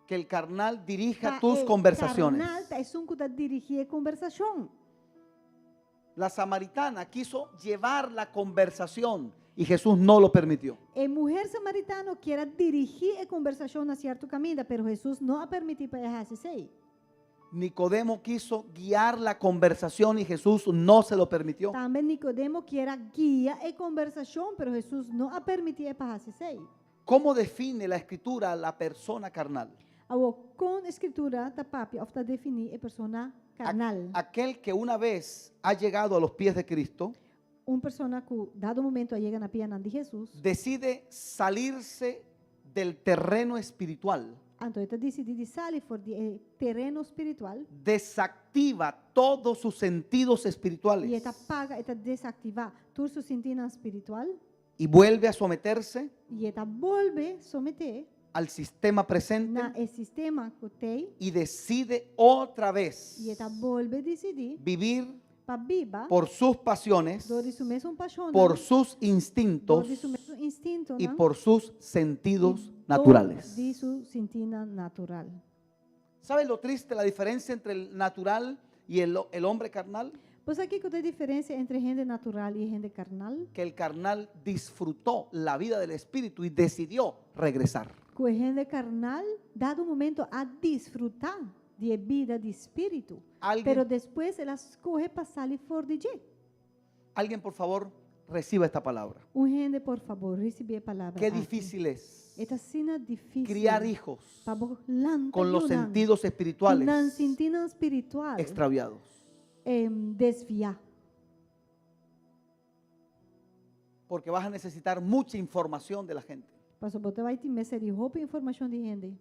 Que el carnal dirija Pa tus e conversaciones. karnal ta esun ku ta dirigí e kombersashon. La samaritana quiso llevar la conversación y Jesús no lo permitió. E muher samaritano kier a dirigí e kombersashon na sierto kaminda, pero Hesus no a permití pa e hasi esei. Nicodemo quiso guiar la conversación y Jesús no se lo permitió. Tambe Nicodemo kier a guia e kombersashon, pero Hesus no a permití e pa hasi esei. ¿Cómo define la escritura a la persona carnal? Awor, kon e Skritura ta papia òf ta definí e persona karnal? Aquel que una vez ha llegado a los pies de Cristo, Un persona ku dado momento a yega na pianan di Hesus, decide salirse del terreno espiritual, anto e ta disidí di sali for di e tereno spiritual desactiva todos sus sentidos i e espirituales ta paga, e ta desaktivá tur su sintinan spiritual y vuelve a someterse i e ta bolbe someté al sistema presente na e sistema ku t'ei y decide otra vez i e ta bolbe disidí vivir pa biba por sus pasiones, dor di su mesun pashonnan, por sus dor instintos di su mesun y instintonan por sus i sentidos dor naturales. di su sintinan natural. ¿Sabes lo triste, la diferencia entre el natural y el, el hombre carnal? Bo sa kiko ta e diferensia entre hende natural i hende karnal? Que el carnal disfrutó la vida del espíritu y decidió regresar. Ku e hende karnal dado momento a disfrutá di e bida di spiritu, Alguien, pero despues el a skohe pa sali for di dje. alguien, por favor, reciba esta palabra. Un hende por fabor risibí e palabra Qué aki. difícil es E ta asina difísil criar hijos pa bo lanta con los yunan sentidos ku nan espirituales sintinan spiritual extraviados. em, desviá. Porque vas a necesitar mucha información de la gente. Pasobra bo ta bai tin mester di hopi informashon di hende.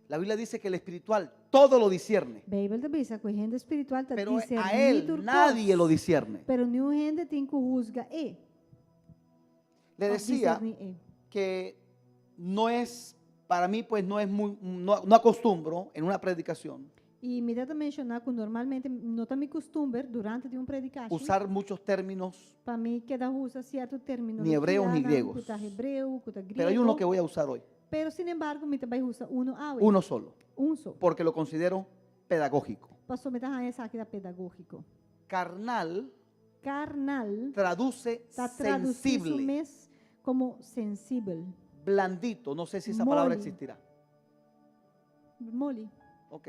La Biblia dice que el espiritual todo lo discierne, Beibel ta bisa ku e hende spiritual ta pero a diserní él tur kos. nadie lo discierne. Pero niun hende tin ku husga e. Le Òf decía diserní e. que no es, para mí pues no es muy, no, no acostumbro en una predicación I mi ta menshoná ku normalmente no ta mi kustumber durante di un predikashi usar muchos términos, pa mi keda usa sierto término Ni hebreos ni griegos. ku ta hebreo, ku ta griego. pero hay uno que voy a usar hoy, Pero sin embargo mi ta bai usa uno awe. uno solo, Un so. porque lo considero pedagógico. Paso mi ta haña esaki ta pedagógiko. Carnal Karnal traduce ta tradusí su sensible, mes komo sensibel. blandito, no sé si esa palabra Moli. existirá. Moli. Ok.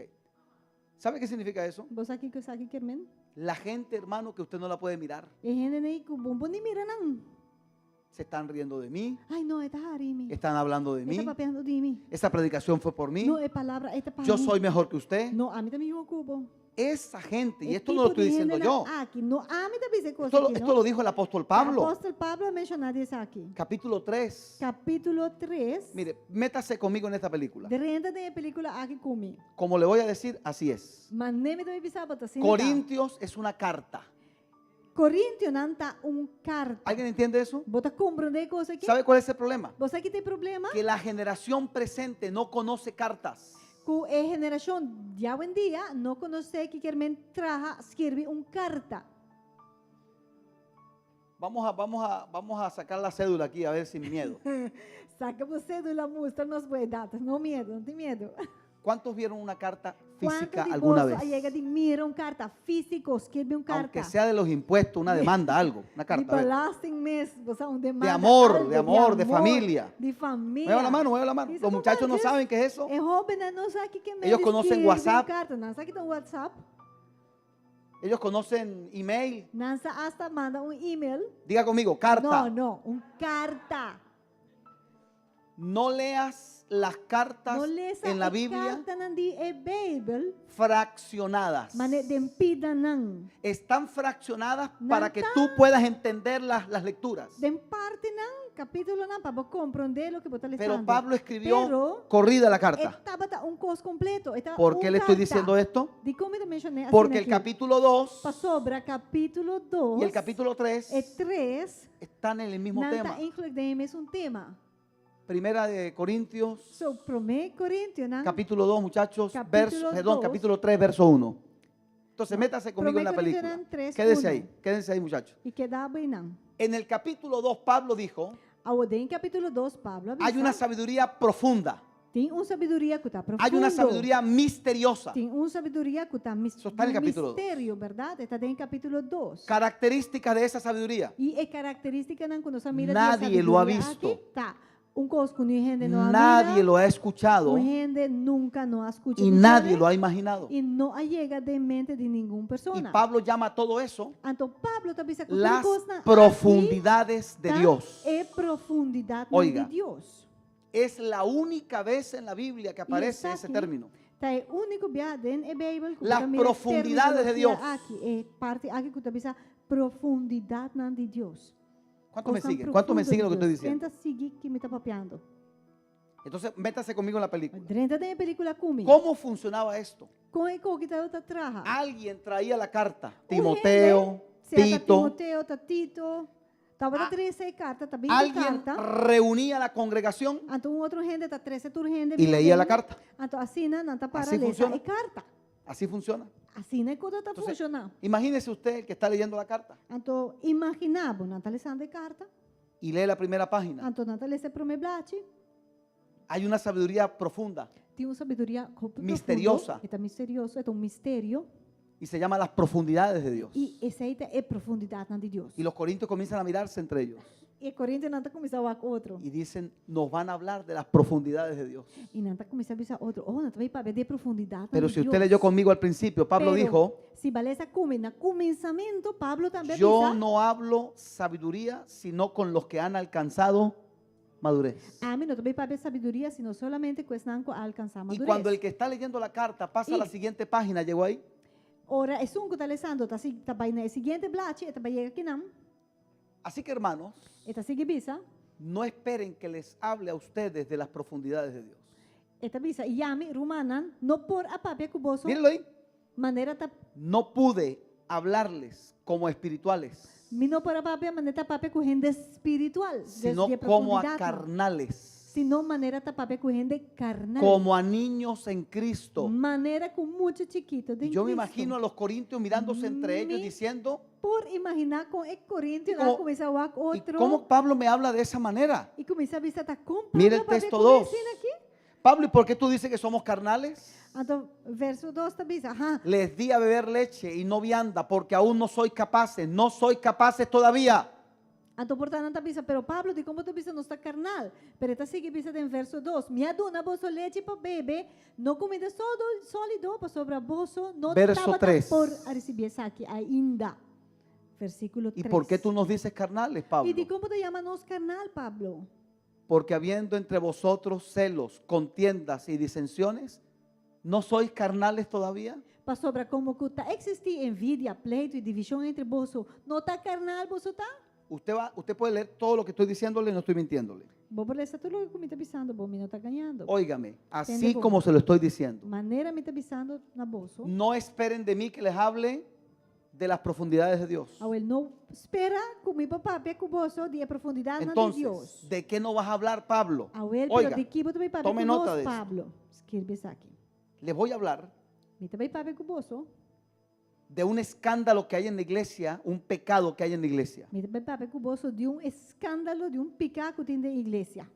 ¿Sabe qué significa eso? Bo sa kiko esaki kier men? La gente, hermano, que usted no la puede mirar, E hendenan ei ku bo no por ni mira nan. se están riendo de mí, Ai no, e ta hari mi. están hablando de E ta mí, papiando di mi. esa predicación fue por mí, No, e palabra ei ta pa yo mi. soy mejor que usted. No, ami ta mihó ku bo. Esa gente, y E esto no lo tipo estoy di diciendo hendenan yo, Aki, no, ami ta bisa e kos esto lo, aki, esto no? lo dijo el apóstol Pablo, Apòstel Pablo a menshoná di esaki. capítulo 3. Kapítulo 3. Mire, métase conmigo en esta película. Drenta den e pelíkula aki ku mi. Como le voy a decir, así es. Manera mi ta bai bisa bo ta asina ta. Corintios es una carta. Korintionan ta un karta. ¿Alguien entiende eso? Bo ta komprondé e kos aki? ¿Sabe cuál es el problema? Bo sa ki ta e problema? Que la generación presente no conoce cartas. Ku e generashon di awendia no konosé kiko kier men traha skirbi un karta. Vamos a, vamos a, vamos a sacar la cédula aquí, a ver sin miedo. Saka bo sédula, mustra nos bo edat. No miedu, no tin miedu. ¿Cuántos vieron una carta Kuantu física di alguna boso vez? a yega di mira un karta físiko, skirbi un karta? Aunque sea de los impuestos, una demanda, algo, una Di carta. a ver. belasting mes, bo sa un demanda. De amor, algo, de amor, de familia. Di famia. Mueva la mano, mueva la mano. Isso Los muchachos no compartir. saben qué es eso. E hóbennan no sa kiko men Ellos conocen skirbi un WhatsApp. karta. Nan sa kiko ta WhatsApp. Ellos conocen email. Nan sa hasta manda un email. Diga conmigo, carta. No, no, un karta. No leas las cartas No lesa en la e Biblia kartanan di e Beibel fraccionadas. mane den pidanan. Están fraccionadas para Nan que ta tú puedas entender las lecturas. Den partinan, kapítulonan, pa bo komprondé loke bo ta Pero lesando. Pablo escribió Pero corrida la carta. e tabata un kos kompleto. E ta ¿Por qué un le estoy karta. diciendo esto? Dikon mi ta menshon'é asina Porque el aki? capítulo 2 Pasobra kapítulo 2 y el capítulo 3 e 3 están en el mismo nan ta tema. eigenlijk den e mesun tema. Primera de Corintios, So, promé Korintionan, capítulo 2, muchachos, Capítulo verso, perdón, 2. capítulo 3, verso 1. Entonces, métase conmigo en la Promé película. Korintionan 3, Quédense 1. ahí, quédense ahí, muchachos. I keda einan. En el capítulo 2, Pablo dijo, Awor den kapítulo 2, Pablo a bisa, hay una sabiduría profunda, tin un sabiduria ku ta profundo. hay una sabiduría misteriosa, Tin un sabiduria ku ta mis Eso está en el capítulo 2. misterio, berdat? E ta den kapítulo 2. Características de esa sabiduría. I e karakterístikanan ku nos a mira di e Nadie lo ha sabiduria visto. aki, ta un kos ku niun hende no a Nadie mira, lo ha escuchado un hende nunka no a skucha y di nadie dje, lo ha imaginado. i no a yega den mente di ningun Y persona. Pablo llama a todo eso Anto Pablo ta bisa ku tur las kosnan aki profundidades de ta Dios. e profundidatnan Oiga. di Dios. Es la única vez en la Biblia que aparece ese esaki término. Ta e úniko bia den e Beibel ku Las bo ta mira profundidades de Dios. terminologia aki, e parti aki ku ta bisa profundidatnan di Dios. ¿Cuánto me Kosnan siguen? ¿Cuánto me profundo siguen lo di que estoy Dios. diciendo? Ken ta sigui ki mi ta papiando. Entonces, métase conmigo en la película. Drenta den e pelíkula ku mi. ¿Cómo funcionaba esto? Kon e kos aki tabata traha? Alguien traía la carta. Un Timoteo, hende, sea ta Tito. Timoteo, ta Tito. Tabata Ah. trese e karta, ta bin ku Alguien karta. reunía a la congregación Anto un otro hende ta trese tur hende y leía la bin. carta. Anto asina nan ta para Así lesa funciona. e karta. Así funciona. Asina e kos ta Entonces, funshoná. imagínese usted el que está leyendo la carta Anto imaginá bo, nan ta lesando e karta. y lee la primera página. Anto nan ta lesa e promé blachi. Hay una sabiduría profunda Tin un sabiduria hopi Misteriosa. profundo. E ta misterioso, e ta un misterio. y se llama las profundidades de Dios. I esei ta e profundidatnan di Dios. Y los corintios comienzan a mirarse entre ellos E korintionan ta kuminsá wak otro. y dicen, nos van a hablar de las profundidades de Dios. I nan ta kuminsá bisa otro, oh, nan ta bai papia di e profundidatnan Pero di si usted Dios. leyó conmigo al principio, Pablo Pero, dijo, si bo a lesa ku mi, na kuminsamentu, Pablo tambe yo bisa, no hablo sabiduría sino con los que han alcanzado madurez. Ami no ta bai papia sabiduria, sino solamente ku esnan ku a alkansá Y madures. cuando el que está leyendo la carta pasa a la Y- siguiente página, llegó ahí, Ora, esun ku ta lesando, ta si, ta bai na e siguiente blachi, e ta bai yega akinan, Así que hermanos, e ta sigui bisa, no esperen que les hable a ustedes de las profundidades de Dios. e ta bisa, i ami, rumannan, no por a papia ku boso, Mírenlo ahí. manera ta, No pude hablarles como espirituales, mi no por a papia, manera ta papia ku hende spiritual, sino di como a profundidatnan. carnales, Sino manera ta papia ku hende karnal. como a niños en Cristo. Manera ku mucha chikitu den Y yo me Cristo. imagino a los corintios mirándose entre ellos Mi- diciendo, Por imaginá kon e korintionan ¿Y cómo- kuminsá wak ¿y otro. cómo Pablo me habla de esa manera? I kuminsá bisa ta kon Mira el Pablo papia texto ku 2. asina aki? Pablo, ¿y por qué tú dices que somos carnales? Anto, verso 2 ta bisa, aha. Les di a beber leche y no vianda, porque aún no soy capaces, no soy capaces todavía. Anto por ta nan ta bisa, pero Pablo, dikon bo ta bisa nos ta karnal. Pero e ta sigui bisa den verso 2. Mi a duna boso lechi pa bebe, no kuminda sodo, sólido, pasobra boso no Verso tabata 3. por a risibí esaki ainda. Versíkulo ¿Y 3. por qué tú nos dices carnales, Pablo? I dikon bo ta yama nos karnal, Pablo? Porque habiendo entre vosotros celos, contiendas y disensiones, ¿no sois carnales todavía? Pasobra komo ku ta eksistí envidia, pleitu i divishon entre boso, no ta karnal boso ta? Usted, va, usted puede leer todo lo que estoy diciéndole, no estoy mintiéndole. Bo por lesa tur loke ku mi ta bisando bo, mi no ta gañando. Óigame, así Tende bon. como se lo estoy diciendo. Manera mi ta bisando na boso. No esperen de mí que les hable de las profundidades de Dios. Awèl no spera ku mi por papia ku boso di e profundidatnan di Entonces, Dios. ¿de qué no vas a hablar, Pablo? Awèl, pero Oiga, di ki bo ta bai papia tome ku nota nos, de esto. Pablo? Skirbi esaki. Les voy a hablar Mi ta bai papia ku boso. de un escándalo que hay en la iglesia, un pecado que hay en la iglesia. Mi ta bai papia ku boso di un eskándalo, di un piká ku tin den iglesia.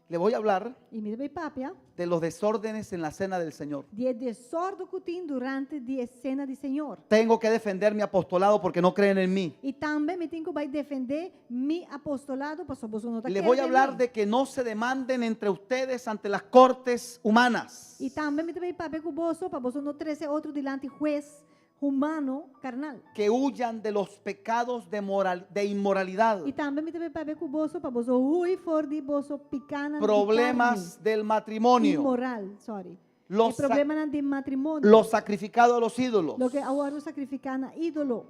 Le voy a hablar I mi ta bai papia de los desórdenes en la cena del Señor. di e desòrdu ku tin durante di e sena di Señor. Tengo que defender mi apostolado porque no creen en mí. I tambe mi tin ku bai defendé mi apostolado, pasobra boso no ta Les voy a kere den hablar mi. de que no se demanden entre ustedes ante las cortes humanas. I tambe mi ta bai papia ku boso, pa boso no trese otro dilanti hues, humano karnal. Que huyan de los pecados de, moral, de inmoralidad. I tambe mi ta bai papia ku boso pa boso hui for di boso pikánan di Problemas karni. del matrimonio. Inmoral, sorry. Los e problemanan di matrimonio. Lo sacrificado a los ídolos. Loke a wòrdu sakrifiká na ídolo.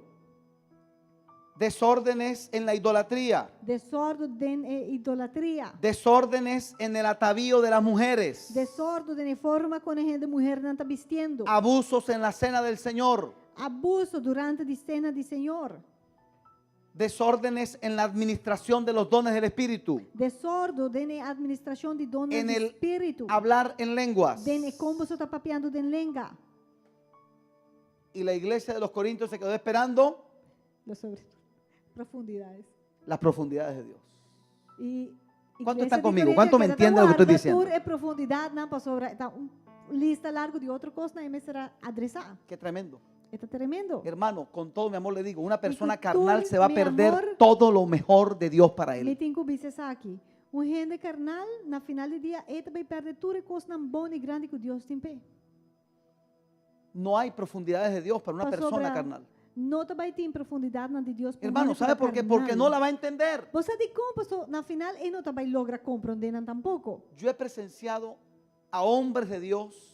Desórdenes en la idolatría. Desòrdu den e idolatria. Desórdenes en el atavío de las mujeres. Desòrdu den e forma kon e hende muhernan ta bistiendo. Abusos en la cena del Señor. Abuso durante di sena di Señor. Desórdenes en la administración de los dones del Espíritu. Desòrdu den e administrashon di donnan En di el Spiritu. hablar en lenguas. Den e kon boso ta papiando den lenga. Y la iglesia de los Corintios se quedó esperando Lo sobre profundidades. las profundidades de Dios. Y ¿Cuánto iglesia están di conmigo? Corinto ¿Cuánto me keda ta entienden lo que estoy warda diciendo? Tur e profundidatnan pasobra ta un lista largu di otro kosnan e mester a adresá. Qué tremendo. E ta tremendo. Hermano, con todo mi amor le digo, una persona con todo carnal se va a mi perder amor, todo lo mejor de Dios para Mi él. tin ku bisa esaki. Un hende karnal, na final di dia, e ta bai pèrdè tur e kosnan bon i grandi ku Dios tin p'e. No hay profundidades de Dios para una Pasobra persona carnal. No ta bai tin profundidatnan di Dios pa un Hermano, hende ku ¿sabe ta por qué? Porque karnal. no la va a entender. Bo sa dikon? Paso na final e no ta bai logra komprondé nan tampoko. Yo he presenciado a hombres de Dios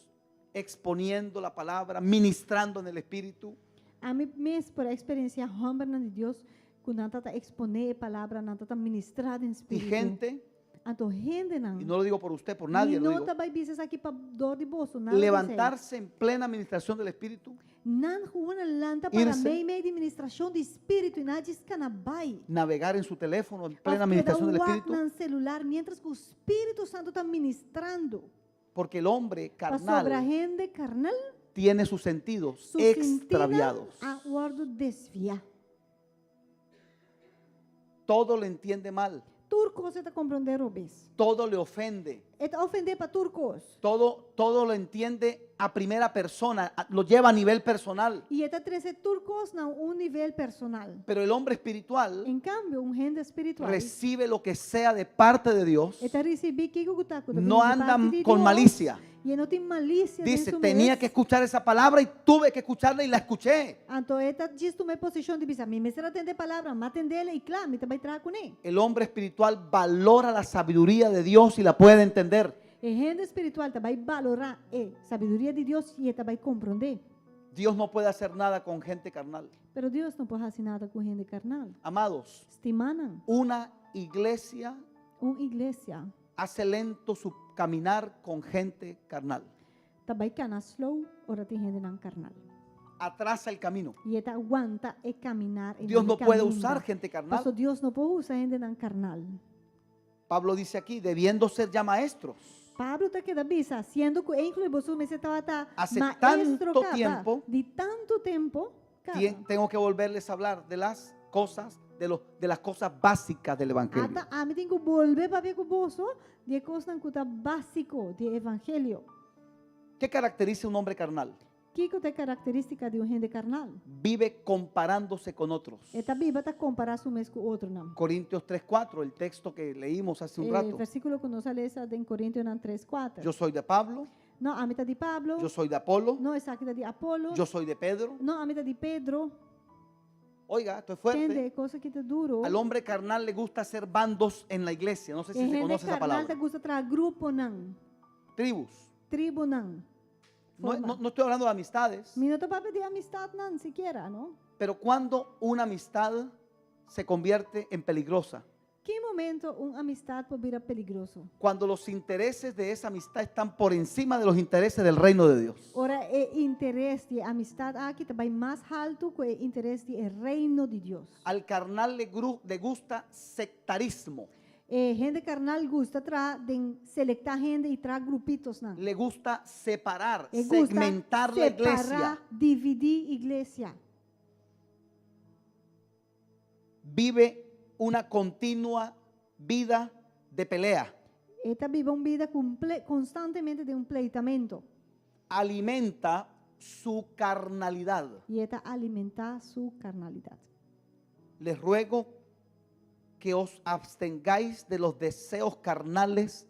exponiendo la palabra, ministrando en el Espíritu. Ami mes por a eksperensiá hòmbernan di Dios ku nan ta ta eksponé e palabra, nan ta ta ministrá den Y spiritu. gente, Anto hendenan, y no lo digo por usted, por nadie mi lo no digo, ta bai bisa esaki pa dor di boso, nada di esei. levantarse en plena administración del Espíritu, Nan gewoon a lanta para Irse. mei mei di ministrashon di spiritu i nan a djis kana bai. Navegar en su teléfono en Of plena keda administración del wak Espíritu, nan celular mientras ku Spiritu Santu ta ministrando. Porque el hombre Pasobra carnal hende karnal tiene sus sentidos su sintinan extraviados. a wòrdu desviá. Todo lo entiende mal, Tur kos e ta komprondé robes. Todo le ofende. E ta ofendé pa tur kos. Todo, todo lo entiende a primera persona, lo lleva a nivel personal. I e ta trese tur kos na un nivel personal. Pero el hombre espiritual En kambio, un hende spiritual recibe lo que sea de parte de Dios, e ta risibí kiko ku ta ku ta no bini di anda parti di con Dios, malicia. I e no tin malisia den Dice, su tenía mes. que escuchar esa palabra y tuve que escucharla y la escuché. Anto e ta djis tuma e posishon di bisa, mi mester a tende e palabra, m'a tend'el i kla, mi ta bai traha kuné. El hombre espiritual valora la sabiduría de Dios y la puede entender. E hende spiritual ta bai balorá e sabiduria di Dios i e ta bai komprondé. Dios no puede hacer nada con gente carnal. Pero Dios no por hasi nada ku hende karnal. Amados, Stimanan, una iglesia un iglesia hace lento su caminar con gente carnal. Ta bai kana slow ora tin hendenan karnal. Atrasa el camino. I e ta wanta e kaminar e Dios nan no puede kaminda. usar gente carnal. Paso Dios no por usa hendenan karnal. Pablo dice aquí, debiendo ser ya maestros. Pablo ta keda bisa, siendo ku enkele boso mester tabata Hace maestro tanto kaba, tiempo, di tantu tempu kaba. Tengo que volverles a hablar de las cosas, de, los, de las cosas básicas del Evangelio. Ata ami tin ku bolbe papia ku boso di e kosnan ku ta básiko di e Evangelio. ¿Qué caracteriza un hombre carnal? Kiko ta e karakterístika di un hende karnal? Vive comparándose con otros. E ta biba ta kompará su mes ku otronan. Corintios 3:4, el texto que leímos hace un E rato. versíkulo ku nos a lesa den Korintionan 3, 4. Yo soy de Pablo, No, ami ta di Pablo. yo soy de Apolo, No, esaki ta di Apolo. yo soy de Pedro. No, ami ta di Pedro. Oiga, esto es fuerte. Tende, kos aki ta duru. Al hombre carnal le gusta hacer bandos en la iglesia. No sé si E se hende conoce esa karnal palabra. ta gusta traha gruponan, Tribus. tribunan. No, Forma. no- no estoy hablando de amistades, Mi no ta papia di amistatnan sikiera, no? pero cuando una amistad se convierte en peligrosa, Ki momento un amistat por bira peligroso? cuando los intereses de esa amistad están por encima de los intereses del reino de Dios. Ora e interes di e amistat aki ta bai mas haltu ku e interes di e reino di Dios. Al carnal le, le gusta sectarismo, E hende karnal gusta traha den selektá hende i traha grupitosnan. le gusta separar, E gusta segmentar la separá, iglesia. dividí iglesia. Vive una continua vida de pelea. E ta biba un bida kumple, konstantemente den un pleitamento. Alimenta su carnalidad. I e ta alimentá su karnalidat. Les ruego que os abstengáis de los deseos carnales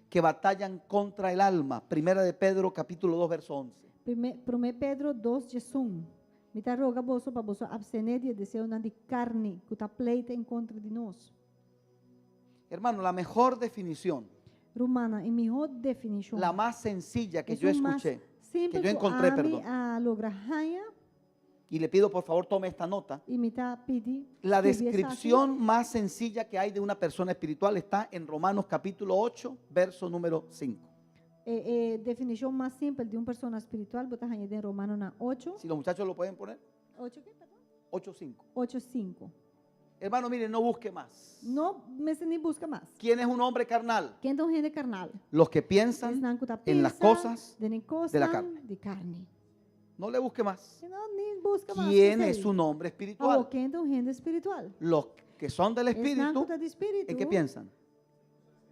que batallan contra el alma. Primera de Pedro, capítulo 2, verso 11. Promé, Promé Pedro 2, 11. Mi ta roga boso pa boso abstené di e deseonan di karni ku ta pleita en kontra di nos. Hermano, la mejor definición, Rumannan, e mihó definishon, la más sencilla que yo esun mas escuché, simpel que yo ku encontré, ami perdón. a logra haña, Y le pido por favor tome esta nota. i mi ta pidi La skirbi esaki. descripción más sencilla que hay de una persona espiritual está en Romanos capítulo 8, verso número 5. E, e definishon mas simpel di un persona spiritual, bo ta haña den Romanonan 8. Si los muchachos lo pueden poner, 8 ke, perdón? 8, 5. 8, 5. Hermano, mire, no busque más. No mester ni buska mas. ¿Quién es un hombre carnal? Ken ta un hende karnal? Los que piensan Esnan ku ta en las pensa cosas den e de la kosnan carne. di karni. No le busque más. No, ni buska mas. ¿Quién esei. es un hombre Awor, espiritual? ken ta un hende spiritual? Los que son del Esnan espíritu, ku ta di spiritu. ¿en qué piensan?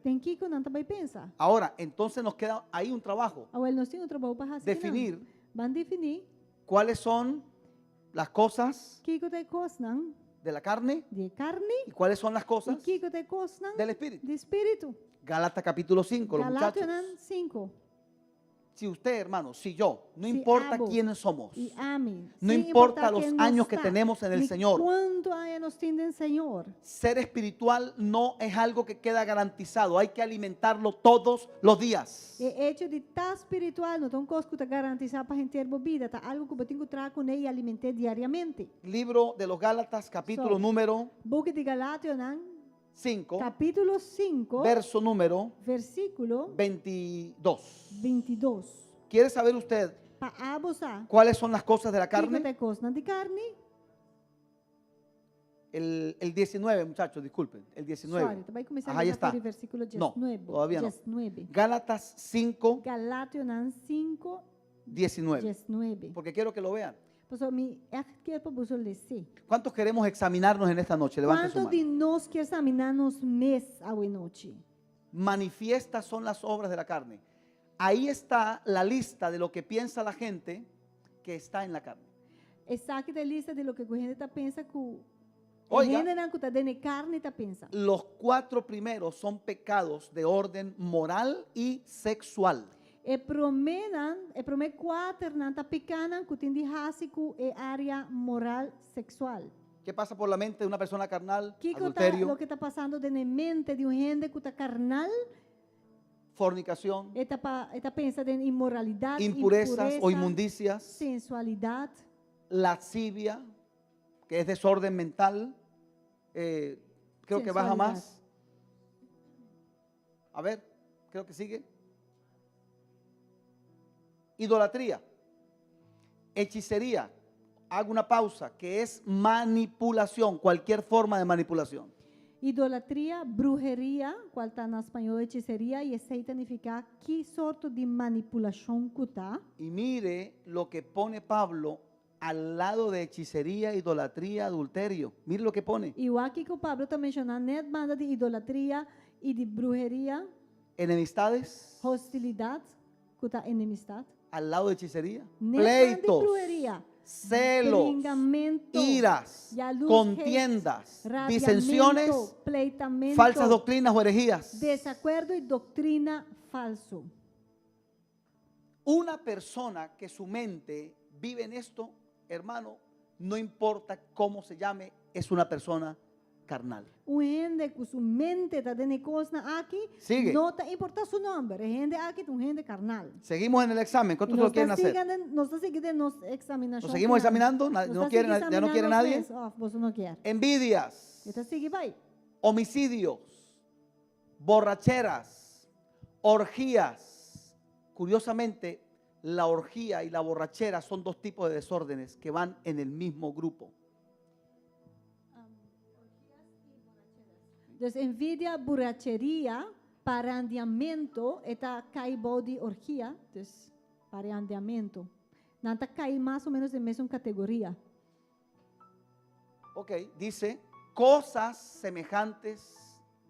Den kiko nan ta bai pensa. Ahora, entonces nos queda ahí un trabajo. Awor, nos tin un trabou pa hasi. Definir Ban definí cuáles son las cosas kiko ta e kosnan de la carne di karni y cuáles son las i cosas kiko ta e kosnan del espíritu. di spiritu. Gálatas capítulo 5, los muchachos. Galationan 5. Si usted, hermano, si yo, no Si importa abo quiénes somos, I ami. No sin importa importá los ken nos años que ta, tenemos en el ni Señor. Kuantu aña nos tin den Señor. Ser espiritual no es algo que queda garantizado, hay que alimentarlo todos los días. E echo di ta spiritual no ta un kos ku ta garantisá pa henter bo bida, ta algu ku bo tin ku traha kuné i aliment'é diariamente. Libro de los Gálatas, capítulo So. número Buki di Galationan, 5, kapítulo 5, verso número versíkulo 22. 22. ¿Quiere saber usted Pa abo sa, cuáles son las cosas de la kiko carne? ta e kosnan di karni? El 19, muchachos, disculpen, el 19. Sorry, ta bai kuminsá Ajá, ahí lesa está. for di versíkulo No, 19. todavía no. 19. Gálatas 5, Galationan 5, 19. 19. Porque quiero que lo vean. Pasobra mi echt kier pa boso les'é. ¿Cuántos queremos examinarnos en esta noche? Levante su Kuantu mano. di nos kier saminá nos mes awe nochi? Manifiestas son las obras de la carne. Ahí está la lista de lo que piensa la gente que está en la carne. Esaki ta e lista di loke hende ta pensa ku Oiga. Hendenan ku ta den e karni ta pensa. Los cuatro primeros son pecados de orden moral y sexual. E proménan, e promé kuaternan ta pikánan ku tin di hasi ku e área moral seksual. ¿Qué pasa por la mente de una persona carnal? Kiko ta Adulterio, loke ta pasando den e mente di un hende ku ta karnal? fornicación, E ta pa, e ta pensa den inmoralidat, impurezas o impuresa, inmundicias, sensualidat, lascivia, que es desorden mental. Creo que baja Sensualidad. más. A ver, creo que sigue. Idolatría, hechicería. Hago una pausa, que es manipulación, cualquier forma de manipulación. Idolatria, bruheria, kual ta na spañó hechiseria, i esei ta nifiká ki sorto di manipulashon ku ta. Y mire lo que pone Pablo al lado de hechicería, idolatría, adulterio. Mire lo que pone. I wak kiko Pablo ta menshoná nèt banda di idolatria i di bruheria, Enemistades hostilidat, ku ta enemistat. al lado de hechicería. Nèt banda di Pleitos, bruheria, celos, bringamentu, iras, jaloersheid, contiendas, rabiamentu, disensiones, pleitamentu, falsas doctrinas o herejías. desakuerdo i doktrina falsu. Una persona que su mente vive en esto, hermano, no importa cómo se llame, es una persona carnal. Un hende ku su mente ta den e kosnan aki, Sigue. no ta importá su nòmber. E hende aki ta un hende karnal. Seguimos en el examen. ¿Cuántos Nos lo quieren ta hacer? sigui nos ta sigui den nos eksaminashon ¿Nos seguimos final. examinando? Nos ¿No ta quiere sigui na- ya no quiere eksaminando nadie? mes. Òf, boso no kier. Envidias, E ta sigui bai. homicidios, borracheras, orgías. Curiosamente, la orgía y la borrachera son dos tipos de desórdenes que van en el mismo grupo. Dus envidia, buracheria, parandeamentu, e ta kai bou di orgia, dus parandeamentu. Nan ta kai mas o ménos den mesun kategoria. Ok, dice cosas semejantes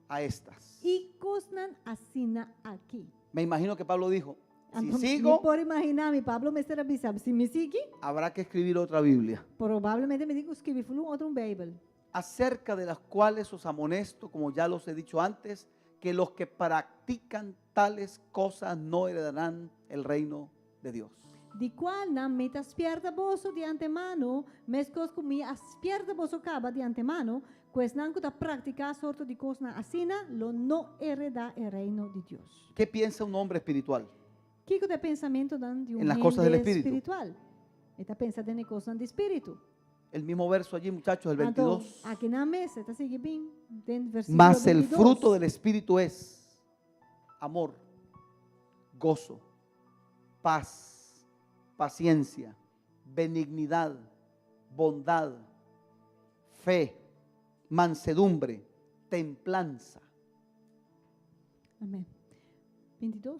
a estas. I kosnan asina aki. Me imagino que Pablo dijo, si Anto, mi sigo, por imaginá mi, Pablo mester a bisa, si mi sigui, habrá que escribir otra Biblia, probablemente mi tin ku skirbi ful un otro un Beibel. Acerca de las cuales os amonesto, como ya los he dicho antes, que los que practican tales cosas no heredarán el reino de Dios. Di kualnan mi ta spièrta boso di antemano, meskos ku mi a spièrta boso kaba di antemano, ku esnan ku ta praktiká sorto di kosnan asina lo no heredá e Reino di Dios. ¿Qué piensa un hombre espiritual? Kiko ta e pensamentunan di un En las cosas del hende Espíritu. spiritual? E ta pensa den e kosnan di spiritu. El mismo verso allí, muchachos, el Anto, 22. akinan mes e ta sigui bin den versíkulo Mas el 22. fruto del Espíritu es amor, gozo, paz, paciencia, benignidad, bondad, fe, mansedumbre, templanza. Amén. 22.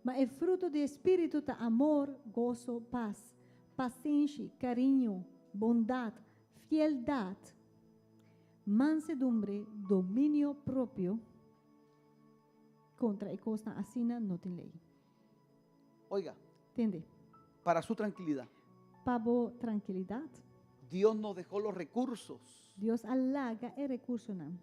Ma e fruto di Spiritu ta amor, goso, pas, pasenshi, kariño, bondat, fieldat, mansedumbre, dominio propio. Kontra e kosnan asina no tin lei. Oiga, Tende? para su tranquilidad, Pa bo trankilidat, Dios nos dejó los recursos Dios a laga e rekursonan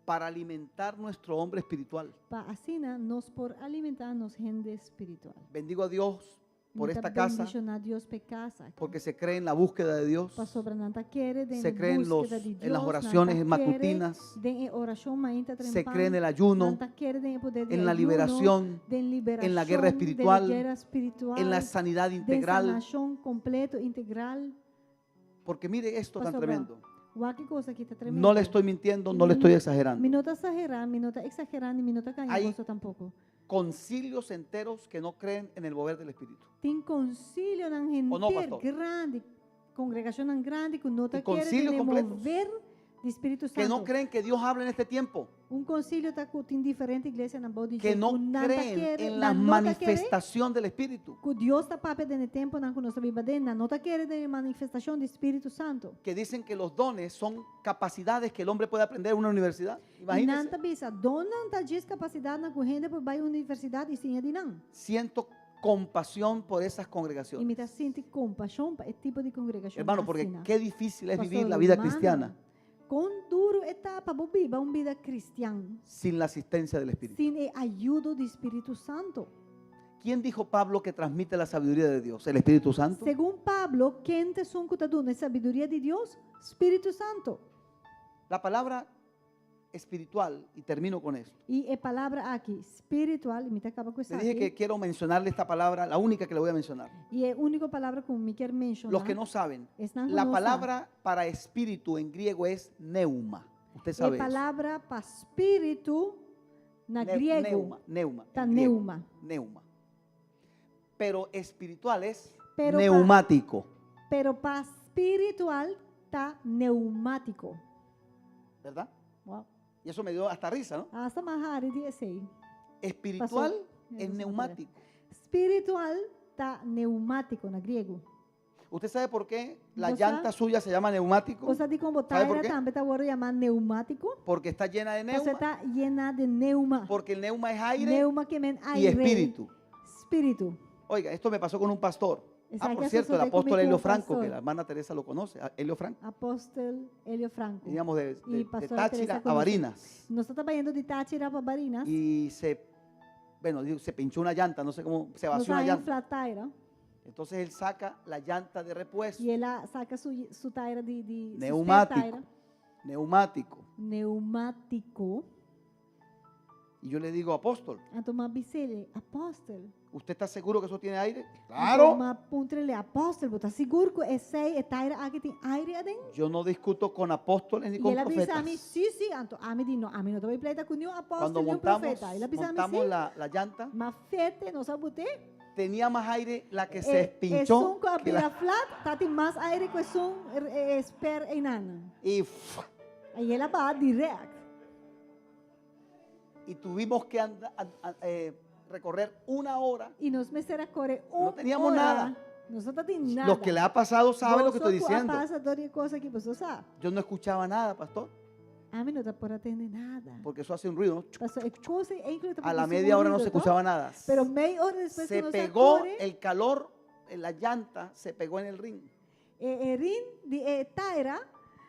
para alimentar nuestro hombre espiritual. pa asina nos por alimentá nos hende spiritual. Bendigo a Dios por Mi ta esta casa, bendishoná Dios p'e kas aki. porque se cree en la búsqueda de Dios, Pasobra nan ta kere den se cree en, los, búskeda di en las Dios, nan oraciones ta kere matutinas, den e orashon mainta se trempan, cree en el ayuno, nan ta kere den e poder di en la ayuno, liberación, den en la guerra liberashon, den espiritual, guera spiritual, en la sanidad den integral. sanashon kompleto, integral. Porque mire esto tan Pasobra, tremendo. Wak e kos aki ta tremendo. No le estoy mintiendo, no le estoy Mi exagerando. no ta eksagerá, mi no ta eksagerando, mi no ta gaña Hay boso tampoko. concilios enteros que no creen en el mover del Espíritu. Tin konsilionan O no, henter pastor? grandi, kongregashonnan grandi ku no ta Y kere concilios den e completos. mover di Spiritu Que no Santu. creen que Dios habla en este tiempo. Un konsilio ta ku tin diferente iglesianan bou di Que dje no ku nan ta creen kere, en la nan no ta kere manifestación del Espíritu. ku Dios ta papia den e temponan ku nos ta biba den, nan no ta kere den e manifestashon di Spiritu Santu. Que dicen que los dones son capacidades que el hombre puede aprender en una universidad. I nan Imagínense. ta bisa, donnan ta djis kapasidatnan ku hende por bai universidat i siña di nan. Siento compasión por esas I mi congregaciones. ta sinti kompashon pa e tipo di kongregashon Hermano, porque asina. qué difícil es Pastor, vivir la vida rumannan, cristiana kon duru e ta pa bo biba un bida kristian sin la asistencia del Espíritu. sin e ayudo di Spiritu Santu. ¿Quién dijo Pablo que transmite la sabiduría de Dios? ¿El Espíritu Santo? Segun Pablo, ken ta esun ku ta duna e sabiduria di Dios? Spiritu Santu. La palabra espiritual, y termino con esto. I e palabra aki, spiritual, i mi ta kaba ku Le dije esaki. que quiero mencionarle esta palabra, la única que le voy a mencionar. I e úniko palabra ku mi kier menshoná. Los que no saben, Esnan ku la no sa. palabra para espíritu en griego es neuma. Usted E sabe eso. palabra pa spiritu na griego Neuma, neuma, ta en griego, neuma. Neuma. Pero espiritual es Pero pa- neumático, Pero pa spiritual ta neumátiko. ¿verdad? Wow. Y eso me dio hasta risa, ¿no? Asta m'a hari di esei. Espiritual Pasó. es neumático. Spiritual ta neumátiko na griego. ¿Usted sabe por qué la Bo llanta sa? suya se llama neumático? Bo sa dikon bo ¿Sabe por taira qué? tambe ta wòrdu yamá neumátiko? Porque está llena de Pasobra neuma. ta yená di neuma. Porque el neuma es aire Neuma ke men y aire. espíritu. Spiritu. Oiga, esto me pasó con un pastor. Ah, Esaki por a cierto, el sosodé apóstol ku mi Helio ku un Franco, pastor. que la hermana Teresa lo conoce, ah, Helio Franco. Apóstol Helio Franco. Veníamos de, Y de pastora Táchira Teresa a conoce. Barinas. Nos tabata bayendo di Táchira pa Barinas. Y se, bueno, digo, se pinchó una llanta, no sé cómo, se Nos vació una a llanta. infla taira. Entonces él saca la llanta de repuesto, I el a saka su, su taira di, di su spare Neumático. taira. neumático. Neumátiko. Y yo le digo, apóstol, Anto m'a bis'é, apòstel. ¿usted está seguro que eso tiene aire? Anto Claro. m'a puntr'é, apòstel, bo ta sigur ku esei e taira aki tin aire aden? Yo no discuto con apóstoles ni I con el a bisa ami, profetas. sí, sí, anto ami di no, ami no ta bai pleita ku niun Cuando apòstel ni un montamos, profeta. El a bisa ami montamos sí. la, la llanta, M'a fit e, nos a but'é. tenía más aire la que se E, espinchó. esun ku que a la- bira flat, tatin mas aire ku esun spare einan. y, ¡fua! I el a baha direct. y tuvimos que recorrer una hora. I nos mester a kore un No teníamos ora. nada. Nos no tatin nada. Los que le ha pasado saben lo que estoy Boso ku a diciendo. pasa dor di e kos aki, boso sa. Yo no escuchaba nada, pastor, Ami no ta por a tende nada. porque eso hace un ruido. ¿no? Paso e kos ei enkele ta A la produsí un media hora no ruido, se escuchaba nada. Pero mei ora despues Se ku nos a pegó kore, el calor en la llanta, se pegó en el ring. e, e rin di e taira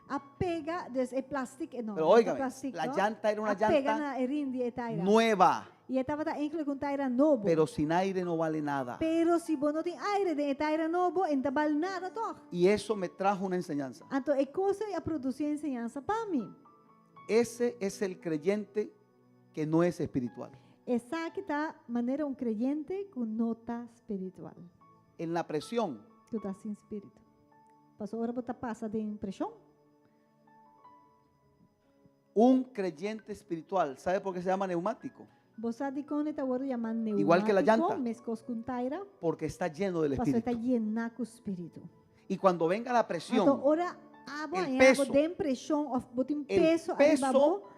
a pega, dus e plastic, no, Pero no óigame, plastic, la no? llanta era una A pega llanta na e rin di e taira. nueva. I e tabata eigenlijk un taira nobo. Pero sin aire no vale nada. Pero si bo no tin aire den e taira nobo, e no ta bal nada tòg. Y eso me trajo una enseñanza. Anto e kos ei a produsí enseñansa pa mi. Ese es el creyente que no es espiritual. Esaki ta manera un kreyente ku no ta spiritual. En la presión. Ku ta sin spiritu. Pasobra ora bo ta pasa den preshon. Un creyente espiritual, ¿sabe por qué se llama neumático? Bo sa dikon e ta wòrdu yamá Igual que la neumático, llanta. meskos ku un taira? Porque está lleno del Pasobra e ta Espíritu. yená ku spiritu. Y cuando venga la presión, Anto ora abo el haña peso, bo den preshon òf bo tin el peso ariba peso bo,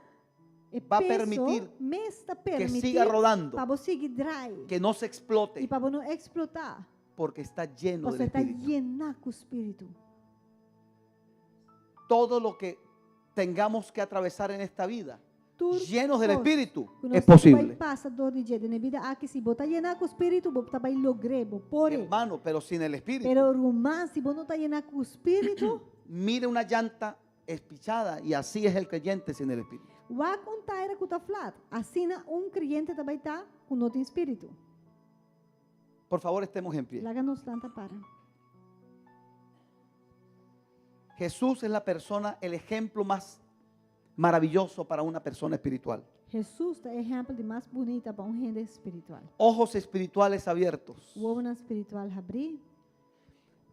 e va a peso permitir mes ta que permití siga rodando, pa bo sigui drai que no se explote, i pa bo no eksplotá, porque está lleno del pasobra e ta Espíritu. yená ku spiritu. Todo lo que tengamos que atravesar en esta vida, Tur llenos del kos Espíritu, ku nos es tin ku bai posible. pasa dor di dje den e bida aki, si bo ta yená ku spiritu, bo ta bai logr'é, bo por e. Hermano, pero sin el Espíritu. Pero ruman, si bo no ta yená ku spiritu, Mire una llanta espichada y así es el creyente sin el Espíritu. wak un taira ku ta flat. Asina un kreyente ta bai ta ku no tin spiritu. Por favor, estemos en pie. Laga nos lanta para. Jesús es la persona, el ejemplo más maravilloso para una persona espiritual. Hesus ta e ehèmpel di mas bunita pa un hende spiritual. Ojos espirituales abiertos. Wowonan spiritual habrí.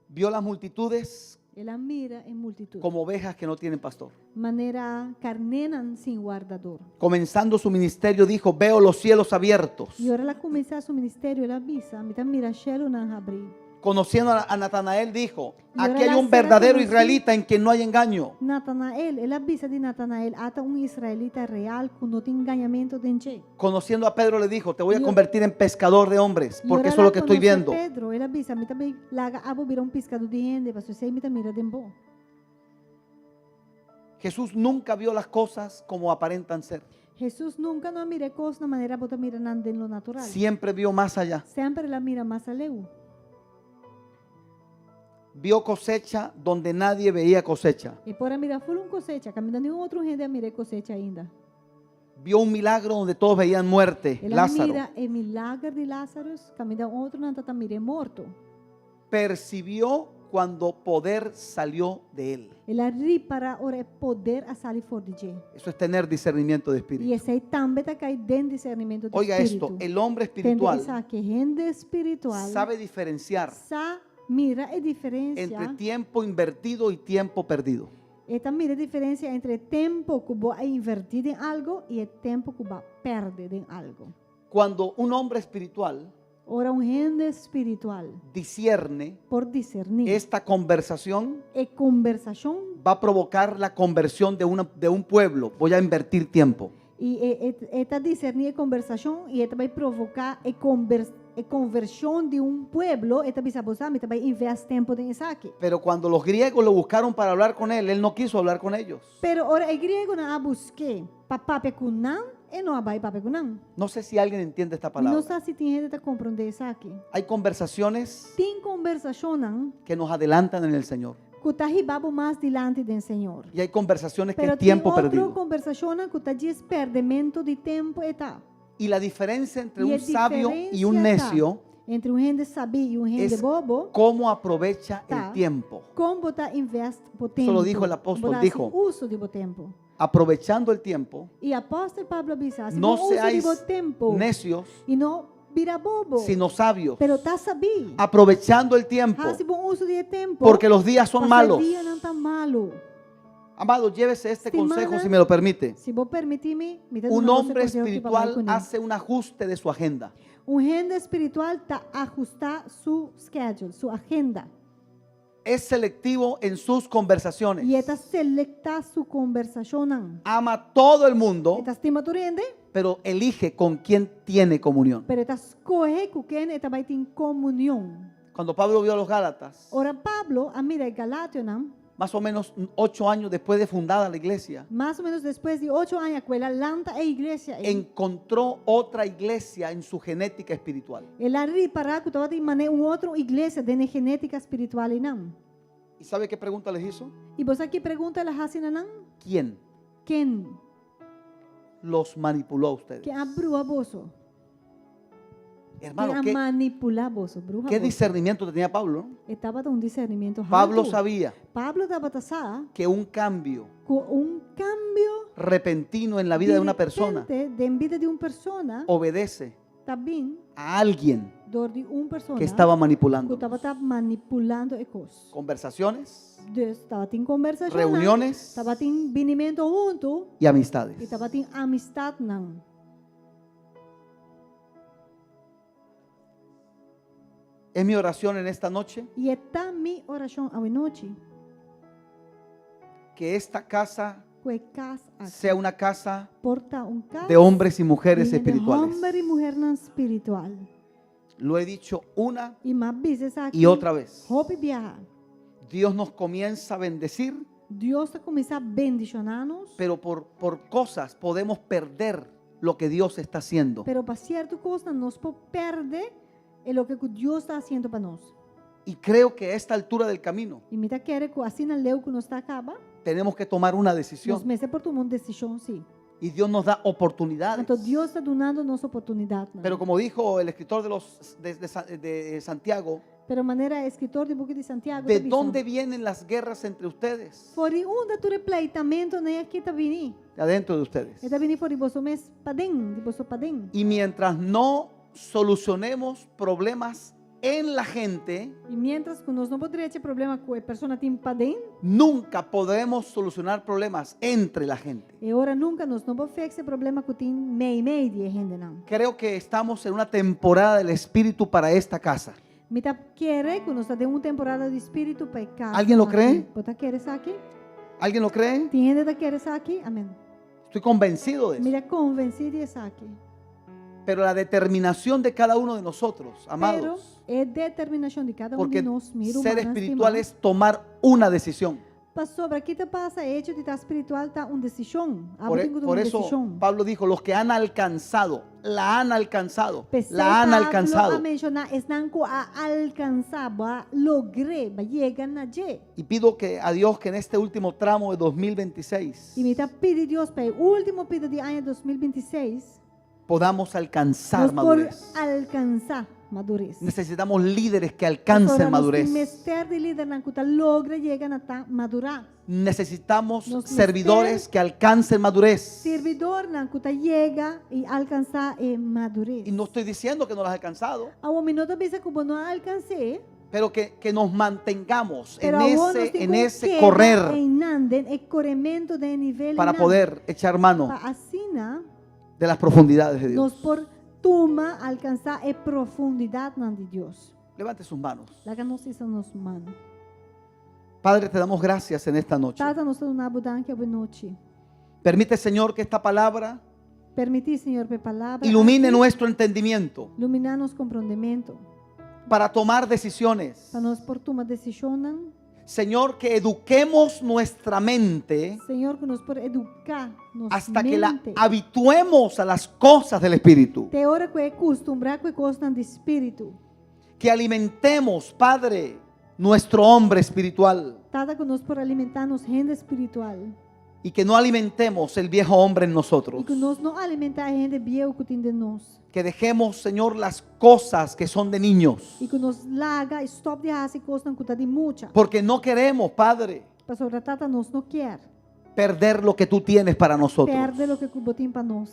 Vio las multitudes El a mira e multitut. como ovejas que no tienen pastor. Manera karnénan sin wardador. Comenzando su ministerio dijo, veo los cielos abiertos. I ora el a kuminsá su ministerio, el a bisa, Mi ta mira shelunan habrí. Conociendo a Natanael dijo, Y ahora aquí hay la un será verdadero conocí- israelita en quien no hay engaño. Natanael, el a bisa di Natanael, ata un israelita real ku no tin engañamentu den dje. Conociendo a Pedro le dijo, te voy a Y- convertir en pescador de hombres, I porque ora eso es lo el a que estoy konosé viendo. Pedro, el a bisa, mi ta bai laga abo bira un piskadó di hende, pasobra esei mi ta mira den bo. Jesús nunca vio las cosas como aparentan ser. Hesus nunka no a mira e kosnan manera bo ta mira nan den lo natural. Siempre vio más allá. Semper el a mira mas aleu. Vio cosecha donde nadie veía cosecha. E por a mira full un kosecha, kaminda niun otro hende a mira e kosecha ainda. Vio un milagro donde todos veían muerte, El a Lázaro. mira e milager di Lázaro, kaminda otronan tabata mira morto. Percibió cuando poder salió de él. El a ripará ora e poder a sali for di dje. Eso es tener discernimiento de espíritu. I esei tambe ta kai den disernimentu di Oiga spiritu. esto, el hombre Tende espiritual esaki, hende espiritual sabe diferenciar sa mira e diferensia entre tiempo invertido y tiempo perdido. E ta mira e diferensia entre tempu ku bo a invertí den algu i e tempu ku bo a pèrdè den algu. Cuando un hombre espiritual Ora un hende spiritual discierne por diserní esta conversación, e kombersashon va a provocar la conversión de, una, de un pueblo. Voy a invertir tiempo. i e, e, e ta diserní e kombersashon i e ta bai provoká e konvers, e konvershon di un pueblo, e ta bisa bo sa, mi ta bai invest tempu den esaki. Pero cuando los griegos lo buscaron para hablar con él, él no quiso hablar con ellos. Pero ora e griegonan a busk'é pa papia ku nan, e no a bai papia ku nan. No sé si alguien entiende esta Mi palabra. no sa si tin hende ta komprondé esaki. Hay conversaciones Tin kombersashonnan que nos adelantan en el Señor. ku ta hiba bo mas dilanti den Señor. Y hay conversaciones que Pero es tin tiempo otro perdido. kombersashonnan ku ta djis pèrdemento di tempu e ta. Y la diferencia entre I un e sabio y un diferensia ta necio entre un hende sabí i un hende es bobo, cómo aprovecha Ta. el tiempo. kon bo ta invest bo Eso tempu. lo dijo el apóstol, Bo ta hasi dijo. uso di bo tempu. Aprovechando el tiempo, I apòstel Pablo a bisa, hasi no bon uso di seáis bo tempu necios, i no bira bobo, sino sabios. pero ta sabí. Aprovechando el tiempo, Hasi bon uso di e tempu, porque los días son pasobra e malos. dianan ta malu. Amado, llévese este Estimada, consejo si me lo permite. Si bo permití mi, mi ta Un duna boso hombre konseho ku pa bai espiritual kuné. hace un ajuste de su agenda. Un hende espiritual ta ahustá su schedule, su agenda. Es selectivo en sus conversaciones. I e ta selektá su kombersashonnan. Ama a todo el mundo, E ta stima tur hende, pero elige con quién tiene comunión. pero e ta skohe ku ken e ta bai tin komunion. Cuando Pablo vio a los Gálatas, Ora Pablo a mira e Galationan, más o menos ocho años después de fundada la iglesia, mas o ménos despues di ocho aña ku el a lanta e iglesia ei. encontró otra iglesia en su genética espiritual. El a ripará ku tabatin manera un otro iglesia den e genétika spiritual einan. ¿Y sabe qué pregunta les hizo? I bo sa ki pregunta el a hasi na nan? ¿Quién Ken los manipuló a ustedes? Ken a brua boso? Hermano, Ker a ¿qué, manipulá boso, bruha qué boso. discernimiento tenía Pablo? no? E tabata un disernimentu Pablo haltu. sabía Pablo tabata sa que un cambio ku un kambio repentino en la vida de una persona direpente den bida di un persona obedece ta bin a alguien dor di un persona que estaba ku manipulando. tabata manipulando e kos. Conversaciones, Dus tabatin kombersashon, reuniones tabatin binimentu huntu y amistades. i tabatin amistatnan. Es mi oración en esta noche I e ta mi orashon awe nochi que esta casa ku e kas aki sea una casa por ta un kas de hombres y mujeres di hende espirituales. hòmber i muhernan spiritual. Lo he dicho una I m'a bisa esaki y otra vez. hopi biaha. Dios nos comienza a bendecir, Dios ta kuminsá bendishoná nos, pero por cosas podemos perder lo que Dios está haciendo. pero pa sierto kosnan nos por pèrdè e loke ku Dios ta hasiendo pa nos. Y creo que a esta altura del camino I mi ta kere ku asina leu ku nos ta kaba, tenemos que tomar una nos decisión. mester por tuma un desishon sí. Y Dios nos da oportunidades. Anto Dios ta dunando nos oportunidatnan. Pero como dijo el escritor de, los, de Santiago, Pero manera eskritor di buki di Santiago ¿de ta bisa, dónde vienen las guerras entre ustedes? For di unda tur e pleitamentunan aki ta bini? De adentro de ustedes. E ta bini for di boso mes paden, di boso paden. Y mientras no solucionemos problemas en la gente, I miéntras ku nos no por drecha e problema ku e persona tin paden, nunca podremos solucionar problemas entre la gente. e ora nunka nos no por fix e problema ku tin meimei di e hendenan. Creo que estamos en una temporada del Espíritu para esta casa. Mi ta kere ku nos ta den un temporada di spiritu pa e kas. ¿Alguien lo cree? Bo ta kere esaki? ¿Alguien lo cree? Tin hende ta kere esaki? Amèn. Estoy convencido de Mi eso. ta konvensí di esaki. Pero la determinación de cada uno de nosotros, Pero amados, e determinashon di kada un porque di nos, mi ser rumannan espiritual stimá, es tomar una decisión. Pasobra ki ta pasa e hecho di ta spiritual ta un desishon. Abo Por, tin ku tuma por un eso desishon. Pablo dijo, los que han alcanzado, la han alcanzado, P'esei la han Pablo a alcanzado. menshoná esnan ku a alkansá, bo a logr'é, bo a yega na dje. Y pido que a Dios que en este último tramo de 2026 I mi ta pidi Dios pa e último pida di aña 2026 podamos alcanzar nos por madurez. alkansá madures. Necesitamos líderes que Pasobra alcancen nos tin madurez. mester di lidernan ku ta logra yega na ta madurá. Necesitamos Nos servidores mester que alcancen madurez. Sirbidornan ku ta yega i alkansá e madures. Y no estoy diciendo que no las has alcanzado, Awor mi no ta bisa ku bo no a alkans'é, pero que nos mantengamos en pero awor nos ese, tin en ku ese keda correr einan den e korementu den e nivel para einan. poder echar mano Pa asina de las profundidades de nos Dios. por tuma alkansá e profundidatnan di Dios. Levante sus manos. Laga nos hisa nos man. Padre, te damos gracias en esta noche. Tata, nos ta duna bo danki awe nochi. Permite, Señor, que esta palabra Permití, Señor, pa e palabra ilumine aki nuestro entendimiento iluminá nos komprondementu. para tomar decisiones. Pa nos por tuma desishonnan. Señor, que eduquemos nuestra mente Señor, ku nos por eduká nos hasta que la mente. habituemos a las cosas del Espíritu. Te ora ku e kustumbrá ku e kosnan di spiritu. Que alimentemos, Padre, nuestro hombre espiritual Tata, ku nos por alimentá nos hende spiritual. y que no alimentemos el viejo hombre en nosotros. I ku nos no alimentá e hende bieu ku tin den nos. Que dejemos, Señor, las cosas que son de niños. I ku nos laga i stòp di hasi kosnan ku ta di mucha. Porque no queremos, Padre, Pasobra Tata nos no kier perder lo que tú tienes para nosotros. pèrdè loke ku bo tin pa nos.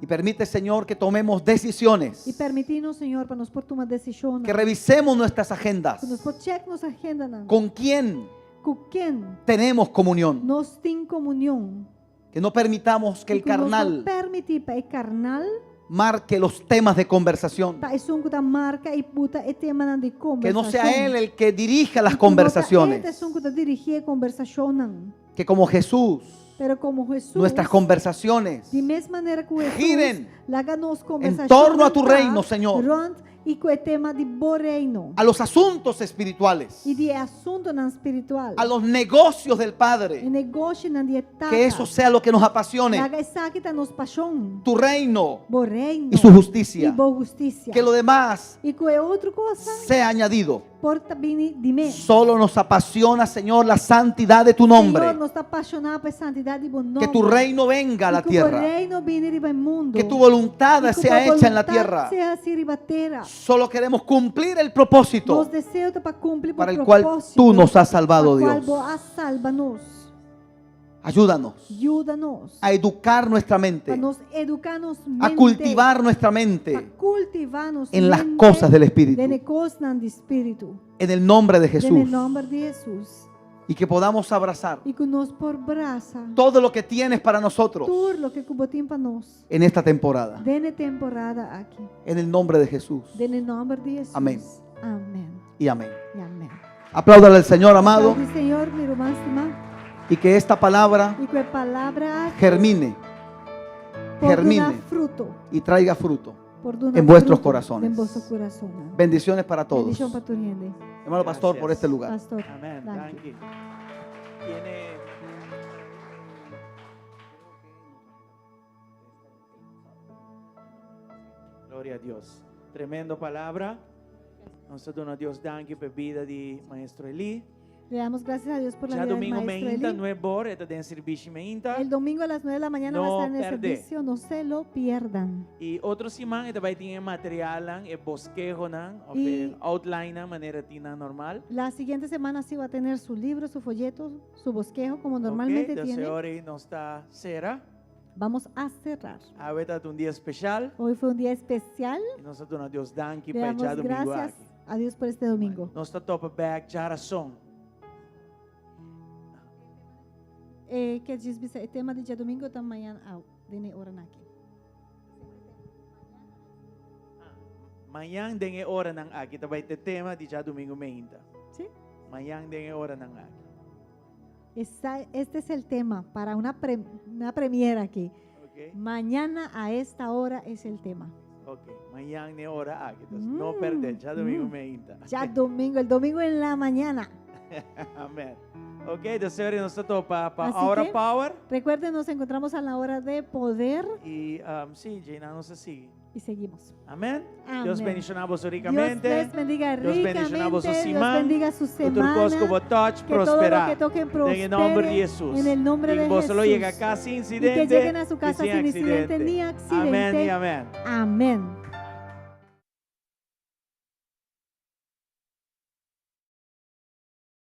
Y permite, Señor, que tomemos decisiones. I permití nos, Señor, pa nos por tuma desishonnan. Que revisemos nuestras agendas. Ku nos por check nos agendanan. ¿Con quién Ku ken tenemos comunión? nos tin komunion. Que no permitamos que I el ku nos no carnal permití pa e karnal marque los temas de conversación. ta esun ku ta marka i buta e temanan di Que no sea kombersashon. él el que dirija las I ku no ta e conversaciones. ta esun ku ta dirigí e kombersashonnan. Que como Jesús, Pero komo Hesus, nuestras conversaciones di mes manera ku Hesus, giren laga nos en torno a tu kombersashonnan ta reino, Señor. rònt i ku e tema di bo reino A los asuntos espirituales, i di e asuntunan spiritual. a los negocios del E Padre. negoshinan di e Tata. Que eso sea lo que nos apasione. Laga esaki ta nos pashon. Tu reino Bo reino y su justicia. I bo hustisia. Que lo demás I ku e otro kosnan sea añadido. Por ta bini di mes. Solo nos apasiona, Señor, la santidad de tu nombre. Señor, nos ta apashoná pa e santidat di bo nòmber. Que tu reino venga a la I ku bo tierra. reino bini riba mundu. Que tu voluntad I ku sea bo hecha en la boluntat tierra. sea hasí riba tera. Solo queremos cumplir el propósito Nos deseo ta pa kumpli bo para el cual propósito. tú nos has salvado, pa kual Dios. bo a salba nos. Ayúdanos Yuda nos. a educar nuestra Pa mente, nos eduká nos a mente. cultivar nuestra Pa mente kultivá nos en las mente cosas del Espíritu. Den e kosnan di Spiritu. En el nombre de Den e Jesús. nòmber di Hesus. Y que podamos abrazar I ku nos por brasa. todo lo que tienes para nosotros Tur loke ku bo tin pa nos. en esta temporada. Den e temporada aki. En el nombre de Jesús. Den e nòmber di Hesus. Amèn. Amèn. Y amén. I amèn. Apláudale al Señor amado Aplaudí Señor, mi ruman stimá. y que esta palabra I ku e palabra aki germine por germine. duna fruto. y traiga fruto. Por duna En vuestros fruto corazones. Den boso kurason. Bendiciones para todos. Bendishon pa tur hende. Hermano pastor, por Gracias. este lugar. Pastor. Amèn. Danki. Danki. Tiene Gloria a Dios. Tremendo palabra. Nos ta duna Dios danki pa bida di Maestro Eli. Le damos gracias a Dios por la Ya vida del domingo maestro mainta, Eli. 9 or, e ta den servisio mainta. El domingo a las 9 de la mañana va a No estar en el perde. servicio. No se lo pierdan. I otro siman, e ta bai tin e materialnan, e boskehonan, òf I- e outline manera tin normal. La siguiente semana sí va a tener su libro, su folleto, su bosquejo, como normalmente Ok, tiene. Anto, nos ta sera. Vamos a cerrar. Awe ta un dia espesial. Hoy fue un día especial. I nos ta duna Dios danki Le pa damos djadumingu gracias aki. a Dios por este domingo. Nos ta topa bèk djarason. Eh, ke diz e tema di djadumingu ta mañan den e oranan aki. Mañan den e oranan aki ta bai ta e tema di djadumingu mainta. Si? Mañan den e oranan aki. Este es el tema para una, una premiera aquí. Ok? Mañana a esta hora es el tema. Ok. Mañan den e ora aki. Anto, no pèrdè, djadumingu mainta. Djadumingu, el domingo en la mañana. Amèn. Ok, anto nos ta topa pa Así Hora que- Power. Recuerden, nos encontramos a la hora de poder I um, si, einan nos ta sigui. y seguimos. Amèn. Dios Amén. bendishoná boso Dios rikamente. les bendiga Dios bendishoná boso ricamente. Dios siman. bendiga su Ku tur kos semana. ku bo touch Que todo lo prosperá. que toquen Den e nòmber di prospere. Hesus. En el nombre I de boso lo Jesús. yega kas sin Y que insidente. lleguen a su i casa sin sin incidente ni Amèn i accidente. amèn. Amén.